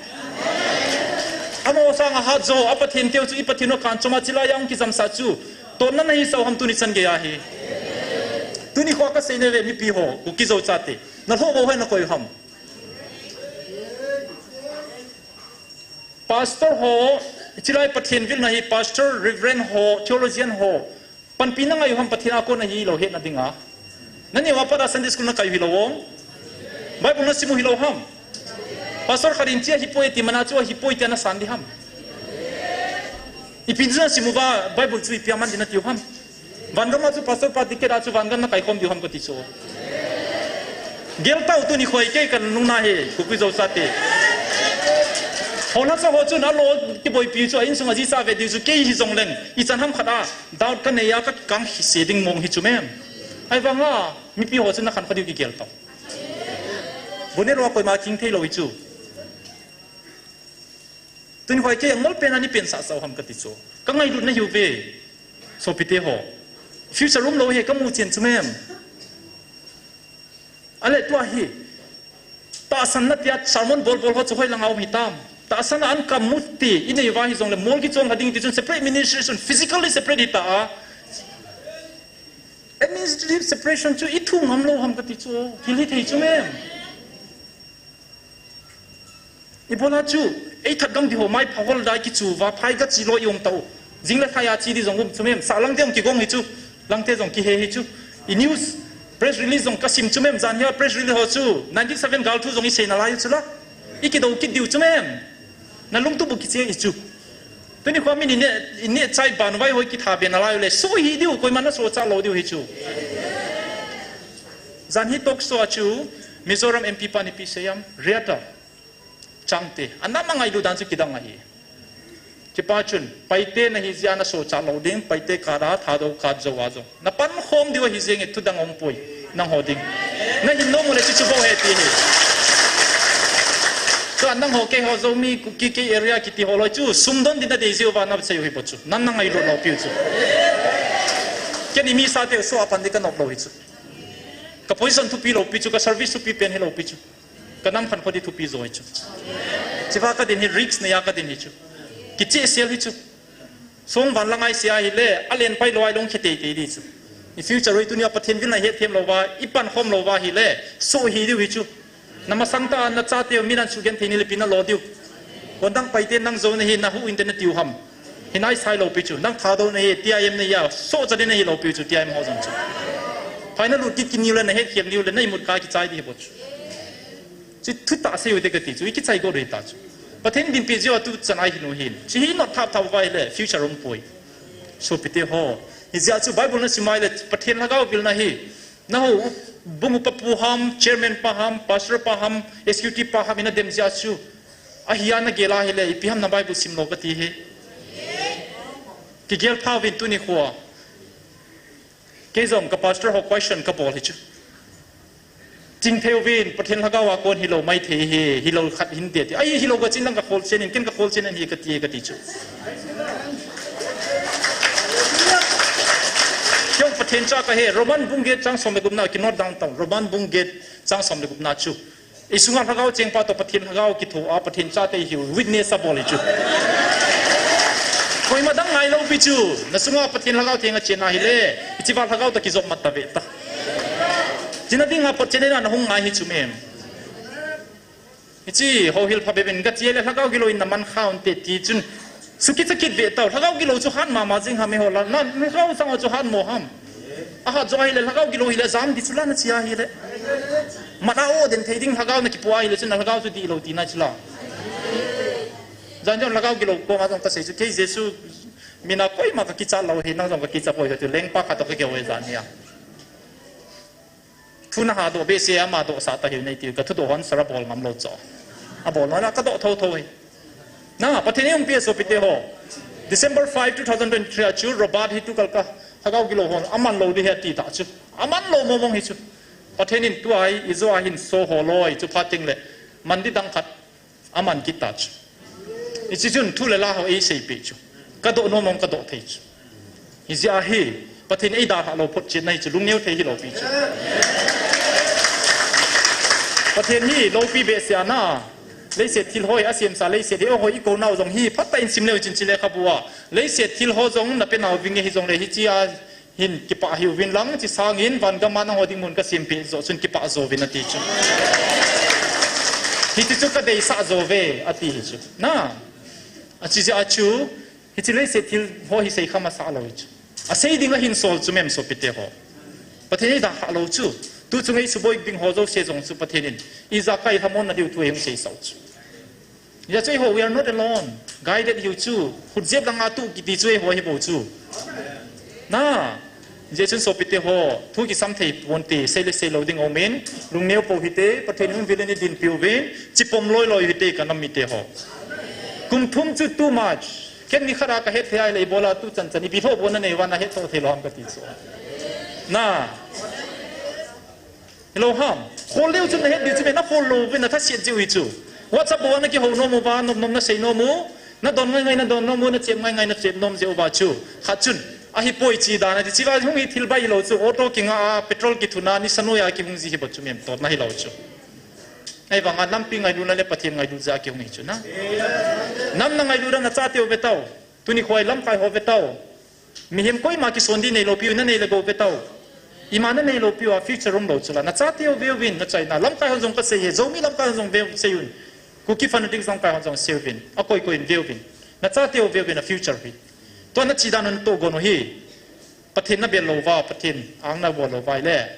Amaho sanga hatjo, a Pathen teu chu i Pathen u a kan chom a chilai a hung kijamsah chu. Tonna nahi sao ham tuni chan gei a hi. Tuni kho kasei nai ve mipi ho, Kuki Zo chate. Nalhoh bou hoi nakoi u ham. Pastor ho, chilai Pathen vilna hi pastor, reverend ho, theologian ho. Panpina ngai u ham Pathen a kona hilou hetna dinga. Naneo a pat a Sunday school nakai u hilou o. Bible nasim u hilou ham. Pastor khat in chia hipoi ti mana chu ahipoi tia nasan di ham. Ipi chu nasim uva Bible chu ipi a man di natiu ham. Vangam a chu pastor pa ticket a chu vangam nakaikhom diu ham kati chu. Gel tau tuni khoi kei kanung na hi, Kuki Zo chate. Hona sa ho chun alo kiboipi chu a insung a jisa ve diu chu kei hijongleng. Ichan ham khat a, doubt kanei a kakang hise ding mong hi chu mem. Ahivanga, mipi ho chun nakhan kha diu kigel tau. Bunelo a koima king thei lou hi chu. Tuni khoi kei angol pen a nei pensah sao ham kati chu. Kangailutna hiu ve. Sopite ho. Future umlou hi kamu chen chu mem. Ale tua hi. Tahsanna tia sermon bol bol ho chu hoilang a um hitam. Tahsanna an kamu ti inei uva hijongle mol kichon lha ding ti chun separate ministration, physically separate hita a. Administrative separation chu ithu ngam lou ham kati chu. Hil hithei chu mem. Ibola chu, ei that gam di ho mai phahol dai kichu va phai kachi lou i um tau. Jing le thai a chi di jong um chu mem, sa Langte jong kigong hi chu, Langte jong kihe hi chu. I news, press release jong kasim chu mem, jan hia press release ho chu, ninety seven gal thu jong isei nalai u chu la. Ikidou kit diu chu mem. Nalungtup u kiche hi chu. Tuni kho min ineh, ineh chai ban vai hoi kitha be nalai u le, so hi diu, koima naso cha lou diu hi chu. Jan hi talk show a chu, Mizoram M P pan ipi seiyam, Riata. Changte, anam angailut dan chu kidang ahi. Chupa chun, Paite nahi jeh a nasohcha lou ding, Paite khat a Thadou khat jou a jong. Napankhom diu ahi jenge, thudang aumpoi, nangho ding. Nahin nom u le chuchu bou ahi ti ahi. Tua nangho keiho Zomi, Kuki, kei area kiti ho loi chu, sum don ding nadei jeh uva nasei u ahi bou chu. Nang nangailut lou piu chu. Keini mi sate soh a pan ding kanop lou hi chu. Ka position thupi lou pi chu, ka service thupi pen hilou pi chu. Ka nam khankho ding thupi jo hi chu. Chuva kadin hi risk nei a kadin hi chu. Kichehsel hi chu. Songvan la ngaise ahile, alen pai lou a ilong khe teitei ding chu. I future u hi tunia Pathen vilna hetthem lou va, ipankhom lou va ahile, soh hi diu hi chu. Namasang tah a nachateu min ahin sugenthei ni le ipi nalo diu. Kon dang Paite nang jou nahi nahu inte natiu ham. Hinai sai lou pi chu. Nang Thadou nahi, T I M nahi a, sohcha ding nahi lou pi chu, T I M ho jong chu. Phai nalut kit kit niu le, nahetkhem niu le, na imut kha kichai ding hi bou chu. Chu thutah sei u te kati chu, ikichai go dei ta chu. Pathen dinpi jeh a tuchan a ihin u hin. Chu hi not thap thap uva ahile, future umpoi. Sopite ho. Hijeh a chu Bible nasim a ahile, Pathen lhagao vilna hi. Naho, bung upa pu ham, chairman pa ham, pastor pa ham, executive pa ham, ina dem jeh a chu. Ahi a nagel a ahile, ipi ham na Bible sim lou kati hi. Kigel pha uvin tuni khoa. Kei jong ka pastor ho question kabol hi chu. Chingthei uvin, Pathen lhagao a kon hilou maithei hi, hilou khat hinte ti. Ai, hilou kachin lang kakholchen in, ken kakholchen in ahi kati, kati chu. Kei jong Pathen cha kahi, Roman bung get chang som le gupna, ki note down tao. Roman bung get chang som le gupna chu. Isunga lhagao chengpa toh Pathen lhagao kitho a, Pathen chate ihiu, witness abol hi chu. Koima dang ngai lou pi chu, nasunga Pathen lhagao theng achen ahile, hicheva lhagao toh kijop mat tave ta. China dinga Pathen in nahung ngai hi chu mem. Hiche houhil phabep in gache le lhagao gilou in naman kha unte ti chun, sukicha kit ve tao, lhagao gilou chu hat mama jing ham eiho la, na lhagao sanga chu hat mo ham. Ahat jo ahile lhagao gilou hile jam ding chu la nache ahile. Mat a o den thei ding lhagao nakipu ahile chun na lhagao chu dihlou tina chu la. Jan jong lhagao gilou koma jong kasei chu kei Jesu mina koima kakichat lou hi, nang jong kakichat poi hi, tu lengpa khat toh kagel e jan hia. Thu nahadoh behseh a ama dohsah ta hiu nei tiu, ka thudoh hon sara bol ngam lou chu. Abol lou na kadoh thotho hi. Na, Pathen in eiumpi e sopite ho. December five, two thousand twenty-three a chu Robert hi tukal ka lhagao gilou hon aman lou ding ahi ati ta chu. Aman lou mong mong hi chu. Pathen in tua hi, ijo a hin so ho loi chu phat teng le. Man ding dang khat aman kit ta chu. Hiche chun thu le la ho eiseipeh chu. Kadoh nom mong kadoh thei chu. Hijeh a hi, Pathen eidalhah lou photchetna hi chu, lungneo thei hilou pi chu. Pathen hi loupi behseh a na, leiset thil ho hi asemsa, leiset hi ho hi ikou nau jong hi, phatah in sim leu chun hiche lekhabu a. Leiset thil ho jong napenau vinge hijongle hiche a hin kipah hiuvin lang, hiche sangin van gam a nangho ding mun kasempeh joh chun kipah jouvin ati chu. Hiti chu kadeisah jouve, ati hi chu. Na, achi jeh a chu, hiche leiset thil ho hi seikham asah lou hi chu. Asei ding ahin sol chu mem sopite ho. Pathen eidalhah lou chu. Tu chung eisuboi ding ho jouse jong chu Pathen in ijakai lhamonna diu thu eihung seisah u chu. Hijeh chun eiho, we are not alone. Guided hiu chu. Khut jep langa tu kiti chu eiho ahibou chu. Na, hijeh chun sopite ho, thu kisam thei ponte, sei le sei lou ding aumin, lungneo pou hite, Pathen in umvil in eidinpiuvin, chipom loi loi hite kanam mite ho. Kum thum chu too much. Ken nikhat a kahet thei ahile ibola tu chan chan ipi lhohbolna neiuva nahet thei lou ham kati chu. Na, hilou ham. Khol leu chun nahet diu chu me, nakhol louvin nathase jiu hi chu. WhatsApp bou a nakihou nom uva, nom nom nasei nom u. Nadon ngai ngai nadon nom u, nachep ngai ngai nachep nom jeh uva chu. Khat chun, ahipoi chi dan ati, hicheva hung hi thil bai hilou chu. Auto kinga a, petrol kithun a, nisa noiya kihung ji hi bou chu mem, totna hilou chu. Ahivanga nampi ngailutna le Pathen ngailut jeh a kihung hi chu na. Nam nangailut a nachateu ve tao. Tuni khoa lamkai ho ve tao. Mihem koima kison ding neilou piu, nanei le gou ve tao. Ima nanei lou piu a future umlou chu la. Nachateu veuvin, nachaina. Lamkai hon jong kasei e, Zomi lamkai hon jong veu seiyun. Kuki fanatics lamkai hon jong seiyuvin. Akoi koi in veuvin. Nachateu veuvin a future hi. Tua nache dan u natoh gon u hi. Pathen nabel lou uva, Pathen ang nabol lou uva ahile.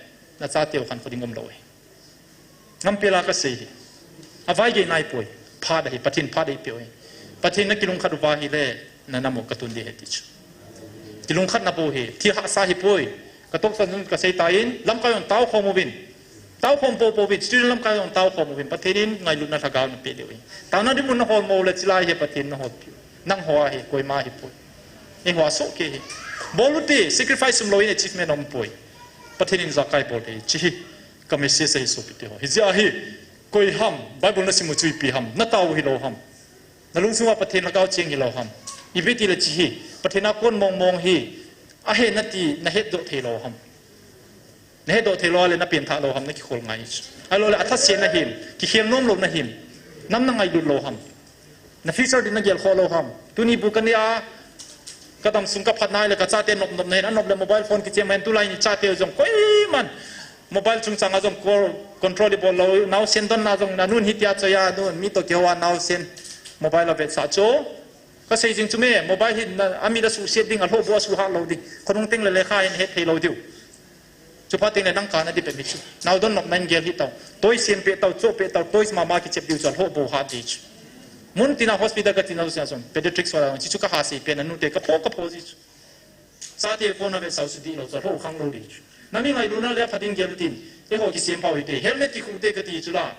Nachateu khankho ding umlou hi. Ngampela kasei hi. Avaigei naipoi. Phat ahi, Pathen phat eipeh u hi. Pathen nakilungkhat uva ahile, nanam u katun ding ahi ti chu. Kilungkhatna bou hi, thil hahsa ahipoi. Katoksan jong kasei tan, lamkai hon taokhom uvin. Taokhom poupou vin, student lamkai jong taokhom uvin, Pathen in ngailutna lhagao napeh diu ahi. Taona dinmun nahol mo le chilai hi Pathen nahol piu. Nangho ahi, koima ahipoi. Eiho a soh kei ahi. Bol ute, sacrifice umlou in achievement aumpoi. Pathen in jakai bol ahi, hiche hi ka message ahi sopite ho. Hijeh a hi, koi ham, Bible nasim u chu ipi ham, natao u hilou ham. Nalungsunga Pathen lhagao cheng hilou ham. Ipi tile hiche hi, Pathen a kon mongmong hi, ahi nati nahetdoh theilou ham. Nahetdoh theilou a le napenthah lou ham, nakikhol ngai chu. Ahilou le athasetna him, kikhel nomlouna him. Nam nangailut lou ham. Na future din nagelkhoh lou ham. Tuni bu kanei a, kadamsung kaphat nai le kachate nopnop nahin, anop le mobile phone kichem ahin, tulai ni chateu jong koiman mobile chungchanga jong control ibol lou, naosen donna jong, nanun hitia choi a, nun mi toh kihou a naosen, mobile avetsah chu. Kasei jing chu me, mobile hi na, amit asuhset ding, alhohbou asuhhat lou ding. Khonung teng le lekha hin het theilou diu. Chuphat teng le nang kana dipeh mi chu. Naodon nopna in gel hih tao. Toys sempeh tao, chohpeh tao, toys mama kichep diu chu alhohbou hat di chu. Muntina hospital kati nau sia jong, pediatrics wala jong, hichu kahasei pen, nanute kapho, kapho ji chu. Chate phone avetsah u chu dihlou chu, alhoh khanglou di chu. Nami ngailutna le aphat in gel tin, eiho kisempha u hite, helmet kikhu te kati chu la.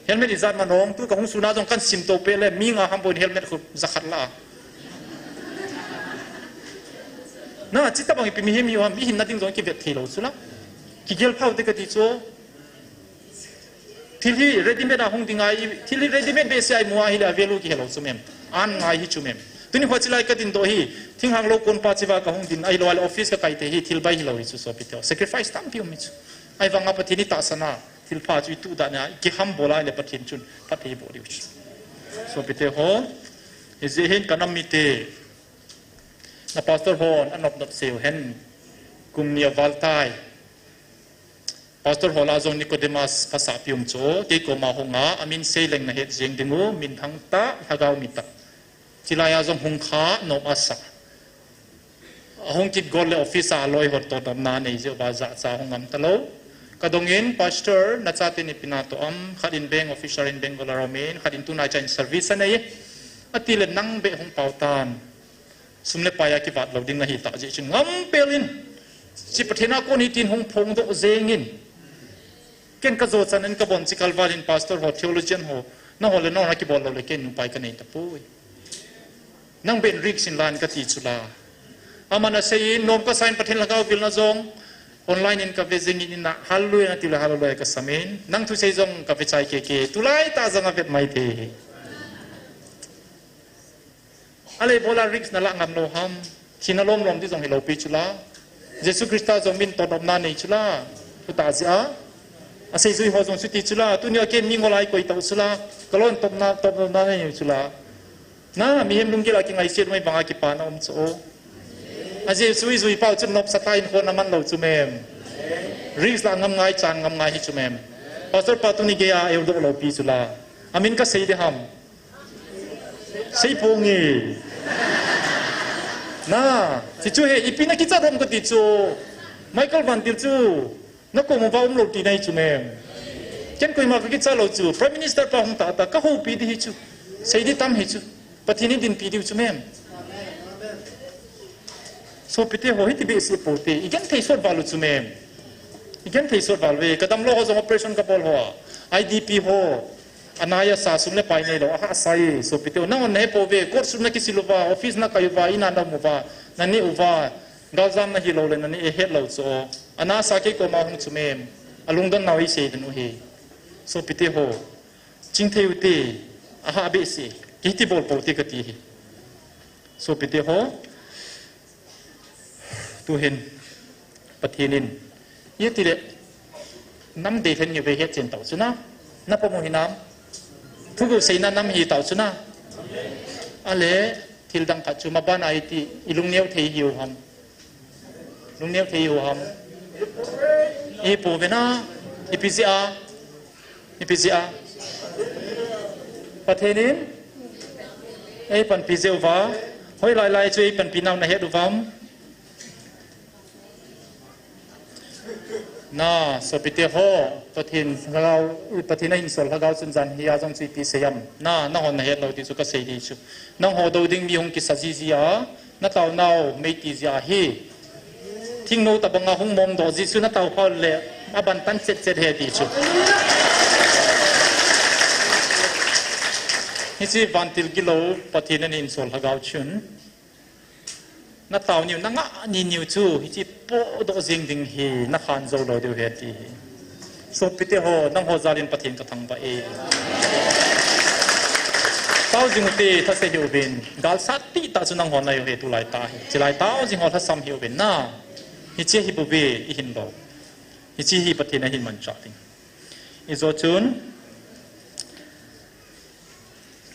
Helmet ijat manong, tu kahung suna jong kahin simtou peh le, mi nga ham bouvin helmet khu jakhat la. Na, chutobang ipi mihem hiu ham, ihinna ding jong kivet theilou chu la. Kigelpha u te kati chu. Thil hi readymade a hung ding ahi, thil hi readymade behseh a imu ahile avalue kihelou chu mem. An ngai hi chu mem. Tuni hoa chilai kadindoh hi, thinglhang lou konpa cheva kahung din, ahilou le office kakai thei hi, thil bai hilou hi chu sopite ho. Sacrifice tampi um hi chu. Ahivanga Pathen itahsan a, thilpha chu ituh dan a, ikihambol a ahile Pathen chun phatthei eiboh diu chu. Sopite ho, hijeh hin kanam mite, na pastor hon anop nop seiu hen, kum ni aval tai. Pastor ho lah a jong Nicodemus phasahpi um chu, kei koma hunga, amin seileng nahet jeng dingu, minthang tah, lhagao mi tah. Chilai a jong hung kha nom asa. Ahung kit gol le office a aloi hon totdomna anei jeh uva jahcha hung ngam talou. Kadongin, Pastor, nachaten ipi natoh am, khat in bank officer in Bangalore a um in, khat in tunaicha in service anei. Atile nang beh hung pao tan. Sum le pai a kivat lou ding nahi tah jeh chun ngam pel in, hiche Pathen a kon hi tin hung phongdoh jeng in. Ken kajo chan in kabon chi kalval in pastor ho, theologian ho, naho le nahon akibol lou le ken upai kanei tapoi. Nang beh in risk in lan kati chu la. Aman asei in, nom kasa in Pathen lhagao vilna jong, online in kave jeng in, ina hallelujah nati le hallelujah kasam in, nang thusei jong kave chai keke, tulai tah jong avet mai thei. Ahile ibola risk nalah ngam lou ham, thina lomlom di jong hilou pi chu la. Jesu Christa jong min totdomna nei chu la. Chutah jeh a, aseijui ho jong chuti chu la. Tunia ken mi ngol a ikoi tau chu la. Kaloi in totna, totdomna nei chu la. Na, mihem lunggil a kingaiset mai banga kipana um chu. A Jesu ijui pau chun nopsa tah in khon aman lou chu mem. Risk lah ngam ngai, chan ngam ngai hi chu mem. Pastor pa tuni geiya eidoh lou pi chu la. Amin kasei di ham. Sei ponge. Na, hichu hi, ipi nakichat ham kati chu. Michael Van Til chu, nakom uva umlou tina hi chu mem. Ken koima kakichat lou chu, Prime Minister pa hung tah tah, kahoupi di hi chu. Sei di tam hi chu. Pathen in dinpi diu chu mem. Sopite ho, hiti behseh poute, igenthei sot val u chu mem. Igenthei sot val uve, kadamlou ho jong operation kabol ho a, I D P ho, anai asa sum le pai neilou, ahahsa e, sopite ho, nanghon nahe pouve, court sum nakisil uva, office nakai uva, in a naum uva, naneh uva, galjam nahilou le naneh e, hetlou chu. Ana sa kei koma hung chu mem, alungdon nau isei den u hi. Sopite ho, chingthei ute, ahah behseh, kihiti bol poute kati hi. Sopite ho, tuhin, Pathen in, itile, nam deilhen niuve hetchen tau chu na, napom u hinam, thuguh seina nam hi tau chu na, ahile, thil dang khat chu maban a iti, ilungneo thei hiu ham. Lungneo thei hiu ham. Ihi pouve na, ipi jeh a, ipi jeh a. Pathen in, eipanpi jeh uva, hoilai lai chu eipanpi nau nahet uvam. Na, sopite ho, Pathen lhagao, Pathen ahinsol lhagao chun jan hia jong chu ipi seiyam. Na, nahon nahet lou ti chu kasei di chu. Nangho dou ding mi hung kisa jiji a, nataonau meiti jeh ahi. Thingnou tobanga hung mongdoh ji chu nataopha le, Aban tan chet chet ahi ti chu. Hiche vantil gilou Pathen in einsol lhagao chun, na taoniu, na ngah niniu chu hiche podoh jing ding hi na khan jou lou diu ahi ti hi. Sopite ho, nangho jal in Pathen ka thangvah e. Tao jing ute, thase hih uvin. Gal sat tah tah chu nangho nahiu ahi tulai tah hi. Chulai tao jing ho lhasam hih uvin na. Hiche hi bou ve, ihin lou. Hiche hi Pathen ahin manchah ding. Ijou chun,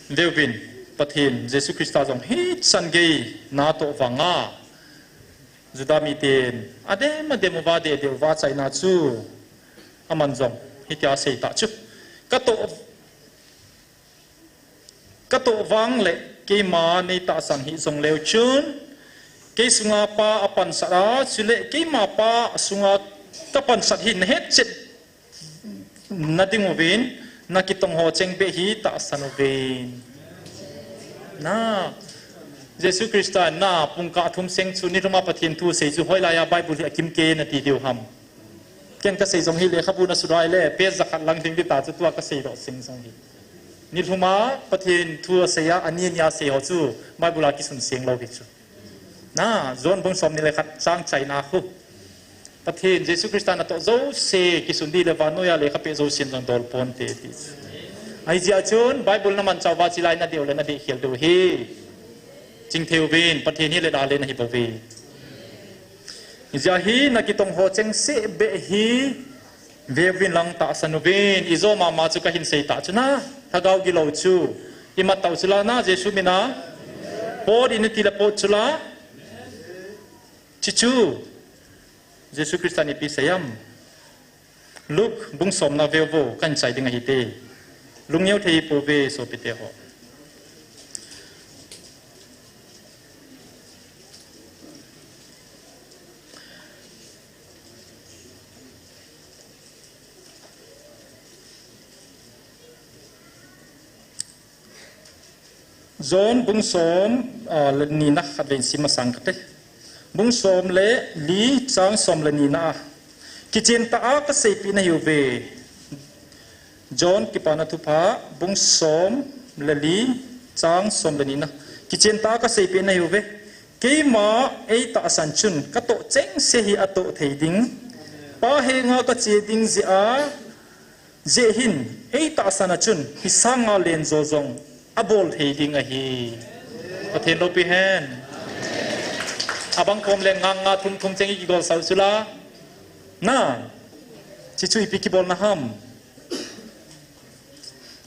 veuvin, Pathen Jesu Christa jong hichan gei natoh vanga, Juda miten adem adem uva deh deh uva achaina chu, aman jong hitia asei tah chu. Katoh Katoh vang le keima neitahsan hih jongleu chun, kei sunga Pa apansat a, chule keima Pa sunga kapansat hi nahetchet nading uvin, nakitong ho cheng beh hi tahsan uvin. Na, Jesu Christa na pungkah thum seng chu nilhuma Pathen thu asei chu hoilaiya Bible hi akimkei nati diu ham. Ken kasei jong hi lekhabu nasudai le, page jakhat lang ding dita chu tua kasei doh seng jong hi. Nilhuma Pathen thu aseiya, ani nia asei ho chu Bible a kisun seng lou hi chu. Na, John bung somni le khat chang chaina khu. Pathen Jesu Christa natoh jouse kisun di le vannoiya lekha peh jousen jong dol ponte ti chu. Ahijeh chun Bible namanchah uva chulai nadei u le nadei khel diu hi. Chingthei uvin, Pathen hi le dal le nahi bouve. Hijeh hin nakitong ho chengse beh hi veuvin lang tahsan uvin, ijou mama chu kahin sei tah chu na, lhagao gilou chu imat tau chula na, Jesu mina pot in iti le pot chula. Chuchu Jesu Christa in ipi asei em? Luke bung somna veu vo, kahin chai ding ahite. Lungneo thei pouve sopite ho. John bung som, ah, le nina khatvei sim masang kate. Bung som le li chang som le nina a. Kichen tah a kaseipeh nahiuve. John Kipana Thupha bung som le li chang som le nina. Kichen tah a kaseipeh nahiuve. Keima eitahsan chun katoh chengse hi atoh thei ding. Pa henga kache ding jeh a Jeh hin, eitahsan a chun, hisanga lenjo jong abol thei ding ahi. Pathen loupi hen. Abang kom le nga nga thum thum cheng ikigol sau chula. Na, chuchu ipi kibolna ham.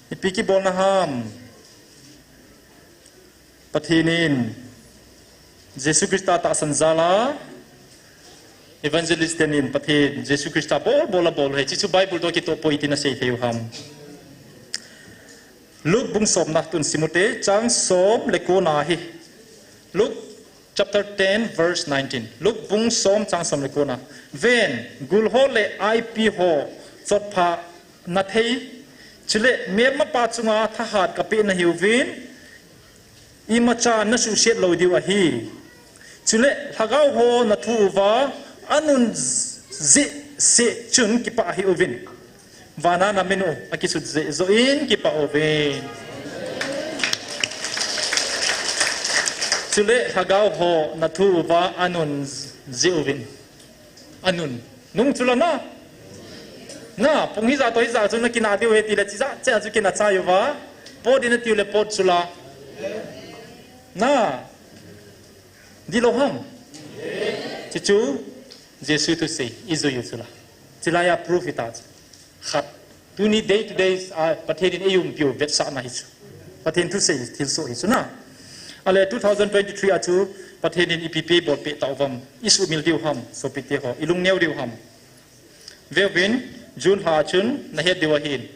Ipi kibolna ham. Pathen in Jesu Christa tahsan jal a, evangelist ten in Pathen Jesu Christa bol bol abol u ahi, chuchu Bible toh kitoh poi tin asei thei u ham. Luke bung somna tun simute, chang som le kona hi. Luke chapter ten verse nineteen. Luke bung som chang som le kona. Ven, gul ho le aipi ho chotpha nathei, chule melmapa chunga thahat kapeh nahiuvin, imacha nasuhset lou diu ahi. Chule lhagao ho nathu uva anun jeh seh chun kipah hih uvin. Vana namin u akisut jeh joh in kipah uvin. Chule lhagao ho nathu uva anun jeh uvin. Anun. Nung chula na. Na, pung hija toh hija chu nakina diu ahi tile chija chea chu kina chai uva. Pot in natiu le pot chula. Na. Dilo ham. Chuchu Jesu thusei ijui u chula. Chulaiya proof hita chu. Khat. Tuni day to day a Pathen in eiumpiu vetsahna hi chu. Pathen thusei thilsoh hi chu na. Ale two thousand twenty-three a chu Pathen in ipi ipi eibolpeh tauvam. Isuhmil diu ham, sopite ho. Ilungneo diu ham. Veuvin, June lha chun nahet diu ahin.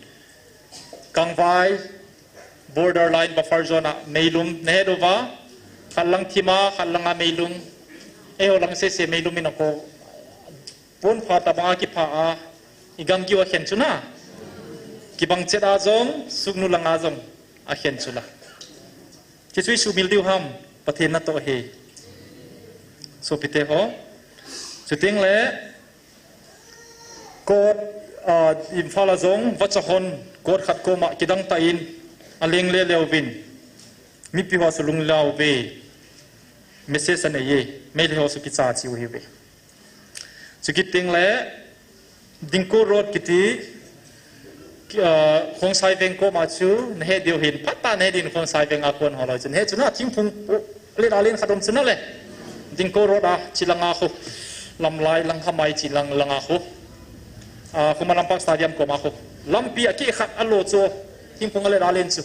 Kangvai, borderline buffer zone a meilum nahet uva. Khatlang thima, khatlanga meilum. Eiho lang sese meilum in ako. Pon pha tabanga kipha a, igam kiu akhen chu na. Kibang chet a jong, suknu langa jong, akhen chula. Chuchu isuhmil diu ham, Pathen natoh hi. Sopite ho. Chuteng le, Court, ah, Imphal a jong, vacha hon, court khat koma kidang tah in, aleng le leuvin, mipi ho chu lunglau ve, message anei e, Meitei ho chu kicha chiu hiuve. Chukit teng le, Dingko Road kiti, ah, Khongsai Veng koma chu, nahe diu hin, phat tah nahe din Khongsai Veng a kon ho loi chu, nahe chu na thingphung, oh, le la len khat um chu na le. Dingko Road a, chi langa khu, Lamlai lang khamai chi lang langa khu. Ah, Khuman Lampak Stadium koma khu. Lampi a kikhat a lo chu, thingphung a le la len chu.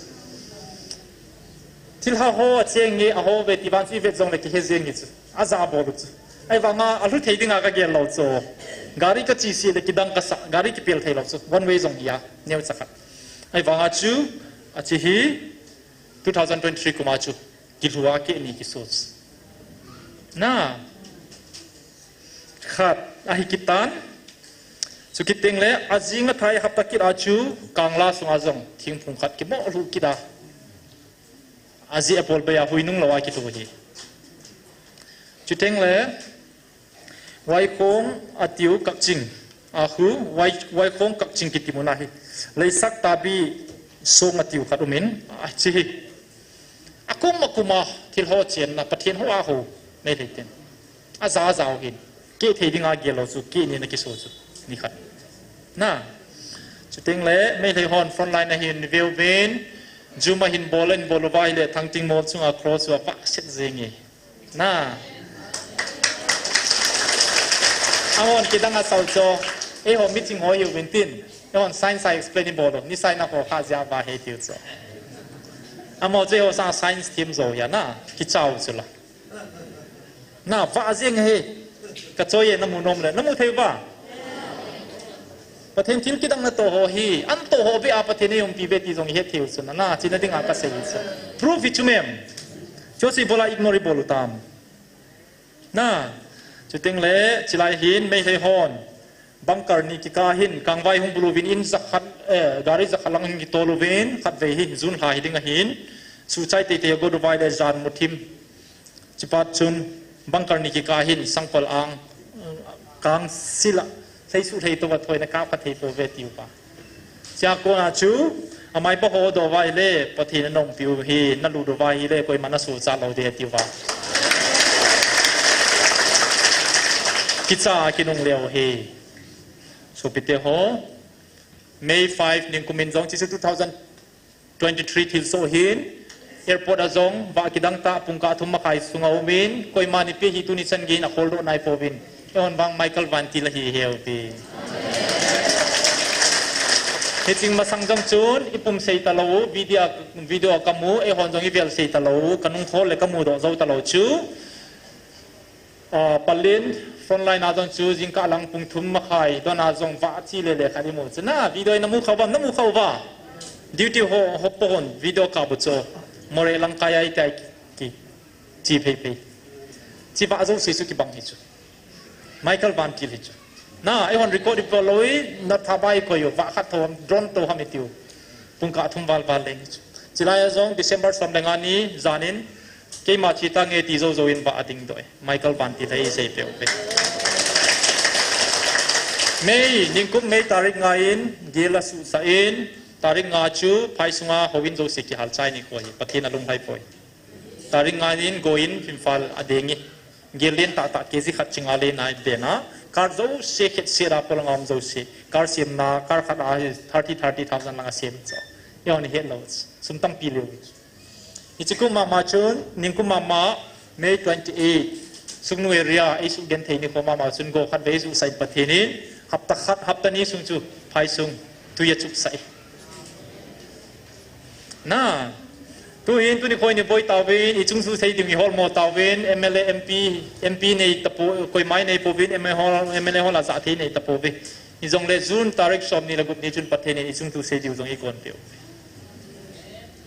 Thilha ho acheng nge a ho ve ti vang chu i vet jong le kihe jeng nge chu. Aja bol u chu. Ahivanga alhu thei dinga ka gel lou chu. Gari ka chi si le kidang ka sa, gari kipel thei lou chu. One way jong hi a, neo cha khat. Ahivanga chu, achi hi two thousand twenty-three kuma chu. Kilhua ke ni kiso chu. Na. Khat, ahi kitan. Chukit teng le, ajing athai hapta kit a chu, Kangla sunga jong, thingphung khat kimo lhu kit a. Aji apol be a hui nung lo a kitu hi. Chuteng le, Waikhong atiu Kakching. Ahu, Wai, Waikhong Kakching kiti mun ahi. Leisak Tabi song atiu khat umin. Achi hi. Akum akum a, thil ho chen na, Pathen ho a ho. Meitei ten. Aja aja u hin. Ke thei dinga gel lou chu, ke ni na kiso chu. Ni khat. Na. Chuteng le, Meitei hon frontline a hin veu vin. Juma hin bol in bol uva hile, Thangting mol chunga cross uva vah set jeng e. Na. Amahon kidang asau cho. Eiho meeting ho hiu vintin. Eihon science a explain i bol u. Ni sai na ho kha jia va he tiu cho. Amaho cho eiho sang science team jo ya na. Kichau chu la. Na, va jeng he. Ka choi e na mu nom le. Na mu thei va. Pathen thil kidang na to ho hi, an to ho be a Pathen ei umpi be ti jong i het thei u chun, na, china dinga ka sei u chun. Proof hi chu mem. Chu si bola ignore bol u tam. Na, chuteng le, chilai hin, Meitei hon. Bunker ni kika hin, Kangvai hung bulu vin in jakhat, eh, gari jakhat lang hin kitol u vin, khat vei hi, June lha hi ding ahin. Suchai teitei a go du vai le jan muthim. Chipat chun, bunker ni kika hin, sangpal ang, kang sila, thei su thei to va thoi na ka pa thei to ve tiu pa. Chia kona chu, amai pa ho do vai le, Pathen a nong piu hi, na lu do vai hi le, koima na su cha lo de tiu va. Kicha kinung leo hi. Sopite ho, May five, ningkum in jong, chi chu two thousand twenty-three thil so hin, airport a jong, va kidang ta, pungka thum makhai sunga umin, koima ni pe hi tuni chan gin a khol do nai povin. Eihon vang Michael Vantil ahi heu pi. Hiching masang jong chun, i pum sei ta lo, video, video ka mu, eihon jong i vel sei ta lo, ka nung khol le ka mu do zo ta lo chu. Ah, Palin, frontline a jong chu, jingkah lang pung thum makhai, don a jong va chi le le khat i mu chu. Na, video na mu khau va, na mu khau va. Duty ho, ho pohon, video ka bu chu. More lang kai ai tai ki, chi phei phei. Chi va zo si su ki bang hi chu. Michael Vantil hi chu. Na, eihon record i pa loi, na tha bai ko yo, va khat tho, drone to ham i tiu. Pungka thum val val leng hi chu. Chilai a jong, December som le nga ni, janin, Keima chi ta nge ti zo zo in va a ding doi. Michael Vantil hi sei peu pe. May, ningkum May tarik nga in, gel a su sa in, tarik nga chu, phai sunga ho in zo se ki hal chai ni ko hi, Pathen a lung hai poi. Tarik nga in go in, Imphal a ding i. Gel len ta ta ke ji khat chinga le nai de na. Kar zo se khet se ra pol ngam zo se. Kar sem na, kar khat a thirty, thirty thousand lang a sem cho. Yo ni het lo. Sum tam pi leu. Hichi kum mama chun, ningkum mama, May twenty-eight, Sugnu area, ei su gen thei ni kho mama chun go khat vei su sai Pathen in, hapta khat, hapta ni sung chu, phai sung, tui a chup sai. Na, tu hin, tu ni khoi ni boi tauvin, i chung su sei ding i hol mo tauvin, M L A, M P, M P nei tapo, koi mai nei povin, M L A hol, M L A hol a za thei nei tapo ve. I jong le June tarik som ni le gup ni chun Pathen in i chung tu sei diu jong i kon peu.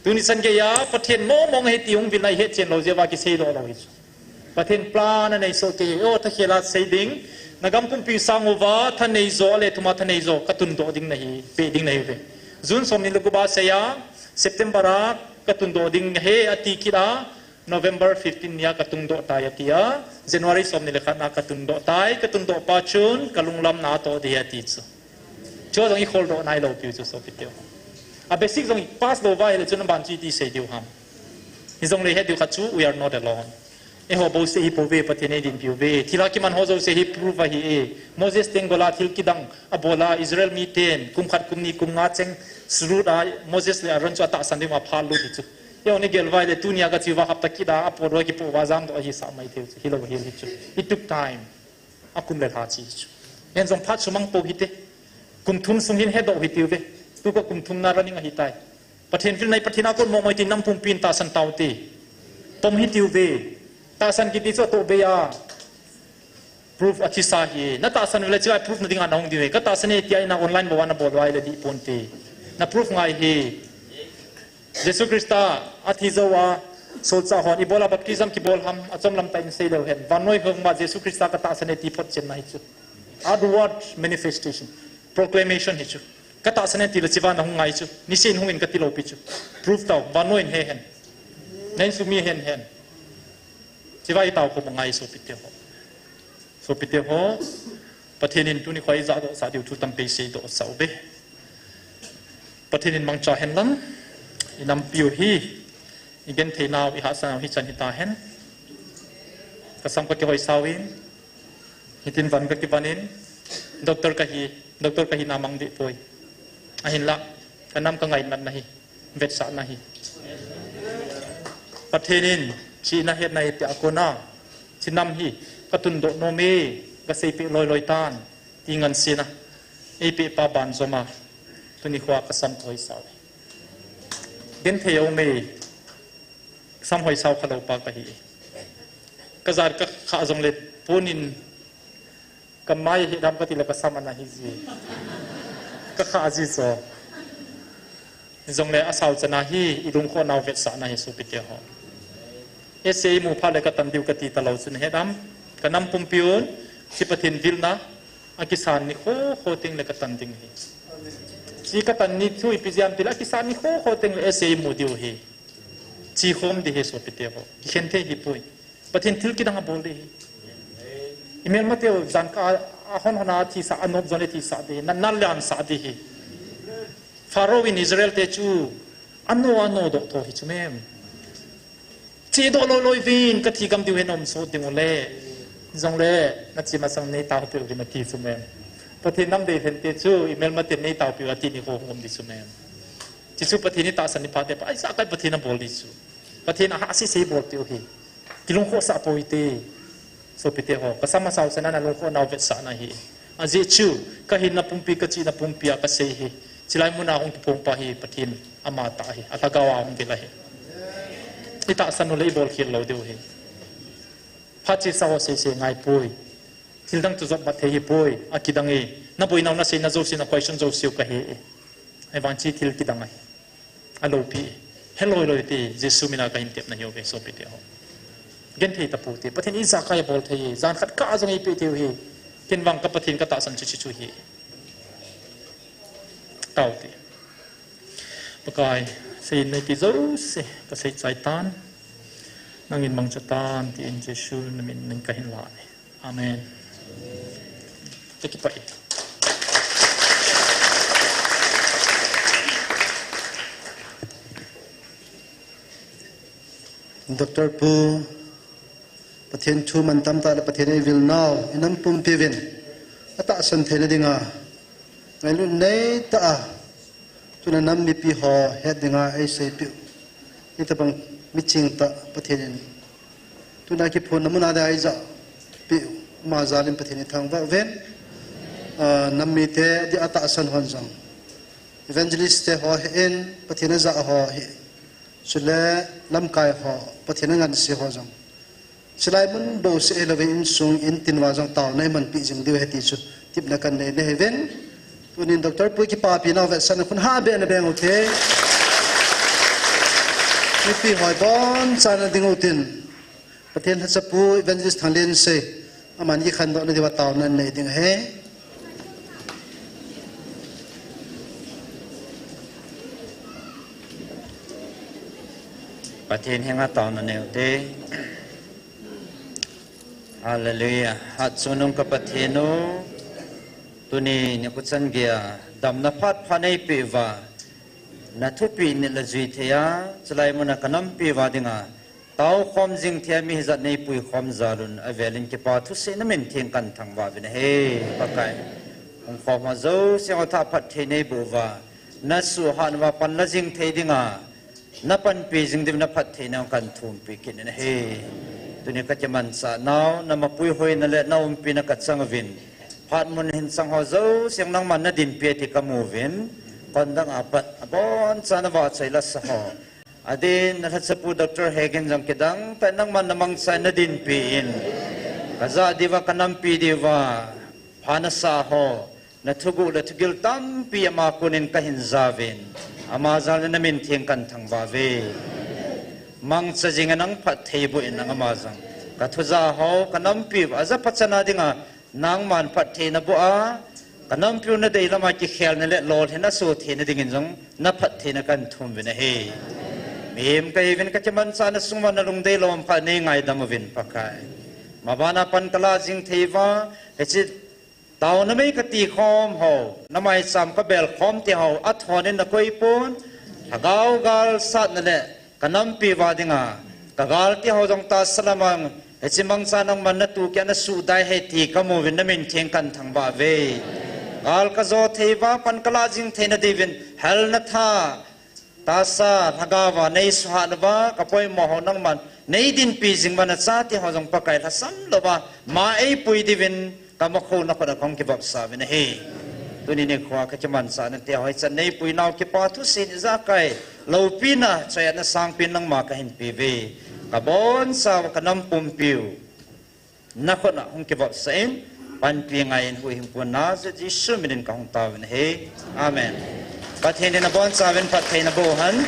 Tuni chan geiya, Pathen mong mong he ti hung vil nai he chen lo jeh uva kisei lo lo hi chu. Pathen plan anei so ke, o, tha khela sei ding, na gam pumpi sang uva, tha nei jo le thuma tha nei jo, ka tun do ding nahi, pe ding nahi ve. June som ni le gup a sei a, September a, ka tun do ding he ati kit a, November fifteen nia ka tung doh tai ati a, January som ni le khat na ka tung doh tai, ka tung doh pa chun, ka lunglam na to de ati chu. Chu jong i kholdoh nailou piu chu sopite ho. A basic jong i pass lou va ahile chun aban chu iti sei diu ham. Hijongle het diu khat chu, we are not alone. Eiho bou seh hi pouve, Pathen in eidin piuve. Thilha kiman ho jouse hi proof ahi e. Moses teng gola thil kidang abol a, Israel miten kum khat, kum ni, kum nga cheng srut a Moses le Aaron chu atahsan ding a phat lut hi chu. Eiho ni gel va ahile tunia kachi uva hapta kit a, apo doh a kipo uva jamdoh ahi sah mai thei chu. Hilou hel hi chu. It took time. Akum le lha chi chu. Hen jong phat sumang pou hite. Kum thum sung hin hedoh hitiuve. Tuka kum thumna running ahitai. Pathen vilna hi Pathen a kon momo tin nam pumpin tahsan taute. Tom hitiuve. Tahsan kiti chu atoh bei a proof akisa hi. Na tahsan ule chu a proof na dinga nahung diu hi. Ka tahsan e tia ina online bou a nabol uva ahile dih ponte. Na proof ngai hi. Jesu Christa athi jou a, solchah hon ibola baptism kibol ham, achom lam tah in sei leu hen. Vannoi hung ma Jesu Christa ka tahsan e ti photchenna hi chu. Outward manifestation, proclamation hi chu. Ka tahsan e ti le chiva nahung ngai chu. Nisin hung in kati lou pi chu. Proof tau, vannoi in he hen. Na insung mi hen hen. Chiva itao khom ngai sopite ho. Sopite ho. Pathen in tuni kho ijahdoh sah diu thu tampi seidoh sah uve. Pathen in mangcha hen lang, inampiu hi, igenthei nau, ihahsa nau hichan hita hen. Kasam kakihoi sao in, hitin van kakivan in, doctor kahi, doctor kahina mang deh poi. Ahinla, kanam kangai natna hi, vetsahna hi. Pathen in, chihna hetna eipeh a kona, chinam hi, katundoh nom e, kaseipeh loiloi tan, ti ngansena eipeh pa banjom a, tuni kho a kasam kahoi sao e. Genthei a um e, sam hoi sao khalou pa kahi e. Kajat kakha jongle pon in kamai hi dam kati le kasam ana hiji. Kakha ji so. Jongle asao chana hi, ilungkhoh nau vetsahna hi sopite ho. Ese imu phat le katan diu kati talou chun hedam. Kanam pumpiun, chi Pathen vilna, akisan nikho kho teng le katan ding hi. Chi katan ni thu ipi jeh ham tile akisan nikho kho teng le ese imu diu hi. Chi khom ding hi sopite ho. Kikhen thei hipoi. Pathen thil kidang abol ding hi. Imelmateu jan kah a, ahon hon a thisah, anop jon le thisah ding hi. Na, nalhan sah ding hi. Pharaoh in Israel te chu ano ano doh tho hi chu mem. Chedoh loiloi vin, kathi gam diu hen um sot ding ule. Jongle, nache masang neitaopeh uvin ati chu mem. Pathen nam deilhen te chu, imelmaten neitaopeh u ati nikho hung um ding chu mem. Chuchu Pathen itahsan ni phat te pa, ijat kah a Pathen abol ding chu. Pathen ahahsa sese bolpeh u hi. Kilungkhohsah pou hite. Sopite ho, kasam asao chana nalungkhoh nau vetsahna hi. Ajeh chu, kahinna pumpi, kachihna pumpi a kasei hi. Chilai muna hung kiphong pa hi, Pathen amatah ahi. Alhagao a hung vil ahi. Itahsan u le ibol khel lou diu hi. Phat chesa ho seisei ngai poi. Thil dang chu jopmat thei hipoi. Akidang e. Naboinau naseina jouse, na question jouseu kahe e. Ahivang chi thil kidang ahi. Aloupi. Heloiloi te, Jesu mina kahin tepna hiuve sopite ho. Genthei tapou te, Pathen in ijakai abol thei, jan khat kah jong eipeh thei u hi. Ken vang ka Pathen katahsan chu, chu, chu hi. Taute. Pakai, seiyin neiti jouse, kasei chai tan. Nangin mangcha tan, tin Jesu namin in kahin lan e. Amen. Kakipah e. Doctor Pu, Pathen thu mantam tah le Pathen eivil nau, inam pumpi uvin atahsan theina dinga ngailut neitah a, tuna nam mipi ho het dinga eiseipeh u. Hitabang miching tah Pathen in tuna kiphonna muna dia eijahpeh u, ama jal in Pathen ithangvah uvin. Ah, nam mite dia atahsan hon jong, evangelist te ho hi in, Pathen ajah ho hi, chule lamkai ho, Pathen anganse ho jong, chilai mun bouseh hilouvin insung in tin uva jong taona imanpeh jing diu ahi ti chu tepna kanei nahiuvin. Tunin Doctor Pu kipapi nau vetsahna khun hahbeh na beng ute. Mipi hoi bonchan na ding utin, Pathen lhachapu Evangelist Thanglensei, aman kikhandohna diuva taona nei ding ahi. Pathen henga taona nei ute. Hallelujah. Hatchungnung ka Pathen u, tuni nikho chan geiya damna phat pha neipeh uva, na thupeh nit le jui thei a, chulai muna ka nampi uva dinga taokhom jing thei a mi hijat neipui khom jal un, avelin kipa thusei na min theng kahin thangvah uvin ahi. Pakai, hung khom ho jouse ho thah phatthei neiboh uva, na suhhat uva panla jing thei dinga na panpi jing diu na phattheina kahin thumpi kit in ahi. Tuni ka kimanchah nau, na mapui hoina le na umpina ka chang uvin, phat mun hin chang ho jouse nangman na dinpi ti ka mu uvin, kon dang a pat abonchan na vahchoi la sa ho, adin na lhachapu Doctor Hegin jong kidang tah in nangman na mangcha in na dinpi in, ka jah diuva ka nampi diuva pha na sa ho, na thuguh le thugil tampi ama konin ka hin ja uvin, ama jal in na min theng kahin thangvah uve. Mangcha jing in nang phatthei boh in nang ama jong ka thu ja ho, ka nampi uva aja pha chan a dinga nangman phatthei na boh a, ka nampi u na dei lama kikhelna le lolhinna soh theina dingin jong na phattheina kahin thum uvin ahi. Mihem ka hi uvin ka kimanchah na sung uva na lungdei lom khat nei ngaidam uvin Pakai. Mabana pan ka la jing thei uva, hiche taona mei ka ti khom ho, na maicham ka bel khom ti ho, athon in na koi pon, lhagao gal satna le ka nampi uva dinga ka gal ti ho jong tahsa lama hiche mangcha nangman na tuh kei a na suhdai ahi ti ka mu uvin na min theng kahin thangvah uve. Gal ka jo thei uva pan ka la jing theina diuvin, hal na tha tahsa lhagao va nei suhhat uva ka poimo ho nangman nei dinpi jing uva na cha ti ho jong Pakai lhasam louva ma eipui diuvin ka makhouna khut a kahung kivopsa uvin ahi. Tuni nikho a ka kimanchah na ti ho hichan neipui nau kipa thusei in ijakai loupina, choi-atna sangpen nangma ka hin pe uve. Ka bonchauva ka nam pumpiu na khut a hung kivopsa in, panpi ngai in huhhingpu Nazareth Jesu minin ka hung tao uvin ahi. Amen. Pathen in abonchauvin phattheina boh hen.